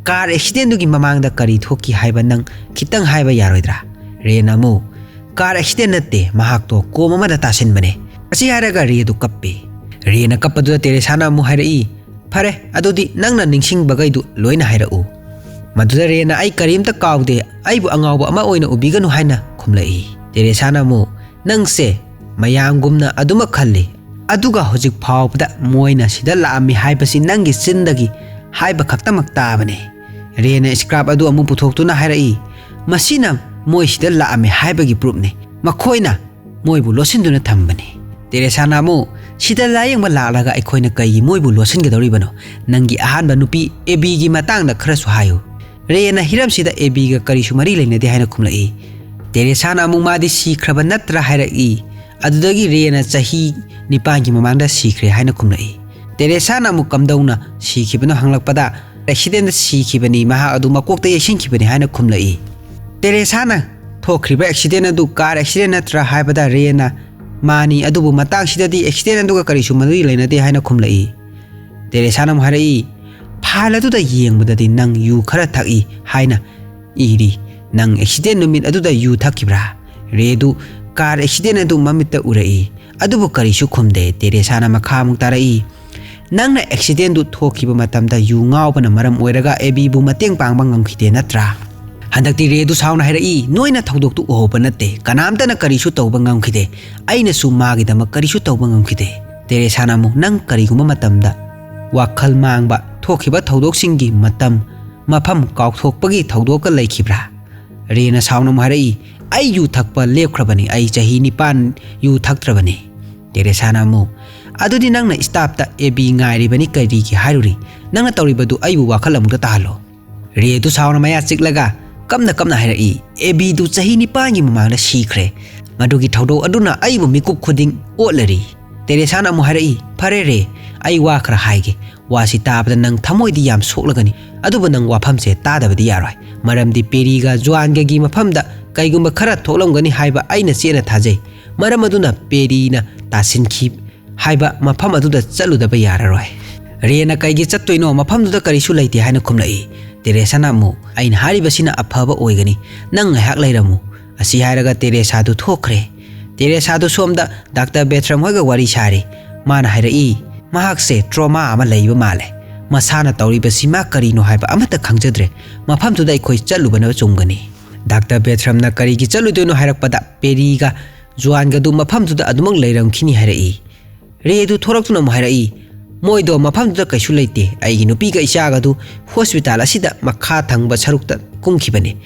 "Car accidentꯗꯨꯒꯤ ꯃꯃꯥꯡꯗ ꯀꯔꯤ ꯊꯣꯛꯈꯤ ꯍꯥꯏꯕ ꯅꯪ ꯈꯤꯇꯪ ꯍꯥꯏꯕ ꯌꯥꯔꯣꯏꯗ꯭ꯔꯥ?" ꯔꯦꯅ ꯑꯃꯨꯛ, "Car accident ꯅꯠꯇꯦ, ꯃꯍꯥꯛꯇꯣ ꯀꯣꯝ ꯑꯃꯗ ꯇꯥꯁꯤꯟꯕꯅꯦ꯫" ꯑꯁꯤ ꯍꯥꯏꯔꯒ ꯔꯦꯗꯨ ꯀꯞꯄꯤ꯫ ꯔꯦꯅ ꯀꯞꯄꯗꯨꯗ ꯇꯦꯔꯦꯁꯥꯅ ꯑꯃꯨꯛ ꯍꯥꯏꯔꯛꯏ, "ꯐꯔꯦ, ꯑꯗꯨꯗꯤ ꯅꯪꯅ ꯅꯤꯡꯁꯤꯡꯕꯈꯩꯗꯨ ꯂꯣꯏꯅ ꯍꯥꯏꯔꯛꯎ꯫" ꯃꯗꯨꯗ ꯔꯦꯅ, "ꯑꯩ ꯀꯔꯤꯝꯇ ꯀꯥꯎꯗꯦ, ꯑꯩꯕꯨ ꯑꯉꯥꯎꯕ ꯑꯃ ꯑꯣꯏꯅ ꯎꯕꯤꯒꯅꯨ" ꯍꯥꯏꯅ ꯈꯨꯝꯂꯛꯏ꯫ ꯇꯦꯔꯦꯁꯥꯅ ꯑꯃꯨꯛ, "ꯅꯪꯁꯦ ꯃꯌꯥꯝꯒꯨꯝꯅ ꯑꯗꯨꯃꯛ ꯈꯜꯂꯤ, ꯑꯗꯨꯒ ꯍꯧꯖꯤꯛ ꯐꯥꯎꯕꯗ ꯃꯣꯏꯅ ꯁꯤꯗ ꯂꯥꯛꯑꯝꯃꯤ ꯍꯥꯏꯕꯁꯤ ꯅꯪꯒꯤ ꯆꯤꯟꯗꯒꯤ ꯍꯥꯏꯕ ꯈꯛꯇꯃꯛ ꯇꯥꯕꯅꯤ꯫" ꯔꯦꯅ scrap ꯑꯗꯨ ꯑꯃꯨꯛ ꯄꯨꯊꯣꯛꯇꯨꯅ ꯍꯥꯏꯔꯛꯏ, "ꯃꯁꯤꯅ ꯃꯣꯏ ꯁꯤꯗ ꯂꯥꯛꯑꯝꯃꯤ ꯍꯥꯏꯕꯒꯤ proofꯅꯤ꯫ ꯃꯈꯣꯏꯅ ꯃꯣꯏꯕꯨ ꯂꯣꯠꯁꯤꯟꯗꯨꯅ ꯊꯝꯕꯅꯤ꯫" ꯇꯦꯔꯦꯁꯥꯅ ꯑꯃꯨꯛ, "ꯁꯤꯗ ꯂꯥꯌꯦꯡꯕ ꯂꯥꯛꯂꯒ ꯑꯩꯈꯣꯏꯅ ꯀꯩꯒꯤ ꯃꯣꯏꯕꯨ ꯂꯣꯠꯁꯤꯟꯒꯗꯧꯔꯤꯕꯅꯣ? ꯅꯪꯒꯤ ꯑꯍꯥꯟꯕ ꯅꯨꯄꯤ ꯑꯦꯕꯤꯒꯤ ꯃꯇꯥꯡꯗ ꯈꯔꯁꯨ ꯍꯥꯏꯌꯨ꯫" ꯔꯦꯅ ꯍꯤꯔꯝꯁꯤꯗ ꯑꯦꯕꯤꯒ ꯀꯔꯤꯁꯨ ꯃꯔꯤ ꯂꯩꯅꯗꯦ ꯍꯥꯏꯅ ꯈꯨꯝꯂꯛꯏ꯫ ꯇꯦꯔꯦꯁꯥꯅ ꯑꯃꯨꯛ, "ꯃꯥꯗꯤ ꯁꯤꯈ꯭ꯔꯕ ꯅꯠꯇ꯭ꯔꯥ?" ꯍꯥꯏꯔꯛꯏ꯫ ꯑꯗꯨꯗꯒꯤ ꯔꯦꯅ, "ꯆꯍꯤ ꯅꯤꯄꯥꯟꯒꯤ ꯃꯃꯥꯡꯗ ꯁꯤꯈ꯭ꯔꯦ" ꯍꯥꯏꯅ ꯈꯨꯝꯂꯛꯏ꯫ ꯇꯦꯔꯦꯁꯥꯅ ꯑꯃꯨꯛ ꯀꯝꯗꯧꯅ ꯁꯤꯈꯤꯕꯅꯣ ꯍꯪꯂꯛꯄꯗ, "Accidentꯗ ꯁꯤꯈꯤꯕꯅꯤ, ꯃꯍꯥꯛ ꯑꯗꯨ ꯃꯀꯣꯛꯇ ꯌꯩꯁꯤꯟꯈꯤꯕꯅꯤ" ꯍꯥꯏꯅ ꯈꯨꯝꯂꯛꯏ꯫ ꯇꯦꯔꯦꯁꯥꯅ ꯊꯣꯛꯈ꯭ꯔꯤꯕ ꯑꯦꯛꯁꯤꯗꯦꯟ ꯑꯗꯨ ꯀꯥꯔ ꯑꯦꯛꯁꯤꯗꯦꯟ ꯅꯠꯇ꯭ꯔꯥ ꯍꯥꯏꯕꯗ ꯔꯦꯅ "ꯃꯥꯅꯤ, ꯑꯗꯨꯕꯨ ꯃꯇꯥꯡꯁꯤꯗꯗꯤ ꯑꯦꯛꯁꯤꯗꯦꯟ ꯑꯗꯨꯒ ꯀꯔꯤꯁꯨ ꯃꯔꯤ ꯂꯩꯅꯗꯦ" ꯍꯥꯏꯅ ꯈꯨꯝꯂꯛꯏ꯫ ꯇꯦꯔꯦꯁꯥꯅ ꯑꯃꯨꯛ ꯍꯥꯏꯔꯛꯏ, "ꯐꯥꯏꯜ ꯑꯗꯨꯗ ꯌꯦꯡꯕꯗꯗꯤ ꯅꯪ ꯌꯨ ꯈꯔ ꯊꯛꯏ ꯍꯥꯏꯅ ꯏꯔꯤ꯫ ꯅꯪ ꯑꯦꯛꯁꯤꯗꯦꯟ ꯅꯨꯃꯤꯠ ꯑꯗꯨꯗ ꯌꯨ ꯊꯛꯈꯤꯕ꯭ꯔꯥ?" ꯔꯦꯗꯨ ꯀꯥꯔ ꯑꯦꯛꯁꯤꯗꯦꯟ ꯑꯗꯨ ꯃꯃꯤꯠꯇ ꯎꯔꯛꯏ, ꯑꯗꯨꯕꯨ ꯀꯔꯤꯁꯨ ꯈꯨꯝꯗꯦ꯫ ꯇꯦꯔꯦꯁꯥꯅ ꯃꯈꯥ ꯑꯃꯨꯛ ꯇꯥꯔꯛꯏ, "ꯅꯪꯅ ꯑꯦꯛꯁꯤꯗꯦꯟꯗꯨ ꯊꯣꯛꯈꯤꯕ ꯃꯇꯝꯗ ꯌꯨ ꯉꯥꯎꯕꯅ ꯃꯔꯝ ꯑꯣꯏꯔꯒ ꯑꯦꯕꯤꯕꯨ ꯃꯇꯦꯡ ꯄꯥꯡꯕ ꯉꯝꯈꯤꯗꯦ ꯅꯠꯇ꯭ꯔꯥ?" ꯍꯟꯗꯛꯇꯤ ꯔꯦꯗꯨ ꯁꯥꯎꯅ ꯍꯥꯏꯔꯛꯏ, "ꯅꯣꯏꯅ ꯊꯧꯗꯣꯛꯇꯨ ꯎꯍꯧꯕ ꯅꯠꯇꯦ, ꯀꯅꯥꯝꯇꯅ ꯀꯔꯤꯁꯨ ꯇꯧꯕ ꯉꯝꯈꯤꯗꯦ, ꯑꯩꯅꯁꯨ ꯃꯥꯒꯤꯗꯃꯛ ꯀꯔꯤꯁꯨ ꯇꯧꯕ ꯉꯝꯈꯤꯗꯦ꯫" ꯇꯦꯔꯦꯁꯥꯅ ꯑꯃꯨꯛ, "ꯅꯪ ꯀꯔꯤꯒꯨꯝꯕ ꯃꯇꯝꯗ ꯋꯥꯈꯜ ꯃꯥꯡꯕ ꯊꯣꯛꯈꯤꯕ ꯊꯧꯗꯣꯛꯁꯤꯡꯒꯤ ꯃꯇꯝ, ꯃꯐꯝ ꯀꯥꯎꯊꯣꯛꯄꯒꯤ ꯊꯧꯗꯣꯛꯀ ꯂꯩꯈꯤꯕ꯭ꯔꯥ?" ꯔꯦꯅ ꯁꯥꯎꯅ ꯑꯃꯨꯛ ꯍꯥꯏꯔꯛꯏ, "ꯑꯩ ꯌꯨ ꯊꯛꯄ ꯂꯦꯞꯈ꯭ꯔꯕꯅꯤ, ꯑꯩ ꯆꯍꯤ ꯅꯤꯄꯥꯟ ꯌꯨ ꯊꯛꯇ꯭ꯔꯕꯅꯤ꯫" ꯇꯦꯔꯦꯁꯥꯅ ꯑꯃꯨꯛ, "ꯑꯗꯨꯗꯤ ꯅꯪꯅ ꯁ꯭ꯇꯥꯐꯇ ꯑꯦꯕꯤ ꯉꯥꯏꯔꯤꯕꯅꯤ ꯀꯔꯤꯒꯤ ꯍꯥꯏꯔꯨꯔꯤ? ꯅꯪꯅ ꯇꯧꯔꯤꯕꯗꯨ ꯑꯩꯕꯨ ꯋꯥꯈꯜ ꯑꯃꯨꯛꯇ ꯇꯥꯍꯜꯂꯣ꯫" ꯔꯦꯗꯨ ꯁꯥꯎꯅ ꯃꯌꯥ ꯆꯤꯛꯂꯒ ꯀꯞꯅ ꯀꯞꯅ ꯍꯥꯏꯔꯛꯏ, "ꯑꯦꯕꯤꯗꯨ ꯆꯍꯤ ꯅꯤꯄꯥꯟꯒꯤ ꯃꯃꯥꯡꯗ ꯁꯤꯈ꯭ꯔꯦ꯫ ꯃꯗꯨꯒꯤ ꯊꯧꯗꯣꯛ ꯑꯗꯨꯅ ꯑꯩꯕꯨ ꯃꯤꯀꯨꯞ ꯈꯨꯗꯤꯡ ꯑꯣꯠꯂꯔꯤ꯫" ꯇꯦꯔꯦꯁꯥꯅ ꯑꯃꯨꯛ ꯍꯥꯏꯔꯛꯏ, "ꯐꯔꯦ ꯔꯦ, ꯑꯩ ꯋꯥ ꯈꯔ ꯍꯥꯏꯒꯦ꯫ ꯋꯥꯁꯤ ꯇꯥꯕꯗ ꯅꯪ ꯊꯃꯣꯏꯗꯤ ꯌꯥꯝ ꯁꯣꯛꯂꯒꯅꯤ, ꯑꯗꯨꯕꯨ ꯅꯪ ꯋꯥꯐꯝꯁꯦ ꯇꯥꯗꯕꯗꯤ ꯌꯥꯔꯣꯏ꯫ ꯃꯔꯝꯗꯤ ꯄꯦꯔꯤꯒ ꯖꯨꯋꯥꯟꯒꯒꯤ ꯃꯐꯝꯗ ꯀꯩꯒꯨꯝꯕ ꯈꯔ ꯊꯣꯛꯂꯝꯒꯅꯤ ꯍꯥꯏꯕ ꯑꯩꯅ ꯆꯦꯠꯅ ꯊꯥꯖꯩ꯫ ꯃꯔꯝ ꯑꯗꯨꯅ ꯄꯦꯔꯤꯅ ꯇꯥꯁꯤꯟꯈꯤ ꯍꯥꯏꯕ ꯃꯐꯝ ꯑꯗꯨꯗ ꯆꯠꯂꯨꯗꯕ ꯌꯥꯔꯔꯣꯏ꯫" ꯔꯦꯅ "ꯀꯩꯒꯤ ꯆꯠꯇꯣꯏꯅꯣ? ꯃꯐꯝꯗꯨꯗ ꯀꯔꯤꯁꯨ ꯂꯩꯇꯦ" ꯍꯥꯏꯅ ꯈꯨꯝꯂꯛꯏ꯫ ꯇꯦꯔꯦꯁꯥꯅ ꯑꯃꯨꯛ, "ꯑꯩꯅ ꯍꯥꯏꯔꯤꯕꯁꯤꯅ ꯑꯐꯕ ꯑꯣꯏꯒꯅꯤ, ꯅꯪ ꯉꯥꯏꯍꯥꯛ ꯂꯩꯔꯝꯃꯨ꯫" ꯑꯁꯤ ꯍꯥꯏꯔꯒ ꯇꯦꯔꯦꯁꯥꯗꯨ ꯊꯣꯛꯈ꯭ꯔꯦ꯫ ꯇꯦꯔꯦꯁꯥꯗꯨ ꯁꯣꯝꯗ ꯗꯥꯛꯇꯔ ꯕꯦꯊ꯭ꯔꯝ ꯍꯣꯏꯒ ꯋꯥꯔꯤ ꯁꯥꯔꯤ꯫ ꯃꯥꯅ ꯍꯥꯏꯔꯛꯏ, "ꯃꯍꯥꯛꯁꯦ ꯇ꯭ꯔꯣꯃꯥ ꯑꯃ ꯂꯩꯕ ꯃꯥꯜꯂꯦ꯫ ꯃꯁꯥꯅ ꯇꯧꯔꯤꯕꯁꯤ ꯃꯥ ꯀꯔꯤꯅꯣ ꯍꯥꯏꯕ ꯑꯃꯠꯇ ꯈꯪꯖꯗ꯭ꯔꯦ꯫ ꯃꯐꯝꯗꯨꯗ ꯑꯩꯈꯣꯏ ꯆꯠꯂꯨꯕꯅ ꯆꯨꯝꯒꯅꯤ꯫" ꯗꯥꯛꯇꯔ ꯕꯦꯊ꯭ꯔꯝꯅ ꯀꯔꯤꯒꯤ ꯆꯠꯂꯨꯗꯣꯏꯅꯣ ꯍꯥꯏꯔꯛꯄꯗ ꯄꯦꯔꯤꯒ ꯖꯨꯋꯥꯟꯒꯗꯨ ꯃꯐꯝꯗꯨꯗ ꯑꯗꯨꯃꯛ ꯂꯩꯔꯝꯈꯤꯅꯤ ꯍꯥꯏꯔꯛꯏ꯫ ꯔꯦꯗꯨ ꯊꯣꯔꯛꯇꯨꯅ ꯑꯃꯨꯛ ꯍꯥꯏꯔꯛꯏ, "ꯃꯣꯏꯗꯣ ꯃꯐꯝꯗꯨꯗ ꯀꯩꯁꯨ ꯂꯩꯇꯦ꯫ ꯑꯩꯒꯤ ꯅꯨꯄꯤꯒ ꯏꯆꯥꯒꯗꯨ ꯍꯣꯁꯄꯤꯇꯥꯜ ꯑꯁꯤꯗ ꯃꯈꯥ ꯊꯪꯕ ꯁꯔꯨꯛꯇ ꯀꯨꯝꯈꯤꯕꯅꯤ꯫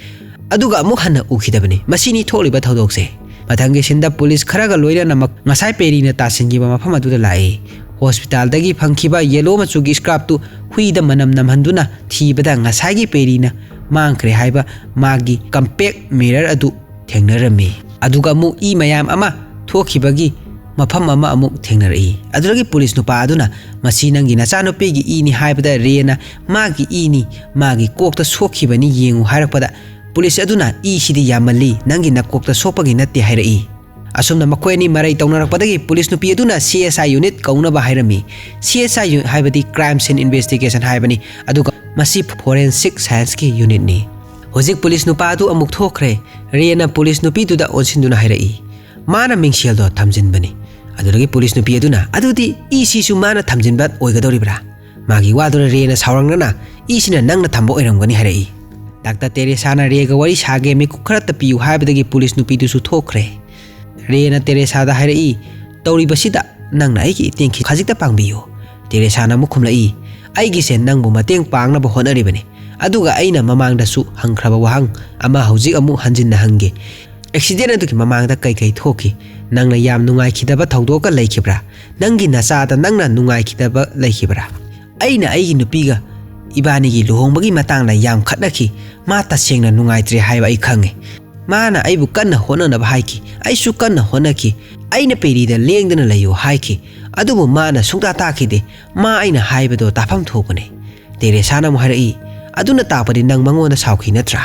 ꯑꯗꯨꯒ ꯑꯃꯨꯛ ꯍꯟꯅ ꯎꯈꯤꯗꯕꯅꯤ꯫ ꯃꯁꯤꯅꯤ ꯊꯣꯛꯂꯤꯕ ꯊꯧꯗꯣꯛꯁꯦ꯫" ꯃꯊꯪꯒꯤ ꯁꯤꯟꯗ ꯄꯨꯂꯤꯁ ꯈꯔꯒ ꯂꯣꯏꯅꯅ ꯃꯛ-, ꯉꯁꯥꯏ ꯄꯦꯔꯤꯅ ꯇꯥꯁꯤꯟꯈꯤꯕ ꯃꯐꯝ ꯑꯗꯨꯗ ꯂꯥꯛꯏ꯫ ꯍꯣꯁꯄꯤꯇꯥꯜꯗꯒꯤ ꯐꯪꯈꯤꯕ ꯌꯦꯂꯣ ꯃꯆꯨꯒꯤ ꯁ꯭ꯀ꯭ꯔꯥꯞꯇꯨ ꯍꯨꯏꯗ ꯃꯅꯝ ꯅꯝꯍꯟꯗꯨꯅ ꯊꯤꯕꯗ ꯉꯁꯥꯏꯒꯤ ꯄꯦꯔꯤꯅ ꯃꯥꯡꯈ꯭ꯔꯦ ꯍꯥꯏꯕ ꯃꯥꯒꯤ ꯀꯝꯄꯦꯛ ꯃꯤꯔꯔ ꯑꯗꯨ ꯊꯦꯡꯅꯔꯝꯃꯤ꯫ ꯑꯗꯨꯒ ꯑꯃꯨꯛ ꯏ ꯃꯌꯥꯝ ꯑꯃ ꯊꯣꯛꯈꯤꯕꯒꯤ ꯃꯐꯝ ꯑꯃ ꯑꯃꯨꯛ ꯊꯦꯡꯅꯔꯛꯏ꯫ ꯑꯗꯨꯗꯒꯤ ꯄꯨꯂꯤꯁ ꯅꯨꯄꯥ ꯑꯗꯨꯅ, "ꯃꯁꯤ ꯅꯪꯒꯤ ꯅꯆꯥꯅꯨꯄꯤꯒꯤ ꯏꯅꯤ" ꯍꯥꯏꯕꯗ ꯔꯦꯅ, "ꯃꯥꯒꯤ ꯏꯅꯤ, ꯃꯥꯒꯤ ꯀꯣꯛꯇ ꯁꯣꯛꯈꯤꯕꯅꯤ, ꯌꯦꯡꯉꯨ" ꯍꯥꯏꯔꯛꯄꯗ ꯄꯨꯂꯤꯁ ꯑꯗꯨꯅ, "ꯏꯁꯤꯗꯤ ꯌꯥꯝꯃꯜꯂꯤ, ꯅꯪꯒꯤ ꯅꯀꯣꯛꯇ ꯁꯣꯛꯄꯒꯤ ꯅꯠꯇꯦ" ꯍꯥꯏꯔꯛꯏ꯫ ꯑꯁꯨꯝꯅ ꯃꯈꯣꯏ ꯑꯅꯤ ꯃꯔꯩ ꯇꯧꯅꯔꯛꯄꯗꯒꯤ ꯄꯨꯂꯤꯁ ꯅꯨꯄꯤ ꯑꯗꯨꯅ C S I unit ꯀꯧꯅꯕ ꯍꯥꯏꯔꯝꯃꯤ꯫ C S I unit ꯍꯥꯏꯕꯗꯤ Crime Scene Investigation ꯍꯥꯏꯕꯅꯤ, ꯑꯗꯨꯒ ꯃꯁꯤ Forensic Scienceꯀꯤ unitꯅꯤ꯫ ꯍꯧꯖꯤꯛ ꯄꯨꯂꯤꯁ ꯅꯨꯄꯥ ꯑꯗꯨ ꯑꯃꯨꯛ ꯊꯣꯛꯈ꯭ꯔꯦ꯫ ꯔꯦꯅ ꯄꯨꯂꯤꯁ ꯅꯨꯄꯤꯗꯨꯗ ꯑꯣꯟꯁꯤꯟꯗꯨꯅ ꯍꯥꯏꯔꯛꯏ, "ꯃꯥꯅ ꯃꯤꯡꯁꯦꯜꯗꯣ ꯊꯝꯖꯤꯟꯕꯅꯤ"꯫ ꯑꯗꯨꯗꯒꯤ ꯄꯨꯂꯤꯁ ꯅꯨꯄꯤ ꯑꯗꯨꯅ, "ꯑꯗꯨꯗꯤ ꯏꯁꯤꯁꯨ ꯃꯥꯅ ꯊꯝꯖꯤꯟꯕ ꯑꯣꯏꯒꯗꯧꯔꯤꯕ꯭ꯔꯥ?" ꯃꯥꯒꯤ ꯋꯥꯗꯨꯗ ꯔꯦꯅ ꯁꯥꯎꯔꯪꯅꯅ, "ꯏꯁꯤꯅ ꯅꯪꯅ ꯊꯝꯕ ꯑꯣꯏꯔꯝꯒꯅꯤ" ꯍꯥꯏꯔꯛꯏ꯫ ꯗꯥꯛꯇꯔ ꯇꯦꯔꯦꯁꯥꯅ ꯔꯦꯒ ꯋꯥꯔꯤ ꯁꯥꯒꯦ, ꯃꯤꯀꯨꯞ ꯈꯔ ꯇꯞꯄꯤꯌꯨ ꯍꯥꯏꯕꯗꯒꯤ ꯄꯨꯂꯤꯁ ꯅꯨꯄꯤꯗꯨꯁꯨ ꯊꯣꯛꯈ꯭ꯔꯦ꯫ ꯔꯦꯅ ꯇꯦꯔꯦꯁꯥꯗ ꯍꯥꯏꯔꯛꯏ, "ꯇꯧꯔꯤꯕꯁꯤꯗ ꯅꯪꯅ ꯑꯩꯒꯤ ꯏꯇꯦꯡ ꯈꯤ-, ꯈꯖꯤꯛꯇ ꯄꯥꯡꯕꯤꯌꯨ"꯫ ꯇꯦꯔꯦꯁꯥꯅ ꯑꯃꯨꯛ ꯈꯨꯝꯂꯛꯏ, "ꯑꯩꯒꯤꯁꯦ ꯅꯪꯕꯨ ꯃꯇꯦꯡ ꯄꯥꯡꯅꯕ ꯍꯣꯠꯅꯔꯤꯕꯅꯤ꯫ ꯑꯗꯨꯒ ꯑꯩꯅ ꯃꯃꯥꯡꯗꯁꯨ ꯍꯪꯈ꯭ꯔꯕ ꯋꯥꯍꯪ ꯑꯃ ꯍꯧꯖꯤꯛ ꯑꯃꯨꯛ ꯍꯟꯖꯤꯟꯅ ꯍꯪꯒꯦ꯫ ꯑꯦꯛꯁꯤꯗꯦꯟ ꯑꯗꯨꯒꯤ ꯃꯃꯥꯡꯗ ꯀꯩ ꯀꯩ ꯊꯣꯛꯈꯤ? ꯅꯪꯅ ꯌꯥꯝ ꯅꯨꯡꯉꯥꯏꯈꯤꯗꯕ ꯊꯧꯗꯣꯛꯀ ꯂꯩꯈꯤꯕ꯭ꯔꯥ? ꯅꯪꯒꯤ ꯅꯆꯥꯗ ꯅꯪꯅ ꯅꯨꯡꯉꯥꯏꯈꯤꯗꯕ ꯂꯩꯈꯤꯕ꯭ꯔꯥ? ꯑꯩꯅ ꯑꯩꯒꯤ ꯅꯨꯄꯤꯒ ꯏꯕꯥꯅꯤꯒꯤ ꯂꯨꯍꯣꯡꯕꯒꯤ ꯃꯇꯥꯡꯗ ꯌꯥꯝ ꯈꯠꯅꯈꯤ꯫ ꯃꯥ ꯇꯁꯦꯡꯅ ꯅꯨꯡꯉꯥꯏꯇ꯭ꯔꯦ ꯍꯥꯏꯕ ꯑꯩ ꯈꯪꯉꯤ꯫ ꯃꯥꯅ ꯑꯩꯕꯨ ꯀꯟꯅ ꯍꯣꯠꯅꯅꯕ ꯍꯥꯏꯈꯤ꯫ ꯑꯩꯁꯨ ꯀꯟꯅ ꯍꯣꯠꯅꯈꯤ꯫ ꯑꯩꯅ ꯄꯦꯔꯤꯗ ꯂꯦꯡꯗꯅ ꯂꯩꯌꯨ ꯍꯥꯏꯈꯤ꯫ ꯑꯗꯨꯕꯨ ꯃꯥꯅ ꯁꯨꯡꯇꯥ ꯇꯥꯈꯤꯗꯦ꯫ ꯃꯥ ꯑꯩꯅ ꯍꯥꯏꯕꯗꯣ ꯇꯥꯐꯝ ꯊꯣꯛꯄꯅꯤ"꯫ ꯇꯦꯔꯦꯁꯥꯅ ꯑꯃꯨꯛ ꯍꯥꯏꯔꯛꯏ, "ꯑꯗꯨꯅ ꯇꯥꯛꯄꯗꯤ ꯅꯪ ꯃꯉꯣꯟꯗ ꯁꯥꯎꯈꯤ ꯅꯠꯇ꯭ꯔꯥ?"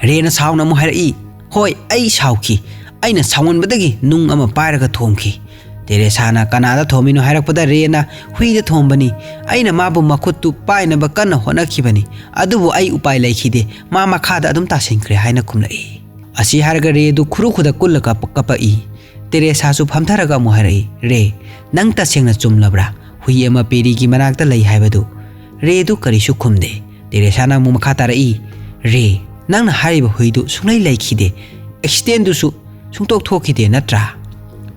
ꯔꯦꯅ ꯁꯥꯎꯅ ꯑꯃꯨꯛ ꯍꯥꯏꯔꯛꯏ, "ꯍꯣꯏ, ꯑꯩ ꯁꯥꯎꯈꯤ꯫ ꯑꯩꯅ ꯁꯥꯎꯃꯟꯕꯗꯒꯤ ꯅꯨꯡ ꯑꯃ ꯄꯥꯏꯔꯒ ꯊꯣꯝꯈꯤ"꯫ ꯇꯦꯔꯦꯁꯥꯅ ꯀꯅꯥꯗ ꯊꯣꯝꯃꯤꯅꯣ ꯍꯥꯏꯔꯛꯄꯗ ꯔꯦꯅ, "ꯍꯨꯏꯗ ꯊꯣꯝꯕꯅꯤ꯫ ꯑꯩꯅ ꯃꯥꯕꯨ ꯃꯈꯨꯠꯇꯨ ꯄꯥꯏꯅꯕ ꯀꯟꯅ ꯍꯣꯠꯅꯈꯤꯕꯅꯤ, ꯑꯗꯨꯕꯨ ꯑꯩ ꯎꯄꯥꯏ ꯂꯩꯈꯤꯗꯦ꯫ ꯃꯥ ꯃꯈꯥꯗ ꯑꯗꯨꯝ ꯇꯥꯁꯤꯟꯈ꯭ꯔꯦ" ꯍꯥꯏꯅ ꯈꯨꯝꯂꯛꯏ꯫ ꯑꯁꯤ ꯍꯥꯏꯔꯒ ꯔꯦꯗꯨ ꯈꯨꯔꯨ ꯈꯨꯗ ꯀꯨꯜꯂꯒ ꯄ-, ꯀꯞꯄꯛꯏ꯫ ꯇꯦꯔꯦꯁꯥꯁꯨ ꯐꯝꯊꯔꯒ ꯑꯃꯨꯛ ꯍꯥꯏꯔꯛꯏ, "ꯔꯦ, ꯅꯪ ꯇꯁꯦꯡꯅ ꯆꯨꯝꯂꯕ꯭ꯔꯥ? ꯍꯨꯏ ꯑꯃ ꯄꯦꯔꯤꯒꯤ ꯃꯅꯥꯛꯇ ꯂꯩ ꯍꯥꯏꯕꯗꯨ?" ꯔꯦꯗꯨ ꯀꯔꯤꯁꯨ ꯈꯨꯝꯗꯦ꯫ ꯇꯦꯔꯦꯁꯥꯅ ꯑꯃꯨꯛ ꯃꯈꯥ ꯇꯥꯔꯛꯏ, "ꯔꯦ, ꯅꯪꯅ ꯍꯥꯏꯔꯤꯕ ꯍꯨꯏꯗꯨ ꯁꯨꯡꯂꯩ ꯂꯩꯈꯤꯗꯦ꯫ ꯑꯦꯛꯁꯤꯗꯦꯟꯗꯨꯁꯨ ꯁꯨꯡꯇꯣꯛ ꯊꯣꯛꯈꯤꯗꯦ ꯅꯠꯇ꯭ꯔꯥ?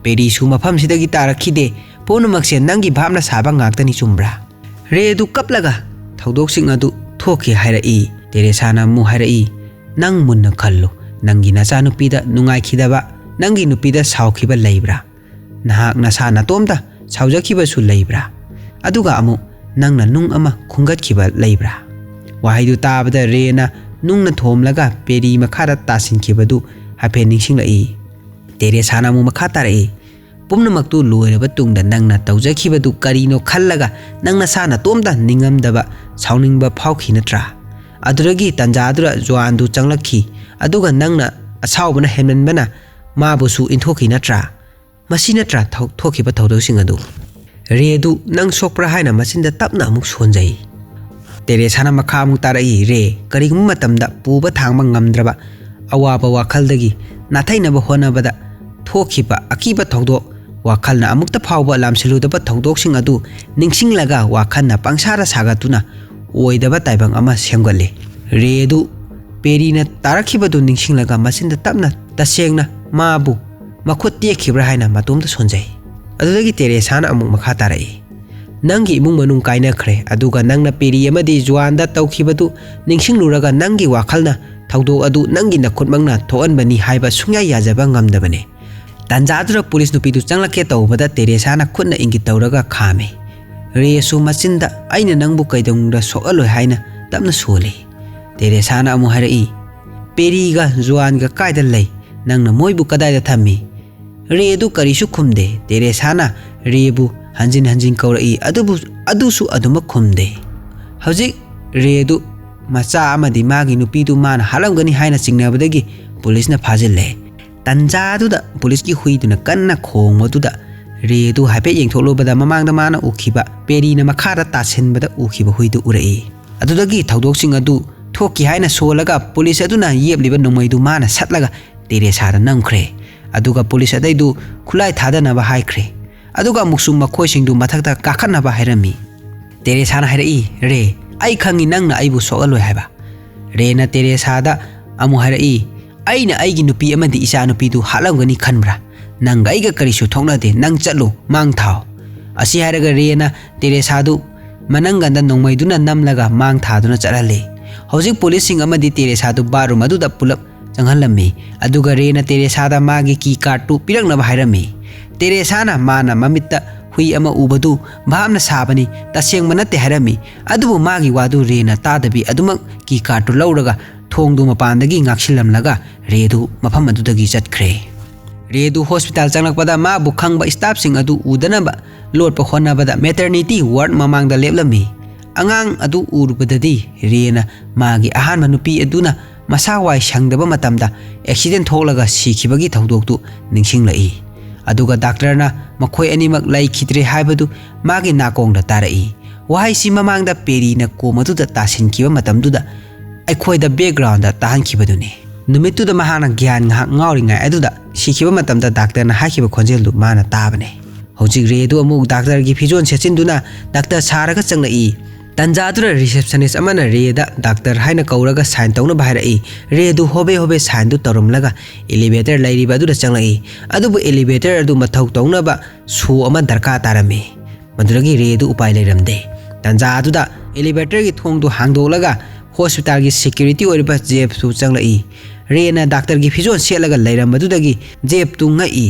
ꯄꯦꯔꯤꯁꯨ ꯃꯐꯝꯁꯤꯗꯒꯤ ꯇꯥꯔꯛꯈꯤꯗꯦ꯫ ꯄꯨꯝꯅꯃꯛꯁꯦ ꯅꯪꯒꯤ ꯚꯥꯞꯅ ꯁꯥꯕ ꯉꯥꯛꯇꯅꯤ, ꯆꯨꯝꯕ꯭ꯔꯥ?" ꯔꯦꯗꯨ ꯀꯞꯂꯒ ꯊꯧꯗꯣꯛꯁꯤꯡ ꯑꯗꯨ ꯊꯣꯛꯈꯤ ꯍꯥꯏꯔꯛꯏ꯫ ꯇꯦꯔꯦꯁꯥꯅ ꯑꯃꯨꯛ ꯍꯥꯏꯔꯛꯏ, "ꯅꯪ ꯃꯨꯟꯅ ꯈꯜꯂꯨ꯫ ꯅꯪꯒꯤ ꯅꯆꯥꯅꯨꯄꯤꯗ ꯅꯨꯡꯉꯥꯏꯈꯤꯗꯕ, ꯅꯪꯒꯤ ꯅꯨꯄꯤꯗ ꯁꯥꯎꯈꯤꯕ ꯂꯩꯕ꯭ꯔꯥ? ꯅꯍꯥꯛ ꯅꯁꯥ ꯅꯇꯣꯝꯇ ꯁꯥꯎꯖꯈꯤꯕꯁꯨ ꯂꯩꯕ꯭ꯔꯥ? ꯑꯗꯨꯒ ꯑꯃꯨꯛ ꯅꯪꯅ ꯅꯨꯡ ꯑꯃ ꯈꯨꯝꯒꯠꯈꯤꯕ ꯂꯩꯕ꯭ꯔꯥ?" ꯋꯥꯍꯩꯗꯨ ꯇꯥꯕꯗ ꯔꯦꯅ ꯅꯨꯡꯅ ꯊꯣꯝꯂꯒ ꯄꯦꯔꯤ ꯃꯈꯥꯗ ꯇꯥꯁꯤꯟꯈꯤꯕꯗꯨ ꯍꯥꯏꯐꯦꯠ ꯅꯤꯡꯁꯤꯡꯂꯛꯏ꯫ ꯇꯦꯔꯦꯁꯥꯅ ꯑꯃꯨꯛ ꯃꯈꯥ ꯇꯥꯔꯛꯏ, "ꯄꯨꯝꯅꯃꯛꯇꯨ ꯂꯣꯏꯔꯕ ꯇꯨꯡꯗ ꯅꯪꯅ ꯇꯧꯖꯈꯤꯕꯗꯨ ꯀꯔꯤꯅꯣ ꯈꯜꯂꯒ ꯅꯪ ꯅꯁꯥ ꯅꯇꯣꯝꯇ ꯅꯤꯡꯉꯝꯗꯕ, ꯁꯥꯎꯅꯤꯡꯕ ꯐꯥꯎꯈꯤ ꯅꯠꯇ꯭ꯔꯥ? ꯑꯗꯨꯗꯒꯤ ꯇꯥꯟꯖꯥꯗꯨꯗ ꯖꯣꯋꯥꯟꯗꯨ ꯆꯪꯂꯛꯈꯤ, ꯑꯗꯨꯒ ꯅꯪꯅ ꯑꯁꯥꯎꯕꯅ ꯍꯦꯟꯃꯟꯕꯅ ꯃꯥꯕꯨꯁꯨ ꯏꯟꯊꯣꯛꯈꯤ ꯅꯠꯇ꯭ꯔꯥ? ꯃꯁꯤ ꯅꯠꯇ꯭ꯔꯥ ꯊꯧ-, ꯊꯣꯛꯈꯤꯕ ꯊꯧꯗꯣꯛꯁꯤꯡ ꯑꯗꯨ? ꯔꯦꯗꯨ ꯅꯪ ꯁꯣꯛꯄ꯭ꯔꯥ ꯍꯥꯏꯅ ꯃꯆꯤꯟꯗ ꯇꯞꯅ ꯑꯃꯨꯛ ꯁꯣꯟꯖꯩ꯫ ꯇꯦꯔꯦꯁꯥꯅ ꯃꯈꯥ ꯑꯃꯨꯛ ꯇꯥꯔꯛꯏ, ꯔꯦ, ꯀꯔꯤꯒꯨꯝꯕ ꯃꯇꯝꯗ ꯄꯨꯕ ꯊꯥꯡꯕ ꯉꯝꯗ꯭ꯔꯕ ꯑꯋꯥꯕ ꯋꯥꯈꯜꯗꯒꯤ ꯅꯥꯊꯩꯅꯕ ꯍꯣꯠꯅꯕꯗ ꯊꯣꯛꯈꯤꯕ ꯑꯀꯤꯕ ꯊꯧꯗꯣꯛ, ꯋꯥꯈꯜꯅ ꯑꯃꯨꯛꯇ ꯐꯥꯎꯕ ꯂꯥꯝꯁꯤꯜꯂꯨꯗꯕ ꯊꯧꯗꯣꯛꯁꯤꯡ ꯑꯗꯨ ꯅꯤꯡꯁꯤꯡꯂꯒ ꯋꯥꯈꯜꯅ ꯄꯪꯁꯥꯗ ꯁꯥꯒꯠꯇꯨꯅ ꯑꯣꯏꯗꯕ ꯇꯥꯏꯕꯪ ꯑꯃ ꯁꯦꯝꯒꯠꯂꯤ꯫ ꯔꯦꯗꯨ ꯄꯦꯔꯤꯅ ꯇꯥꯔꯛꯈꯤꯕꯗꯨ ꯅꯤꯡꯁꯤꯡꯂꯒ ꯃꯆꯤꯟꯗ ꯇꯞꯅ, ꯇꯁꯦꯡꯅ ꯃꯥꯕꯨ ꯃꯈꯨꯠ ꯇꯦꯛꯈꯤꯕ꯭ꯔꯥ ꯍꯥꯏꯅ ꯃꯇꯣꯝꯇ ꯁꯣꯟꯖꯩ꯫ ꯑꯗꯨꯗꯒꯤ ꯇꯦꯔꯦꯁꯥꯅ ꯑꯃꯨꯛ ꯃꯈꯥ ꯇꯥꯔꯛꯏ, ꯅꯪꯒꯤ ꯏꯃꯨꯡ ꯃꯅꯨꯡ ꯀꯥꯏꯅꯈ꯭ꯔꯦ, ꯑꯗꯨꯒ ꯅꯪꯅ ꯄꯦꯔꯤ ꯑꯃꯗꯤ ꯖꯨꯋꯥꯟꯗ ꯇꯧꯈꯤꯕꯗꯨ ꯅꯤꯡꯁꯤꯡꯂꯨꯔꯒ ꯅꯪꯒꯤ ꯋꯥꯈꯜꯅ ꯊꯧꯗꯣꯛ ꯑꯗꯨ ꯅꯪꯒꯤ ꯅꯈꯨꯠꯃꯛꯅ ꯊꯣꯛꯍꯟꯕꯅꯤ ꯍꯥꯏꯕ ꯁꯨꯡꯌꯥ ꯌꯥꯖꯕ ꯉꯝꯗꯕꯅꯤ꯫ ꯇꯥꯟꯖꯥꯗꯨꯗ ꯄꯨꯂꯤꯁ ꯅꯨꯄꯤꯗꯨ ꯆꯪꯂꯛꯀꯦ ꯇꯧꯕꯗ ꯇꯦꯔꯦꯁꯥꯅ ꯈꯨꯠꯅ ꯏꯪꯒꯤꯠ ꯇꯧꯔꯒ ꯈꯥꯝꯃꯤ꯫ ꯔꯦꯁꯨ ꯃꯆꯤꯟꯗ, "ꯑꯩꯅ ꯅꯪꯕꯨ ꯀꯩꯗꯧꯅꯨꯡꯗ ꯁꯣꯛꯍꯜꯂꯣꯏ" ꯍꯥꯏꯅ ꯇꯞꯅ ꯁꯣꯜꯂꯤ꯫ ꯇꯦꯔꯦꯁꯥꯅ ꯑꯃꯨꯛ ꯍꯥꯏꯔꯛꯏ, "ꯄꯦꯔꯤꯒ ꯖꯨꯋꯥꯟꯒ ꯀꯥꯏꯗ ꯂꯩ? ꯅꯪꯅ ꯃꯣꯏꯕꯨ ꯀꯗꯥꯏꯗ ꯊꯝꯃꯤ?" ꯔꯦꯗꯨ ꯀꯔꯤꯁꯨ ꯈꯨꯝꯗꯦ꯫ ꯇꯦꯔꯦꯁꯥꯅ ꯔꯦꯕꯨ ꯍꯟꯖꯤꯟ ꯍꯟꯖꯤꯟ ꯀꯧꯔꯛꯏ, ꯑꯗꯨꯕꯨ ꯑꯗꯨꯁꯨ ꯑꯗꯨꯃꯛ ꯈꯨꯝꯗꯦ꯫ ꯍꯧꯖꯤꯛ ꯔꯦꯗꯨ ꯃꯆꯥ ꯑꯃꯗꯤ ꯃꯥꯒꯤ ꯅꯨꯄꯤꯗꯨ ꯃꯥꯅ ꯍꯥꯠꯂꯝꯒꯅꯤ ꯍꯥꯏꯅ ꯆꯤꯡꯅꯕꯗꯒꯤ ꯄꯨꯂꯤꯁꯅ ꯐꯥꯖꯤꯜꯂꯦ꯫ ꯇꯟꯖꯥꯗꯨꯗ ꯄꯨꯂꯤꯁꯀꯤ ꯍꯨꯏꯗꯨꯅ ꯀꯟꯅ ꯈꯣꯡꯕꯗꯨꯗ ꯔꯦꯗꯨ ꯍꯥꯏꯐꯦꯠ ꯌꯦꯡꯊꯣꯛꯂꯨꯕꯗ ꯃꯃꯥꯡꯗ ꯃꯥꯅ ꯎꯈꯤꯕ ꯄꯦꯔꯤꯅ ꯃꯈꯥꯗ ꯇꯥꯁꯤꯟꯕꯗ ꯎꯈꯤꯕ ꯍꯨꯏꯗꯨ ꯎꯔꯛꯏ꯫ ꯑꯗꯨꯗꯒꯤ ꯊꯧꯗꯣꯛꯁꯤꯡ ꯑꯗꯨ ꯊꯣꯛꯈꯤ ꯍꯥꯏꯅ ꯁꯣꯜꯂꯒ ꯄꯨꯂꯤꯁ ꯑꯗꯨꯅ ꯌꯦꯞꯂꯤꯕ ꯅꯣꯡꯃꯩꯗꯨ ꯃꯥꯅ ꯁꯠꯂꯒ ꯇꯦꯔꯦꯁꯥꯗ ꯅꯝꯈ꯭ꯔꯦ꯫ ꯑꯗꯨꯒ ꯄꯨꯂꯤꯁ ꯑꯇꯩꯗꯨ ꯈꯨꯠꯂꯥꯏ ꯊꯥꯗꯅꯕ ꯍꯥꯏꯈ꯭ꯔꯦ꯫ ꯑꯗꯨꯒ ꯑꯃꯨꯛꯁꯨ ꯃꯈꯣꯏꯁꯤꯡꯗꯨ ꯃꯊꯛꯇ ꯀꯥꯈꯠꯅꯕ ꯍꯥꯏꯔꯝꯃꯤ꯫ ꯇꯦꯔꯦꯁꯥꯅ ꯍꯥꯏꯔꯛꯏ, "ꯔꯦ, ꯑꯩ ꯈꯪꯉꯤ ꯅꯪꯅ ꯑꯩꯕꯨ ꯁꯣꯛꯍꯜꯂꯣꯏ ꯍꯥꯏꯕ꯫" ꯔꯦꯅ ꯇꯦꯔꯦꯁꯥꯗ ꯑꯃꯨꯛ ꯍꯥꯏꯔꯛꯏ, "ꯑꯩꯅ ꯑꯩꯒꯤ ꯅꯨꯄꯤ ꯑꯃꯗꯤ ꯏꯆꯥꯅꯨꯄꯤꯗꯨ ꯍꯥꯠꯂꯝꯒꯅꯤ ꯈꯟꯕ꯭ꯔꯥ? ꯅꯪꯒ ꯑꯩꯒ ꯀꯔꯤꯁꯨ ꯊꯣꯛꯅꯗꯦ, ꯅꯪ ꯆꯠꯂꯨ, ꯃꯥꯡ ꯊꯥꯎ꯫" ꯑꯁꯤ ꯍꯥꯏꯔꯒ ꯔꯦꯅ ꯇꯦꯔꯦꯁꯥꯗꯨ ꯃꯅꯪꯒꯟꯗ ꯅꯣꯡꯃꯩꯗꯨꯅ ꯅꯝꯂꯒ ꯃꯥꯡ ꯊꯥꯗꯨꯅ ꯆꯠꯍꯜꯂꯤ꯫ ꯍꯧꯖꯤꯛ ꯄꯨꯂꯤꯁꯁꯤꯡ ꯑꯃꯗꯤ ꯇꯦꯔꯦꯁꯥꯗꯨ ꯕꯥꯠꯔꯨꯝ ꯑꯗꯨꯗ ꯄꯨꯂꯞ ꯆꯪꯍꯜꯂꯝꯃꯤ꯫ ꯑꯗꯨꯒ ꯔꯦꯅ ꯇꯦꯔꯦꯁꯥꯗ ꯃꯥꯒꯤ ꯀꯤ ꯀꯥꯔꯠꯇꯨ ꯄꯤꯔꯛꯅꯕ ꯍꯥꯏꯔꯝꯃꯤ꯫ ꯇꯦꯔꯦꯁꯥꯅ ꯃꯥꯅ ꯃꯃꯤꯠꯇ ꯍꯨꯏ ꯑꯃ ꯎꯕꯗꯨ ꯚꯥꯞꯅ ꯁꯥꯕꯅꯤ, ꯇꯁꯦꯡꯕ ꯅꯠꯇꯦ ꯍꯥꯏꯔꯝꯃꯤ꯫ ꯑꯗꯨꯕꯨ ꯃꯥꯒꯤ ꯋꯥꯗꯨ ꯔꯦꯅ ꯇꯥꯗꯕꯤ ꯑꯗꯨꯃꯛ ꯀꯤ ꯀꯥꯔꯠꯇꯨ ꯂꯧꯔꯒ ꯊꯣꯡꯗꯨ ꯃꯄꯥꯟꯗꯒꯤ ꯉꯥꯛꯁꯤꯜꯂꯝꯂꯒ ꯔꯦꯗꯨ ꯃꯐꯝ ꯑꯗꯨꯗꯒꯤ ꯆꯠꯈ꯭ꯔꯦ꯫ ꯔꯦꯗꯨ ꯍꯣꯁꯄꯤꯇꯥꯜ ꯆꯪꯂꯛꯄꯗ ꯃꯥꯕꯨ ꯈꯪꯕ ꯁ꯭ꯇꯥꯐꯁꯤꯡ ꯑꯗꯨ ꯎꯗꯅꯕ ꯂꯣꯠꯄ ꯍꯣꯠꯅꯕꯗ ꯃꯦꯇꯔꯅꯤꯇꯤ ꯋꯥꯔꯗ ꯃꯃꯥꯡꯗ ꯂꯦꯞꯂꯝꯃꯤ꯫ ꯑꯉꯥꯡ ꯑꯗꯨ ꯎꯔꯨꯕꯗꯗꯤ ꯔꯦꯅ ꯃꯥꯒꯤ ꯑꯍꯥꯟꯕ ꯅꯨꯄꯤ ꯑꯗꯨꯅ ꯃꯁꯥ ꯋꯥꯏ ꯁꯪꯗꯕ ꯃꯇꯝꯗ ꯑꯦꯛꯁꯤꯗꯦꯟ ꯊꯣꯛꯂꯒ ꯁꯤꯈꯤꯕꯒꯤ ꯊꯧꯗꯣꯛꯇꯨ ꯅꯤꯡꯁꯤꯡꯂꯛꯏ꯫ ꯑꯗꯨꯒ ꯗꯥꯛꯇꯔꯅ ꯃꯈꯣꯏ ꯑꯅꯤꯃꯛ ꯂꯩꯈꯤꯗ꯭ꯔꯦ ꯍꯥꯏꯕꯗꯨ ꯃꯥꯒꯤ ꯅꯥꯀꯣꯡꯗ ꯇꯥꯔꯛꯏ꯫ ꯋꯥꯍꯩꯁꯤ ꯃꯃꯥꯡꯗ ꯄꯦꯔꯤꯅ ꯀꯣꯝ ꯑꯗꯨꯗ ꯇꯥꯁꯤꯟꯈꯤꯕ ꯃꯇꯝꯗꯨꯗ ꯑꯩꯈꯣꯏꯗ ꯕꯦꯛꯒ꯭ꯔꯥꯎꯟꯗ ꯇꯥꯍꯟꯈꯤꯕꯗꯨꯅꯤ꯫ ꯅꯨꯃꯤꯠꯇꯨꯗ ꯃꯍꯥꯛꯅ ꯒ꯭ꯌꯥꯟ ꯉꯥꯏꯍꯥꯛ ꯉꯥꯎꯔꯤꯉꯩ ꯑꯗꯨꯗ ꯁꯤꯈꯤꯕ ꯃꯇꯝꯗ ꯗꯥꯛꯇꯔꯅ ꯍꯥꯏꯈꯤꯕ ꯈꯣꯟꯖꯦꯜꯗꯨ ꯃꯥꯅ ꯇꯥꯕꯅꯦ꯫ ꯍꯧꯖꯤꯛ ꯔꯦꯗꯨ ꯑꯃꯨꯛ ꯗꯥꯛꯇꯔꯒꯤ ꯐꯤꯖꯣꯜ ꯁꯦꯠꯆꯤꯟꯗꯨꯅ ꯗꯥꯛꯇꯔ ꯁꯥꯔꯒ ꯆꯪꯂꯛꯏ꯫ ꯇꯟꯖꯥꯗꯨꯗ ꯔꯤꯁꯦꯞꯁꯅꯤꯁ ꯑꯃꯅ ꯔꯦꯗ ꯗꯥꯛꯇꯔ ꯍꯥꯏꯅ ꯀꯧꯔꯒ ꯁꯥꯏꯟ ꯇꯧꯅꯕ ꯍꯥꯏꯔꯛꯏ꯫ ꯔꯦꯗꯨ ꯍꯣꯕꯦ ꯍꯣꯕꯦ ꯁꯥꯏꯟꯗꯨ ꯇꯧꯔꯝꯂꯒ ꯑꯦꯂꯤꯚꯦꯇꯔ ꯂꯩꯔꯤꯕ ꯑꯗꯨꯗ ꯆꯪꯂꯛꯏ꯫ ꯑꯗꯨꯕꯨ ꯑꯦꯂꯤꯚꯦꯇꯔ ꯑꯗꯨ ꯃꯊꯧ ꯇꯧꯅꯕ ꯁꯣ ꯑꯃ ꯗꯔꯀꯥꯔ ꯇꯥꯔꯝꯃꯤ꯫ ꯃꯗꯨꯗꯒꯤ ꯔꯦꯗꯨ ꯎꯄꯥꯏ ꯂꯩꯔꯝꯗꯦ꯫ ꯇꯟꯖꯥ ꯑꯗꯨꯗ ꯑꯦꯂꯤꯚꯦꯇꯔꯒꯤ ꯊꯣꯡꯗꯨ ꯍꯥꯡꯗꯣꯛꯂꯒ ꯍꯣꯁꯄꯤꯇꯥꯜꯒꯤ ꯁꯦꯀ꯭ꯌꯨꯔꯤꯇꯤ ꯑꯣꯏꯔꯤꯕ ꯖꯦꯐꯁꯨ ꯆꯪꯂꯛꯏ꯫ ꯔꯦꯅ ꯗꯥꯛꯇꯔꯒꯤ ꯐꯤꯖꯣꯜ ꯁꯦꯠꯂꯒ ꯂꯩꯔꯝꯕꯗꯨꯗꯒꯤ ꯖꯦꯐꯇꯨ ꯉꯛꯏ꯫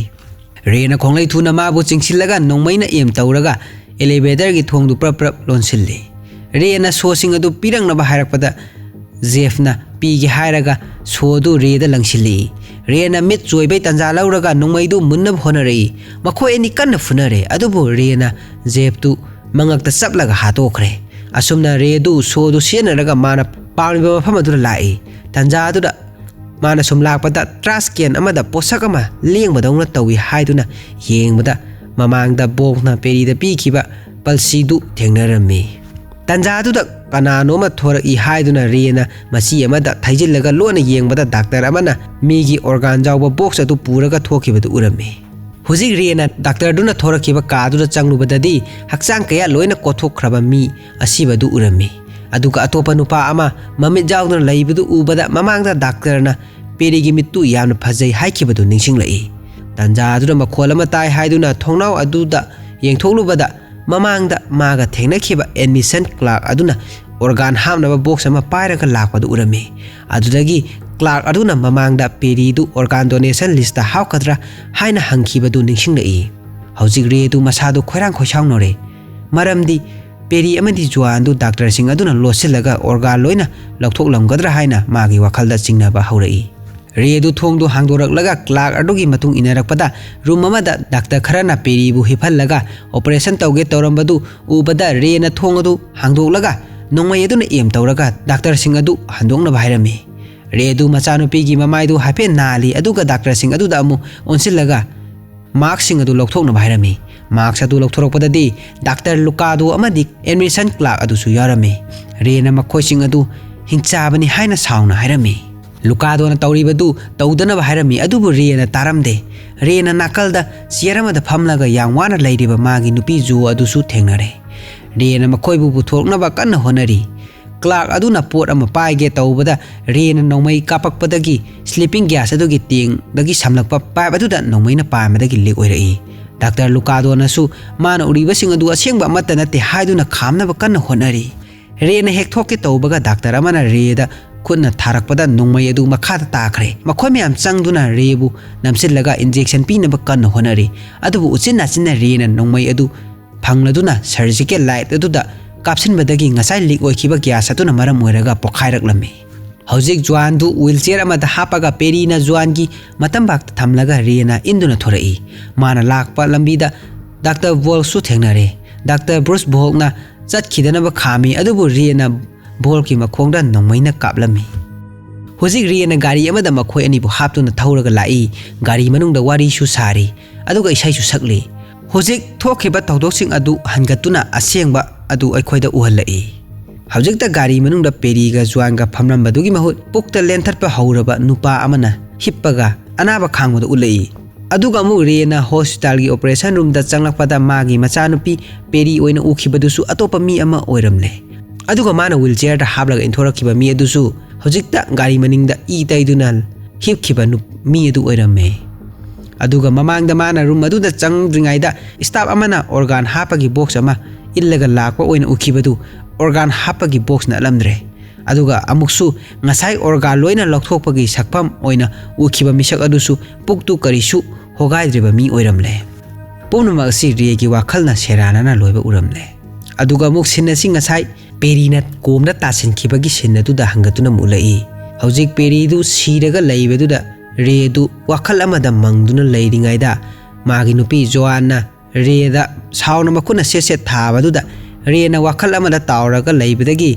ꯔꯦꯅ ꯈꯣꯡꯂꯩ ꯊꯨꯅ ꯃꯥꯕꯨ ꯆꯤꯡꯁꯤꯜꯂꯒ ꯅꯣꯡꯃꯩꯅ ꯑꯦꯝ ꯇꯧꯔꯒ ꯑꯦꯂꯤꯚꯦꯇꯔꯒꯤ ꯊꯣꯡꯗꯨ ꯄ꯭ꯔꯞ ꯄ꯭ꯔꯞ ꯂꯣꯟꯁꯤꯜꯂꯤ꯫ ꯔꯦꯅ ꯁꯣꯁꯤꯡ ꯑꯗꯨ ꯄꯤꯔꯛꯅꯕ ꯍꯥꯏꯔꯛꯄꯗ ꯖꯦꯐꯅ ꯄꯤꯒꯦ ꯍꯥꯏꯔꯒ ꯁꯣꯗꯨ ꯔꯦꯗ ꯂꯪꯁꯤꯜꯂꯤ꯫ ꯔꯦꯅ ꯃꯤꯠ ꯆꯣꯏꯕꯩ ꯇꯟꯖꯥ ꯂꯧꯔꯒ ꯅꯣꯡꯃꯩꯗꯨ ꯃꯨꯟꯅꯕ ꯍꯣꯠꯅꯔꯛꯏ꯫ ꯃꯈꯣꯏ ꯑꯅꯤ ꯀꯟꯅ ꯐꯨꯅꯔꯦ, ꯑꯗꯨꯕꯨ ꯔꯦꯅ ꯖꯦꯐꯇꯨ ꯃꯉꯛꯇ ꯆꯞꯂꯒ ꯍꯥꯠꯇꯣꯛꯈ꯭ꯔꯦ꯫ ꯑꯁꯨꯝꯅ ꯔꯦꯗꯨ ꯁꯣꯗꯨ ꯁꯤꯖꯤꯟꯅꯔꯒ ꯃꯥꯅ ꯄꯥꯝꯂꯤꯕ ꯃꯐꯝ ꯑꯗꯨꯗ ꯂꯥꯛꯏ꯫ ꯇꯟꯖꯥ ꯑꯗꯨꯗ ꯃꯥꯅ ꯁꯨꯝ ꯂꯥꯛꯄꯗ ꯇ꯭ꯔꯥꯁ ꯀꯦꯟ ꯑꯃꯗ ꯄꯣꯠꯁꯛ ꯑꯃ ꯂꯦꯡꯕꯗꯧꯅ ꯇꯧꯏ ꯍꯥꯏꯗꯨꯅ ꯌꯦꯡꯕꯗ ꯃꯃꯥꯡꯗ ꯕꯣꯛꯅ ꯄꯦꯔꯤꯗ ꯄꯤꯈꯤꯕ ꯄꯜꯁꯤꯗꯨ ꯊꯦꯡꯅꯔꯝꯃꯤ꯫ ꯇꯟꯖꯥꯗꯨꯗ ꯀꯅꯥꯅꯣꯃ ꯊꯣꯔꯛꯏ ꯍꯥꯏꯗꯨꯅ ꯔꯦꯅ ꯃꯆꯤ ꯑꯃꯗ ꯊꯩꯖꯤꯜꯂꯒ ꯂꯣꯟꯅ ꯌꯦꯡꯕꯗ ꯗꯥꯛꯇꯔ ꯑꯃꯅ ꯃꯤꯒꯤ ꯑꯣꯔꯒꯥꯟ ꯌꯥꯎꯕ ꯕꯣꯛꯁ ꯑꯗꯨ ꯄꯨꯔꯒ ꯊꯣꯛꯈꯤꯕꯗꯨ ꯎꯔꯝꯃꯤ꯫ ꯍꯧꯖꯤꯛ ꯔꯦꯅ ꯗꯥꯛꯇꯔꯗꯨꯅ ꯊꯣꯔꯛꯈꯤꯕ ꯀꯥꯗꯨꯗ ꯆꯪꯂꯨꯕꯗꯗꯤ ꯍꯛꯆꯥꯡ ꯀꯌꯥ ꯂꯣꯏꯅ ꯀꯣꯊꯣꯛꯈ꯭ꯔꯕ ꯃꯤ ꯑꯁꯤꯕꯗꯨ ꯎꯔꯝꯃꯤ꯫ ꯑꯗꯨꯒ ꯑꯇꯣꯞꯄ ꯅꯨꯄꯥ ꯑꯃ ꯃꯃꯤꯠ ꯌꯥꯎꯗꯅ ꯂꯩꯕꯗꯨ ꯎꯕꯗ ꯃꯃꯥꯡꯗ ꯗꯥꯛꯇꯔꯅ ꯄꯦꯔꯤꯒꯤ ꯃꯤꯠꯇꯨ ꯌꯥꯝꯅ ꯐꯖꯩ ꯍꯥꯏꯈꯤꯕꯗꯨ ꯅꯤꯡꯁꯤꯡꯂꯛꯏ꯫ ꯇꯟꯖꯥ ꯑꯗꯨꯗ ꯃꯈꯣꯜ ꯑꯃ ꯇꯥꯏ ꯍꯥꯏꯗꯨꯅ ꯊꯣꯡꯅꯥꯎ ꯑꯗꯨꯗ ꯌꯦꯡꯊꯣꯛꯂꯨꯕꯗ ꯃꯃꯥꯡꯗ ꯃꯥꯒ ꯊꯦꯡꯅꯈꯤꯕ ꯑꯦꯗꯃꯤꯁꯟ ꯀ꯭ꯂꯥꯔꯛ ꯑꯗꯨꯅ ꯑꯣꯔꯒꯥꯟ ꯍꯥꯞꯅꯕ ꯕꯣꯛꯁ ꯑꯃ ꯄꯥꯏꯔꯒ ꯂꯥꯛꯄꯗꯨ ꯎꯔꯝꯃꯤ꯫ ꯑꯗꯨꯗꯒꯤ ꯀ꯭ꯂꯥꯔꯛ ꯑꯗꯨꯅ ꯃꯃꯥꯡꯗ ꯄꯦꯔꯤꯗꯨ ꯑꯣꯔꯒꯥꯟ ꯗꯣꯅꯦꯁꯟ ꯂꯤꯁꯇ ꯍꯥꯞꯀꯗ꯭ꯔꯥ ꯍꯥꯏꯅ ꯍꯪꯈꯤꯕꯗꯨ ꯅꯤꯡꯁꯤꯡꯂꯛꯏ꯫ ꯍꯧꯖꯤꯛ ꯔꯦꯗꯨ ꯃꯁꯥꯗꯨ ꯈꯣꯏꯔꯥꯡ ꯈꯣꯏꯁꯥꯎꯅꯔꯦ꯫ ꯃꯔꯝꯗꯤ ꯄꯦꯔꯤ ꯑꯃꯗꯤ ꯖꯨꯋꯥꯟꯗꯨ ꯗꯥꯛꯇꯔꯁꯤꯡ ꯑꯗꯨꯅ ꯂꯣꯠꯁꯤꯜꯂꯒ ꯑꯣꯔꯒꯥꯟ ꯂꯣꯏꯅ ꯂꯧꯊꯣꯛꯂꯝꯒꯗ꯭ꯔꯥ ꯍꯥꯏꯅ ꯃꯥꯒꯤ ꯋꯥꯈꯜꯗ ꯆꯤꯡꯅꯕ ꯍꯧꯔꯛꯏ꯫ ꯔꯦ ꯑꯗꯨ ꯊꯣꯡꯗꯨ ꯍꯥꯡꯗꯣꯔꯛꯂꯒ ꯀ꯭ꯂꯥꯔꯛ ꯑꯗꯨꯒꯤ ꯃꯇꯨꯡ ꯏꯟꯅꯔꯛꯄꯗ ꯔꯨꯝ ꯑꯃꯗ ꯗꯥꯛꯇꯔ ꯈꯔꯅ ꯄꯦꯔꯤꯕꯨ ꯍꯤꯞꯍꯜꯂꯒ ꯑꯣꯄꯔꯦꯁꯟ ꯇꯧꯒꯦ ꯇꯧꯔꯝꯕꯗꯨ ꯎꯕꯗ ꯔꯦꯅ ꯊꯣꯡ ꯑꯗꯨ ꯍꯥꯡꯗꯣꯛꯂꯒ ꯅꯣꯡꯃꯩ ꯑꯗꯨꯅ ꯑꯦꯝ ꯇꯧꯔꯒ ꯗꯥꯛꯇꯔꯁꯤꯡ ꯑꯗꯨ ꯍꯟꯗꯣꯛꯅꯕ ꯍꯥꯏꯔꯝꯃꯤ꯫ ꯔꯦ ꯑꯗꯨ ꯃꯆꯥꯅꯨꯄꯤꯒꯤ ꯃꯃꯥꯏꯗꯨ ꯍꯥꯏꯐꯦꯠ ꯅꯥꯜꯂꯤ, ꯑꯗꯨꯒ ꯗꯥꯛꯇꯔꯁꯤꯡ ꯑꯗꯨꯗ ꯑꯃꯨꯛ ꯑꯣꯟꯁꯤꯜꯂꯒ ꯃꯥꯛꯁꯁꯤꯡ ꯑꯗꯨ ꯂꯧꯊꯣꯛꯅꯕ ꯍꯥꯏꯔꯝꯃꯤ꯫ ꯃꯥꯛꯁ ꯑꯗꯨ ꯂꯧꯊꯣꯔꯛꯄꯗꯗꯤ ꯗꯥꯛꯇꯔ ꯂꯨꯀꯥꯗꯣ ꯑꯃꯗꯤ ꯑꯦꯗꯃꯤꯁꯟ ꯀ꯭ꯂꯥꯔꯛ ꯑꯗꯨꯁꯨ ꯌꯥꯎꯔꯝꯃꯤ꯫ ꯔꯦꯅ ꯃꯈꯣꯏꯁꯤꯡ ꯑꯗꯨ ꯍꯤꯡꯆꯥꯕꯅꯤ ꯍꯥꯏꯅ ꯁꯥꯎꯅ ꯍꯥꯏꯔꯝꯃꯤ꯫ ꯂꯨꯀꯥꯗꯣꯅ ꯇꯧꯔꯤꯕꯗꯨ ꯇꯧꯗꯅꯕ ꯍꯥꯏꯔꯝꯃꯤ, ꯑꯗꯨꯕꯨ ꯔꯦꯅ ꯇꯥꯔꯝꯗꯦ꯫ ꯔꯦꯅ ꯅꯥꯀꯜꯗ ꯆꯤꯌꯔ ꯑꯃꯗ ꯐꯝꯂꯒ ꯌꯥꯝ ꯋꯥꯅ ꯂꯩꯔꯤꯕ ꯃꯥꯒꯤ ꯅꯨꯄꯤ ꯖꯣ ꯑꯗꯨꯁꯨ ꯊꯦꯡꯅꯔꯦ꯫ ꯔꯦꯅ ꯃꯈꯣꯏꯕꯨ ꯄꯨꯊꯣꯔꯛꯅꯕ ꯀꯟꯅ ꯍꯣꯠꯅꯔꯤ꯫ ꯀ꯭ꯂꯥꯔꯛ ꯑꯗꯨꯅ ꯄꯣꯠ ꯑꯃ ꯄꯥꯏꯒꯦ ꯇꯧꯕꯗ ꯔꯦꯅ ꯅꯣꯡꯃꯩ ꯀꯥꯞꯄꯛꯄꯗꯒꯤ ꯁ꯭ꯂꯤꯄꯤꯡ ꯒ꯭ꯌꯥꯁ ꯑꯗꯨꯒꯤ ꯇꯦꯡꯗꯒꯤ ꯁꯝꯂꯛꯄ ꯄꯥꯏꯞ ꯑꯗꯨꯗ ꯅꯣꯡꯃꯩꯅ ꯄꯥꯟꯕꯗꯒꯤ ꯂꯤꯛ ꯑꯣꯏꯔꯛꯏ꯫ ꯗꯥꯛꯇꯔ ꯂꯨꯀꯥꯗꯣꯅꯁꯨ ꯃꯥꯅ ꯎꯔꯤꯕꯁꯤꯡ ꯑꯗꯨ ꯑꯁꯦꯡꯕ ꯑꯃꯠꯇ ꯅꯠꯇꯦ ꯍꯥꯏꯗꯨꯅ ꯈꯥꯝꯅꯕ ꯀꯟꯅ ꯍꯣꯠꯅꯔꯤ꯫ ꯔꯦꯅ ꯍꯦꯛ ꯊꯣꯛꯀꯦ ꯇꯧꯕꯒ ꯗꯥꯛꯇꯔ ꯑꯃꯅ ꯔꯦꯗ ꯈꯨꯠꯅ ꯊꯥꯔꯛꯄꯗ ꯅꯣꯡꯃꯩ ꯑꯗꯨ ꯃꯈꯥꯗ ꯇꯥꯈ꯭ꯔꯦ꯫ ꯃꯈꯣꯏ ꯃꯌꯥꯝ ꯆꯪꯗꯨꯅ ꯔꯦꯕꯨ ꯅꯝꯁꯤꯜꯂꯒ ꯏꯟꯖꯦꯛꯁꯟ ꯄꯤꯅꯕ ꯀꯟꯅ ꯍꯣꯠꯅꯔꯤ꯫ ꯑꯗꯨꯕꯨ ꯎꯆꯤꯟ ꯅꯥꯆꯤꯟꯅ ꯔꯦꯅ ꯅꯣꯡꯃꯩ ꯑꯗꯨ ꯐꯪꯂꯗꯨꯅ ꯁꯔꯖꯤꯀꯦꯜ ꯂꯥꯏꯠ ꯑꯗꯨꯗ ꯀꯥꯞꯁꯤꯟꯕꯗꯒꯤ ꯉꯁꯥꯏ ꯂꯤꯛ ꯑꯣꯏꯈꯤꯕ ꯒ꯭ꯌꯥꯁ ꯑꯗꯨꯅ ꯃꯔꯝ ꯑꯣꯏꯔꯒ ꯄꯣꯈꯥꯏꯔꯛꯂꯝꯃꯤ꯫ ꯍꯧꯖꯤꯛ ꯖ꯭ꯋꯥꯟꯗꯨ ꯋꯤꯜꯆꯤꯌꯔ ꯑꯃꯗ ꯍꯥꯞꯄꯒ ꯄꯦꯔꯤꯅ ꯖ꯭ꯋꯥꯟꯒꯤ ꯃꯇꯝꯕꯥꯛꯇ ꯊꯝꯂꯒ ꯔꯦꯅ ꯏꯟꯗꯨꯅ ꯊꯣꯔꯛꯏ꯫ ꯃꯥꯅ ꯂꯥꯛꯄ ꯂꯝꯕꯤꯗ ꯗꯥꯛꯇꯔ ꯕꯣꯜꯁꯨ ꯊꯦꯡꯅꯔꯦ꯫ ꯗꯥꯛꯇꯔ ꯕ꯭ꯔꯨꯁ ꯕꯣꯜꯅ ꯆꯠꯈꯤꯗꯅꯕ ꯈꯥꯝꯃꯤ, ꯑꯗꯨꯕꯨ ꯔꯦꯅ ꯕꯣꯜꯒꯤ ꯃꯈꯣꯡꯗ ꯅꯣꯡꯃꯩꯅ ꯀꯥꯞꯂꯝꯃꯤ꯫ ꯍꯧꯖꯤꯛ ꯔꯦꯅ ꯒꯥꯔꯤ ꯑꯃꯗ ꯃꯈꯣꯏ ꯑꯅꯤꯕꯨ ꯍꯥꯞꯇꯨꯅ ꯊꯧꯔꯒ ꯂꯥꯛꯏ꯫ ꯒꯥꯔꯤ ꯃꯅꯨꯡꯗ ꯋꯥꯔꯤꯁꯨ ꯁꯥꯔꯤ, ꯑꯗꯨꯒ ꯏꯁꯩꯁꯨ ꯁꯛꯂꯤ꯫ ꯍꯧꯖꯤꯛ ꯊꯣꯛꯈꯤꯕ ꯊꯧꯗꯣꯛꯁꯤꯡ ꯑꯗꯨ ꯍꯟꯒꯠꯇꯨꯅ ꯑꯁꯦꯡꯕ ꯑꯗꯨ ꯑꯩꯈꯣꯏꯗ ꯎꯍꯜꯂꯛꯏ꯫ ꯍꯧꯖꯤꯛꯇ ꯒꯥꯔꯤ ꯃꯅꯨꯡꯗ ꯄꯦꯔꯤꯒ ꯖ꯭ꯋꯥꯟꯒ ꯐꯝꯂꯝꯕꯗꯨꯒꯤ ꯃꯍꯨꯠ ꯄꯨꯛꯇ ꯂꯦꯟꯊꯠꯄ ꯍꯧꯔꯕ ꯅꯨꯄꯥ ꯑꯃꯅ ꯍꯤꯞꯄꯒ ꯑꯅꯥꯕ ꯈꯥꯡꯕꯗ ꯎꯠꯂꯛꯏ꯫ ꯑꯗꯨꯒ ꯑꯃꯨꯛ ꯔꯦꯅ ꯍꯣꯁꯄꯤꯇꯥꯜꯒꯤ ꯑꯣꯄꯔꯦꯁꯟ ꯔꯨꯝꯗ ꯆꯪꯂꯛꯄꯗ ꯃꯥꯒꯤ ꯃꯆꯥꯅꯨꯄꯤ ꯄꯦꯔꯤ ꯑꯣꯏꯅ ꯎꯈꯤꯕꯗꯨꯁꯨ ꯑꯇꯣꯞꯄ ꯃꯤ ꯑꯃ ꯑꯣꯏꯔꯝꯂꯦ꯫ ꯑꯗꯨꯒ ꯃꯥꯅ ꯋꯤꯜꯆꯤꯌꯔꯗ ꯍꯥꯞꯂꯒ ꯏꯟꯊꯣꯔꯛꯈꯤꯕ ꯃꯤ ꯑꯗꯨꯁꯨ ꯍꯧꯖꯤꯛꯇ ꯒꯥꯔꯤ ꯃꯅꯤꯡꯗ ꯏ ꯇꯩꯗꯨꯅ ꯍꯤꯞꯈꯤꯕ ꯅꯨ-, ꯃꯤ ꯑꯗꯨ ꯑꯣꯏꯔꯝꯃꯦ꯫ ꯑꯗꯨꯒ ꯃꯃꯥꯡꯗ ꯃꯥꯅ ꯔꯨꯝ ꯑꯗꯨꯗ ꯆꯪꯗ꯭ꯔꯤꯉꯩꯗ ꯁ꯭ꯇꯥꯐ ꯑꯃꯅ ꯑꯣꯔꯒꯥꯟ ꯍꯥꯞꯄꯒꯤ ꯕꯣꯛꯁ ꯑꯃ ꯏꯜꯂꯒ ꯂꯥꯛꯄ ꯑꯣꯏꯅ ꯎꯈꯤꯕꯗꯨ ꯑꯣꯔꯒꯥꯟ ꯍꯥꯞꯄꯒꯤ ꯕꯣꯛꯁ ꯅꯠꯂꯝꯗ꯭ꯔꯦ꯫ ꯑꯗꯨꯒ ꯑꯃꯨꯛꯁꯨ ꯉꯁꯥꯏ ꯑꯣꯔꯒꯥꯟ ꯂꯣꯏꯅ ꯂꯧꯊꯣꯛꯄꯒꯤ ꯁꯛꯐꯝ ꯑꯣꯏꯅ ꯎꯈꯤꯕ ꯃꯤꯁꯛ ꯑꯗꯨꯁꯨ ꯄꯨꯛꯇꯨ ꯀꯔꯤꯁꯨ ꯍꯣꯒꯥꯏꯗ꯭ꯔꯤꯕ ꯃꯤ ꯑꯣꯏꯔꯝꯂꯦ꯫ ꯄꯨꯝꯅꯃꯛ ꯑꯁꯤ ꯔꯦꯒꯤ ꯋꯥꯈꯜꯅ ꯁꯦꯔꯥꯟꯅꯅ ꯂꯣꯏꯕ ꯎꯔꯝꯂꯦ꯫ ꯑꯗꯨꯒ ꯑꯃꯨꯛ ꯁꯤꯟ ꯑꯁꯤ ꯉꯁꯥꯏ ꯄꯦꯔꯤꯅ ꯀꯣꯝꯗ ꯇꯥꯁꯤꯟꯈꯤꯕꯒꯤ ꯁꯤꯟ ꯑꯗꯨꯗ ꯍꯪꯒꯠꯇꯨꯅ ꯑꯃꯨꯛ ꯎꯠꯂꯛꯏ꯫ ꯍꯧꯖꯤꯛ ꯄꯦꯔꯤꯗꯨ ꯁꯤꯔꯒ ꯂꯩꯕꯗꯨꯗ ꯔꯦꯗꯨ ꯋꯥꯈꯜ ꯑꯃꯗ ꯃꯪꯗꯨꯅ ꯂꯩꯔꯤꯉꯩꯗ ꯃꯥꯒꯤ ꯅꯨꯄꯤ ꯖꯣꯋꯥꯟꯅ ꯔꯦꯗ ꯁꯥꯎꯅ ꯃꯈꯨꯠꯅ ꯁꯦꯠ ꯁꯦꯠ ꯊꯥꯕꯗꯨꯗ ꯔꯦꯅ ꯋꯥꯈꯜ ꯑꯃꯗ ꯇꯥꯎꯔꯒ ꯂꯩꯕꯗꯒꯤ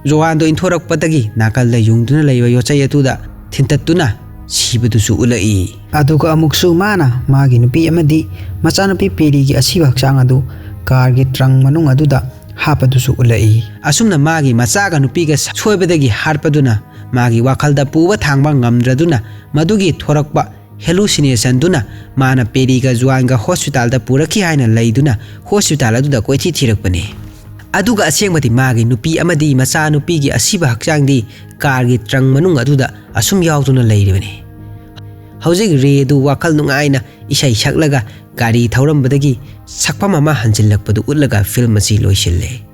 ꯖꯣꯋꯥꯟꯗꯣ ꯏꯟꯊꯣꯔꯛꯄꯗꯒꯤ ꯅꯥꯀꯜꯗ ꯌꯨꯡꯗꯨꯅ ꯂꯩꯕ ꯌꯣꯠꯆꯩ ꯑꯗꯨꯗ ꯊꯤꯟꯇꯠꯇꯨꯅ ꯁꯤꯕꯗꯨꯁꯨ ꯎꯠꯂꯛꯏ꯫ ꯑꯗꯨꯒ ꯑꯃꯨꯛꯁꯨ ꯃꯥꯅ ꯃꯥꯒꯤ ꯅꯨꯄꯤ ꯑꯃꯗꯤ ꯃꯆꯥꯅꯨꯄꯤ ꯄꯦꯔꯤꯒꯤ ꯑꯁꯤꯕ ꯍꯛꯆꯥꯡ ꯑꯗꯨ ꯀꯥꯔꯒꯤ ꯇ꯭ꯔꯪ ꯃꯅꯨꯡ ꯑꯗꯨꯗ ꯍꯥꯞꯄꯗꯨꯁꯨ ꯎꯠꯂꯛꯏ꯫ ꯑꯁꯨꯝꯅ ꯃꯥꯒꯤ ꯃꯆꯥꯒ ꯅꯨꯄꯤꯒ ꯁꯣꯏꯕꯗꯒꯤ ꯍꯥꯠꯄꯗꯨꯅ ꯃꯥꯒꯤ ꯋꯥꯈꯜꯗ ꯄꯨꯕ ꯊꯥꯡꯕ ꯉꯝꯗ꯭ꯔꯗꯨꯅ ꯃꯗꯨꯒꯤ ꯊꯣꯔꯛꯄ ꯍꯦꯂꯨꯁꯤꯅꯦꯁꯟꯗꯨꯅ ꯃꯥꯅ ꯄꯦꯔꯤꯒ ꯖꯨꯋꯥꯟꯒ ꯍꯣꯁꯄꯤꯇꯥꯜꯗ ꯄꯨꯔꯛꯈꯤ ꯍꯥꯏꯅ ꯂꯩꯗꯨꯅ ꯍꯣꯁꯄꯤꯇꯥꯜ ꯑꯗꯨꯗ ꯀꯣꯏꯊꯤ ꯊꯤꯔꯛꯄꯅꯤ꯫ ꯑꯗꯨꯒ ꯑꯁꯦꯡꯕꯗꯤ ꯃꯥꯒꯤ ꯅꯨꯄꯤ ꯑꯃꯗꯤ ꯃꯆꯥꯅꯨꯄꯤꯒꯤ ꯑꯁꯤꯕ ꯍꯛꯆꯥꯡꯗꯤ ꯀꯥꯔꯒꯤ ꯇ꯭ꯔꯪ ꯃꯅꯨꯡ ꯑꯗꯨꯗ ꯑꯁꯨꯝ ꯌꯥꯎꯗꯨꯅ ꯂꯩꯔꯤꯕꯅꯤ꯫ ꯍꯧꯖꯤꯛ ꯔꯦꯗꯨ ꯋꯥꯈꯜ ꯅꯨꯡꯉꯥꯏꯅ ꯏꯁꯩ ꯁꯛꯂꯒ ꯒꯥꯔꯤ ꯊꯧꯔꯝꯕꯗꯒꯤ ꯁꯛꯐꯝ ꯑꯃ ꯍꯟꯖꯤꯜꯂꯛꯄꯗꯨ ꯎꯠꯂꯒ ꯐꯤꯂꯝ ꯑꯁꯤ ꯂꯣꯏꯁꯤꯜꯂꯦ꯫